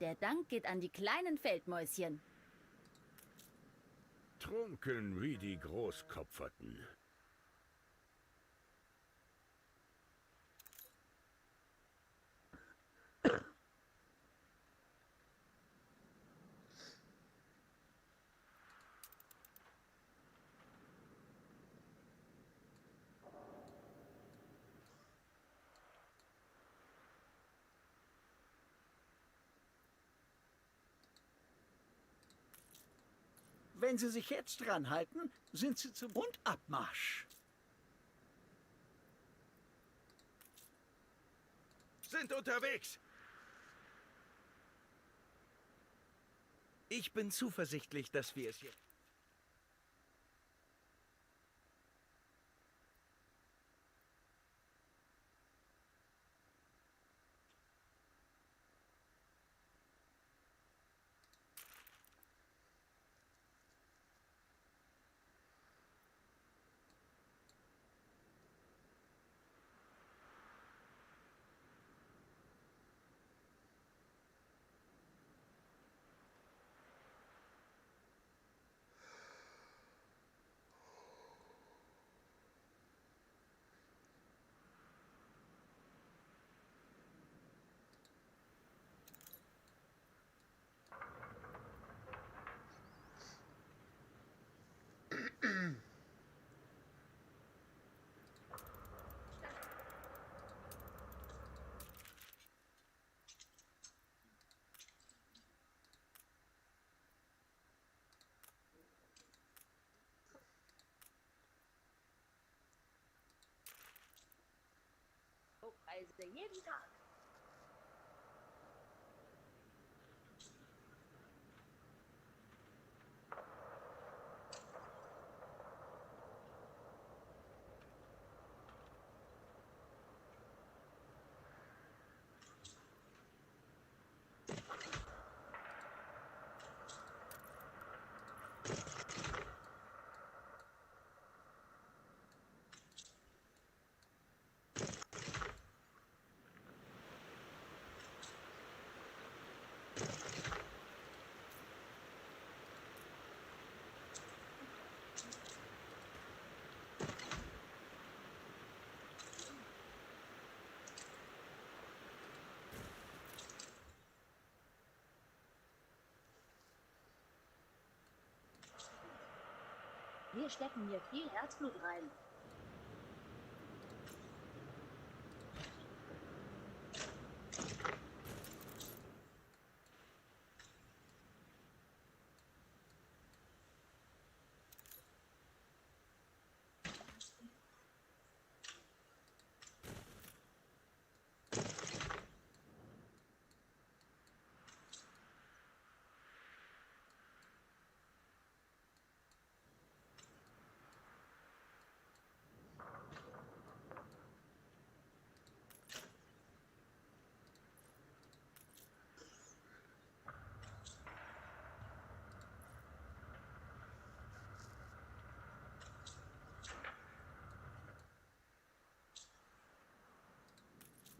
Der Dank geht an die kleinen Feldmäuschen. Trunken wie die Großkopferten. Wenn Sie sich jetzt dran halten, sind Sie zum und Abmarsch. Sind unterwegs! Ich bin zuversichtlich, dass wir es jetzt. Kiloweise, jeden Tag. Wir stecken hier viel Herzblut rein.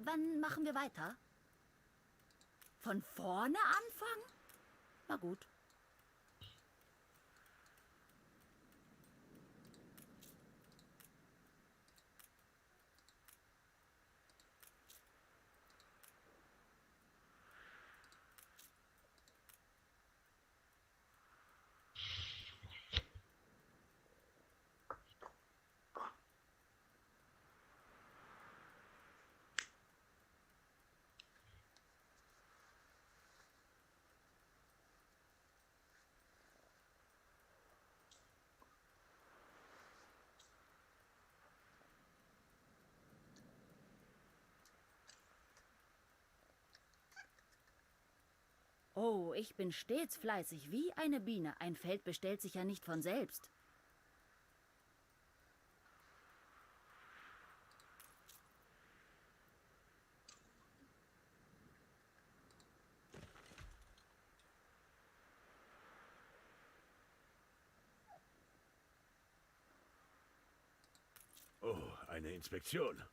Wann machen wir weiter? Von vorne anfangen? Na gut. Oh, ich bin stets fleißig, wie eine Biene. Ein Feld bestellt sich ja nicht von selbst. Oh, eine Inspektion.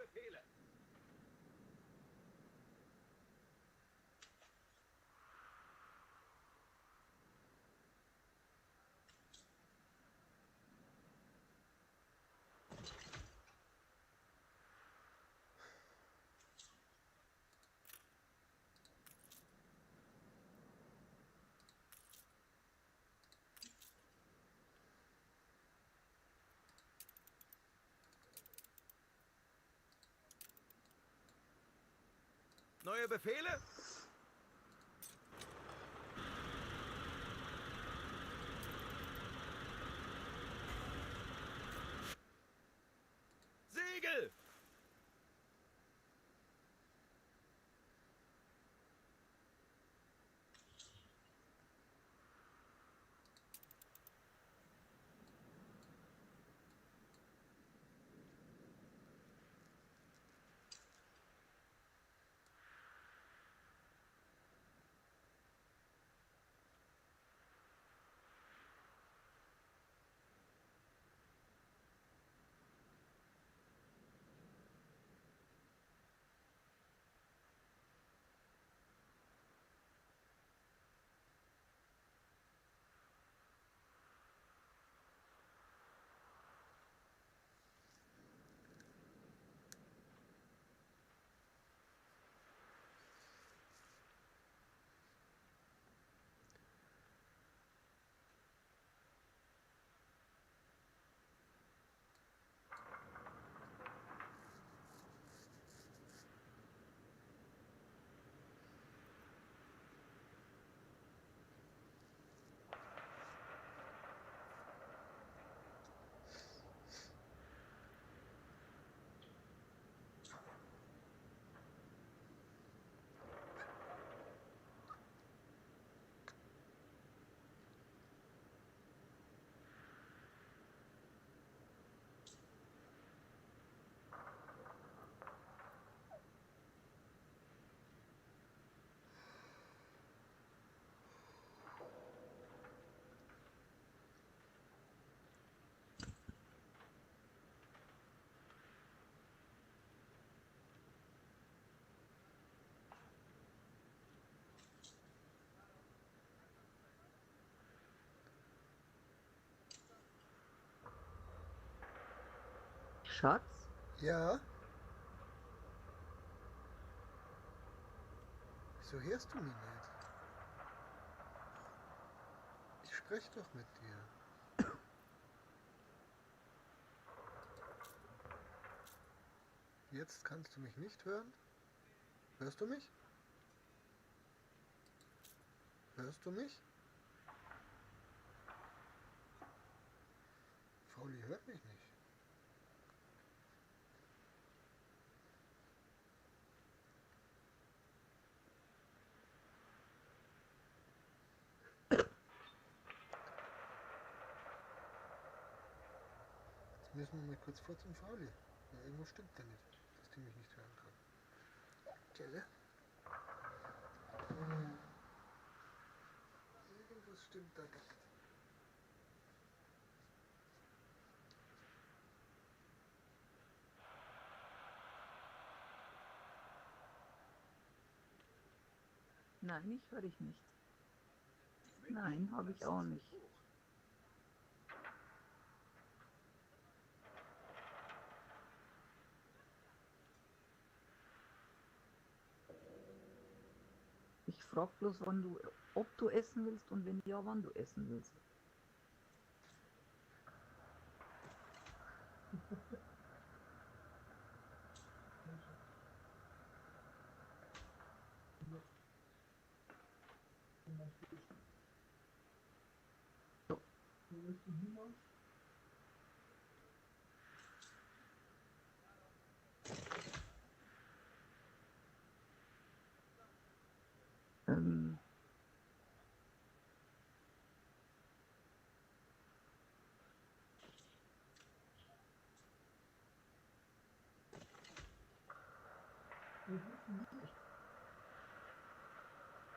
Befehle. Neue Befehle? Segel! Schatz? Ja? Wieso hörst du mich nicht? Ich spreche doch mit dir. Jetzt kannst du mich nicht hören? Hörst du mich? Hörst du mich? Fauli hört mich nicht. Jetzt müssen wir mal kurz vor zum Fauli. Ja, irgendwo stimmt da nicht, dass die mich nicht hören kann. Gell? Irgendwas stimmt da nicht. Nein, ich höre dich nicht. Nein, habe ich auch nicht. Ich frage bloß, ob du essen willst und wenn ja, wann du essen willst. So.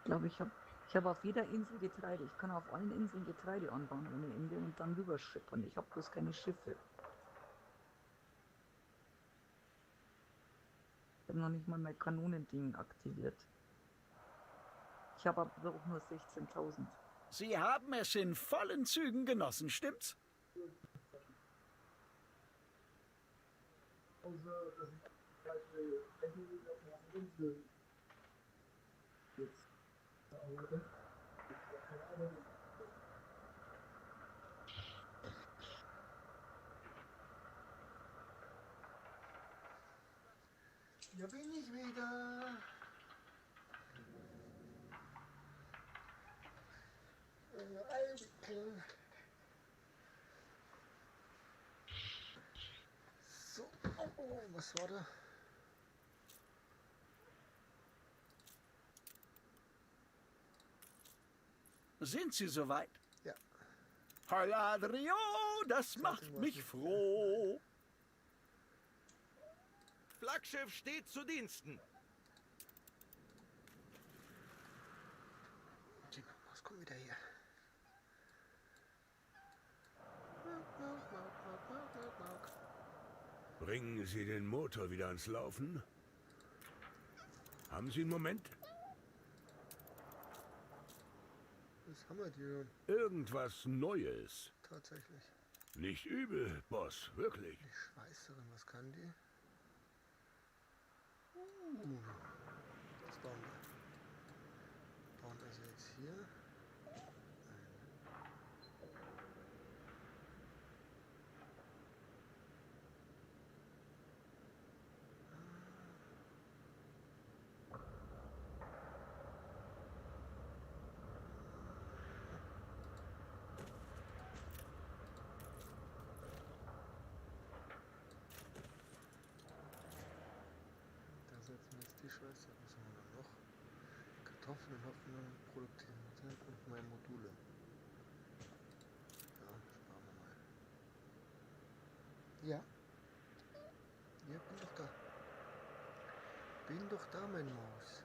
Ich glaube, ich hab auf jeder Insel Getreide. Ich kann auf allen Inseln Getreide anbauen ohne Ende und dann rüberschippern. Ich habe bloß keine Schiffe. Ich habe noch nicht mal mein Kanonending aktiviert. Ich habe aber auch nur 16.000. Sie haben es in vollen Zügen genossen, stimmt's? Ja, bin ich wieder. So, oh, was war da? Sind Sie soweit? Ja. Halladrio, das macht mich froh. Flaggschiff steht zu Diensten. Was kommt wieder her? Bringen Sie den Motor wieder ans Laufen? Haben Sie einen Moment? Was haben wir denn? Irgendwas Neues. Tatsächlich. Nicht übel, Boss, wirklich. Die Schweißerin, was kann die? Das bauen wir. Bauen also jetzt hier. Setzen wir jetzt die Schweißer. Was haben wir denn noch? Kartoffeln, Hopfen, Produktivität und mehr Module. Ja, sparen wir mal. Ja. Ja, bin doch da. Bin doch da, mein Maus.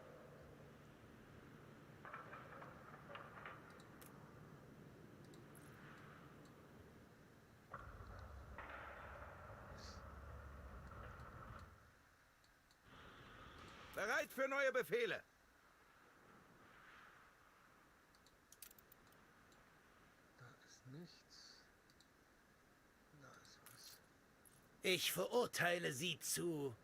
Bereit für neue Befehle. Da ist nichts. Da ist was. Ich verurteile Sie zu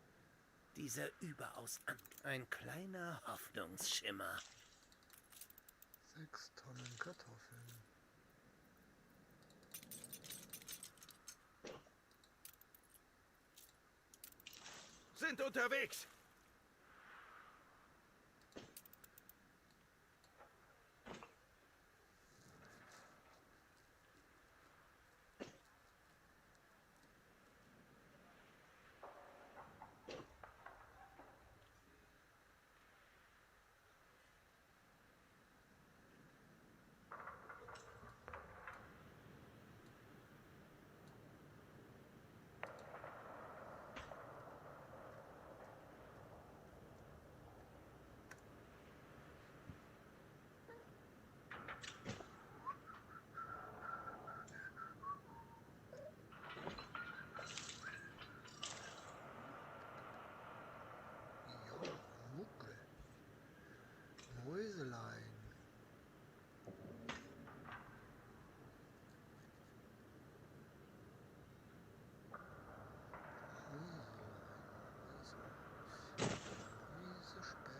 dieser überaus an. Ein kleiner Hoffnungsschimmer. 6 Tonnen Kartoffeln. Sind unterwegs. Mäuselein. Mäusespeck.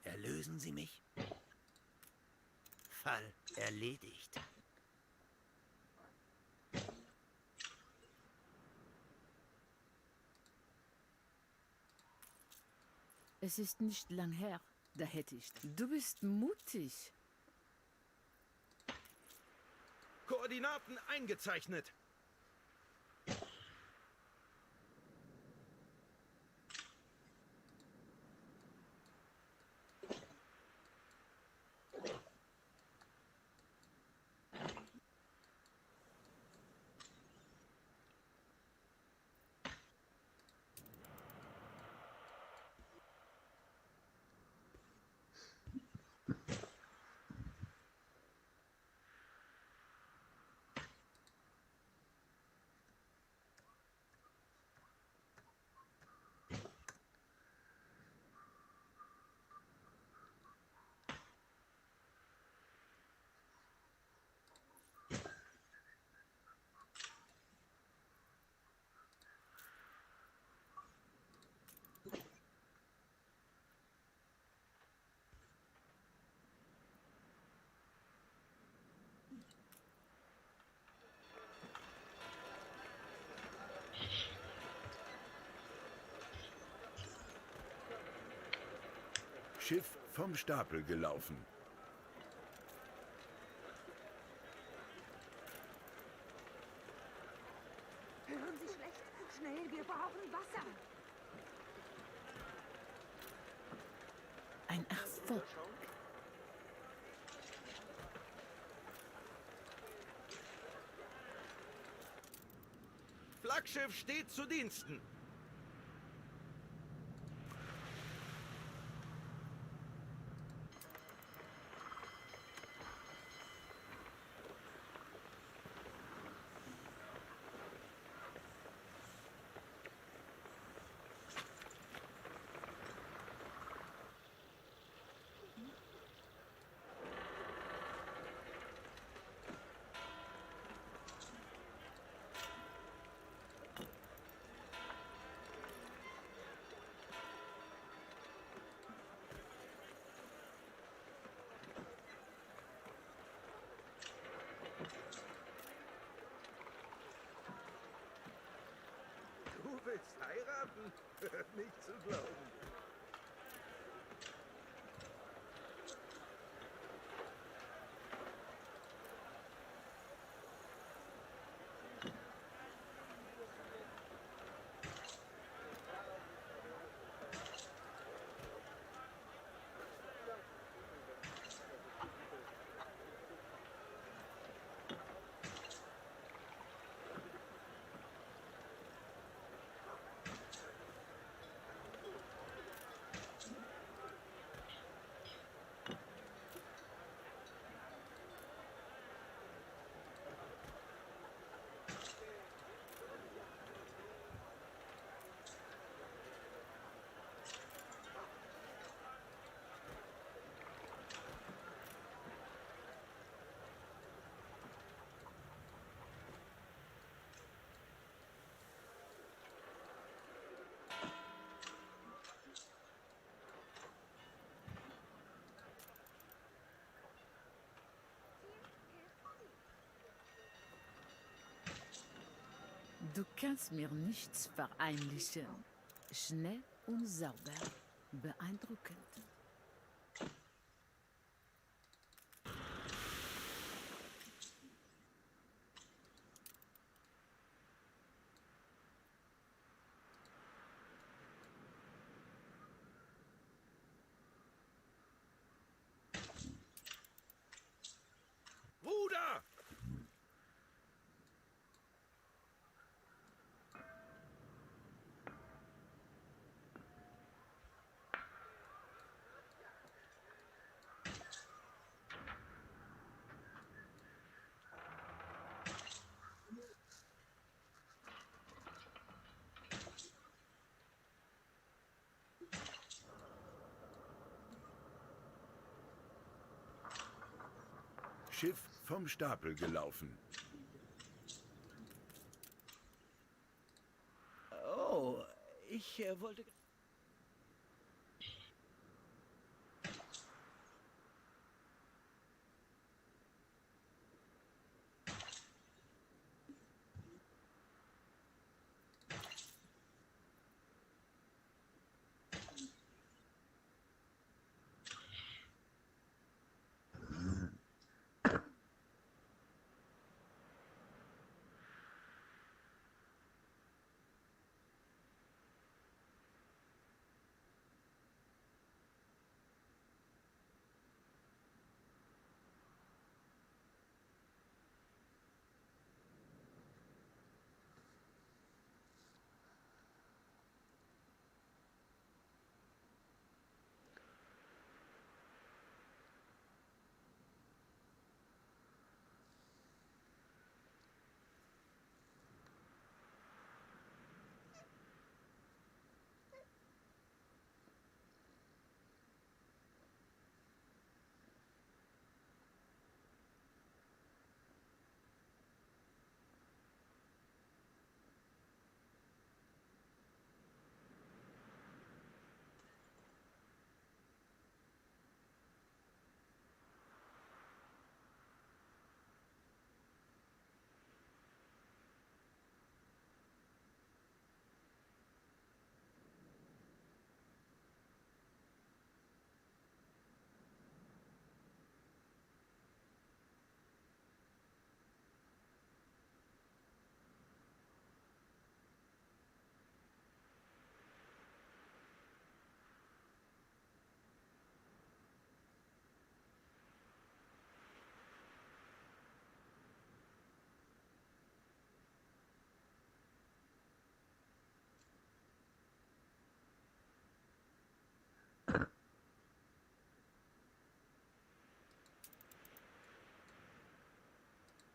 Erlösen Sie mich? Fall erledigt. Es ist nicht lang her, da hätte ich. Du bist mutig. Koordinaten eingezeichnet. Schiff vom Stapel gelaufen. Hören Sie schlecht? Schnell, wir brauchen Wasser. Ein Erfolg. Flaggschiff steht zu Diensten. Du willst heiraten? Nicht zu glauben. Du kannst mir nichts verheimlichen. Schnell und sauber. Beeindruckend. Ruder! Schiff vom Stapel gelaufen. Oh, ich wollte...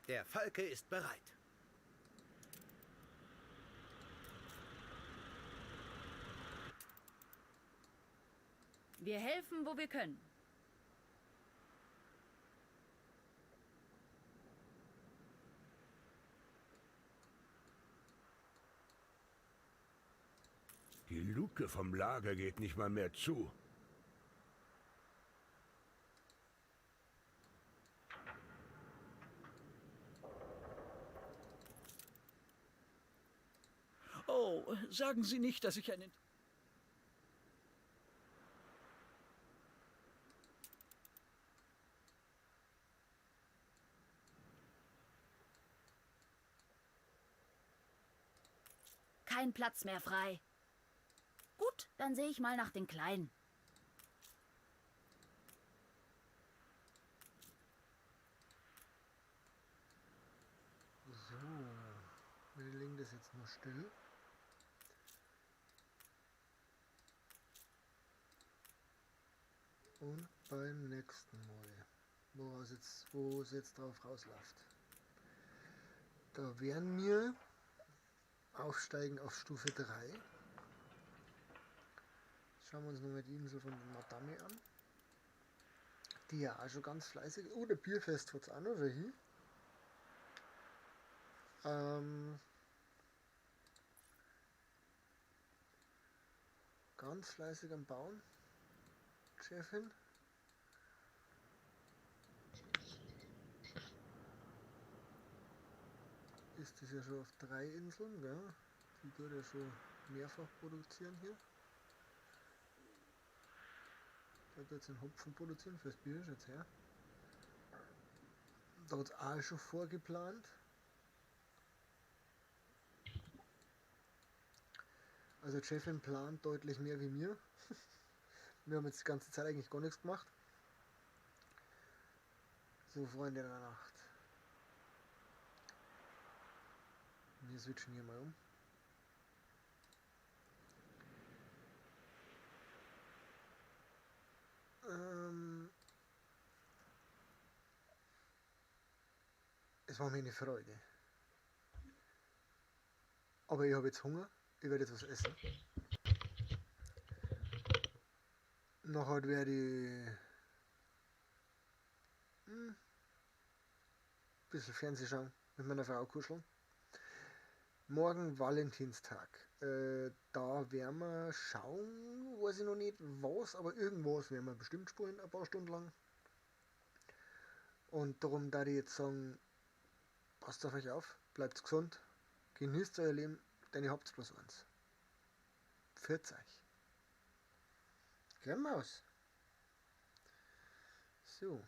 Der Falke ist bereit. Wir helfen, wo wir können. Die Luke vom Lager geht nicht mal mehr zu. Oh, sagen Sie nicht, dass ich einen... Kein Platz mehr frei. Gut, dann sehe ich mal nach den Kleinen. So, wir legen das jetzt mal still. Und beim nächsten Mal, wo es jetzt drauf rausläuft. Da werden wir aufsteigen auf Stufe 3. Schauen wir uns nochmal die Insel von Madame an. Die ja auch schon ganz fleißig. Oh, der Bierfest hat's auch noch schon hin. Ganz fleißig am Bauen. Chefin. Ist das ja schon auf 3 Inseln, gell? Die tut ja schon mehrfach produzieren hier. Da tut es den Hopfen produzieren fürs Bier, ist jetzt her. Da hat es auch schon vorgeplant. Also Chefin plant deutlich mehr wie mir. Wir haben jetzt die ganze Zeit eigentlich gar nichts gemacht. So, Freunde der Nacht. Wir switchen hier mal um. Es war mir eine Freude. Aber ich habe jetzt Hunger. Ich werde jetzt was essen. Nachher werde ich ein bisschen Fernsehen schauen, mit meiner Frau kuscheln. Morgen Valentinstag. Da werden wir schauen, weiß ich noch nicht was, aber irgendwas werden wir bestimmt spielen, ein paar Stunden lang. Und darum darf ich jetzt sagen, passt auf euch auf, bleibt gesund, genießt euer Leben, denn ihr habt bloß eins. Pfiat euch. Gell, Maus? So.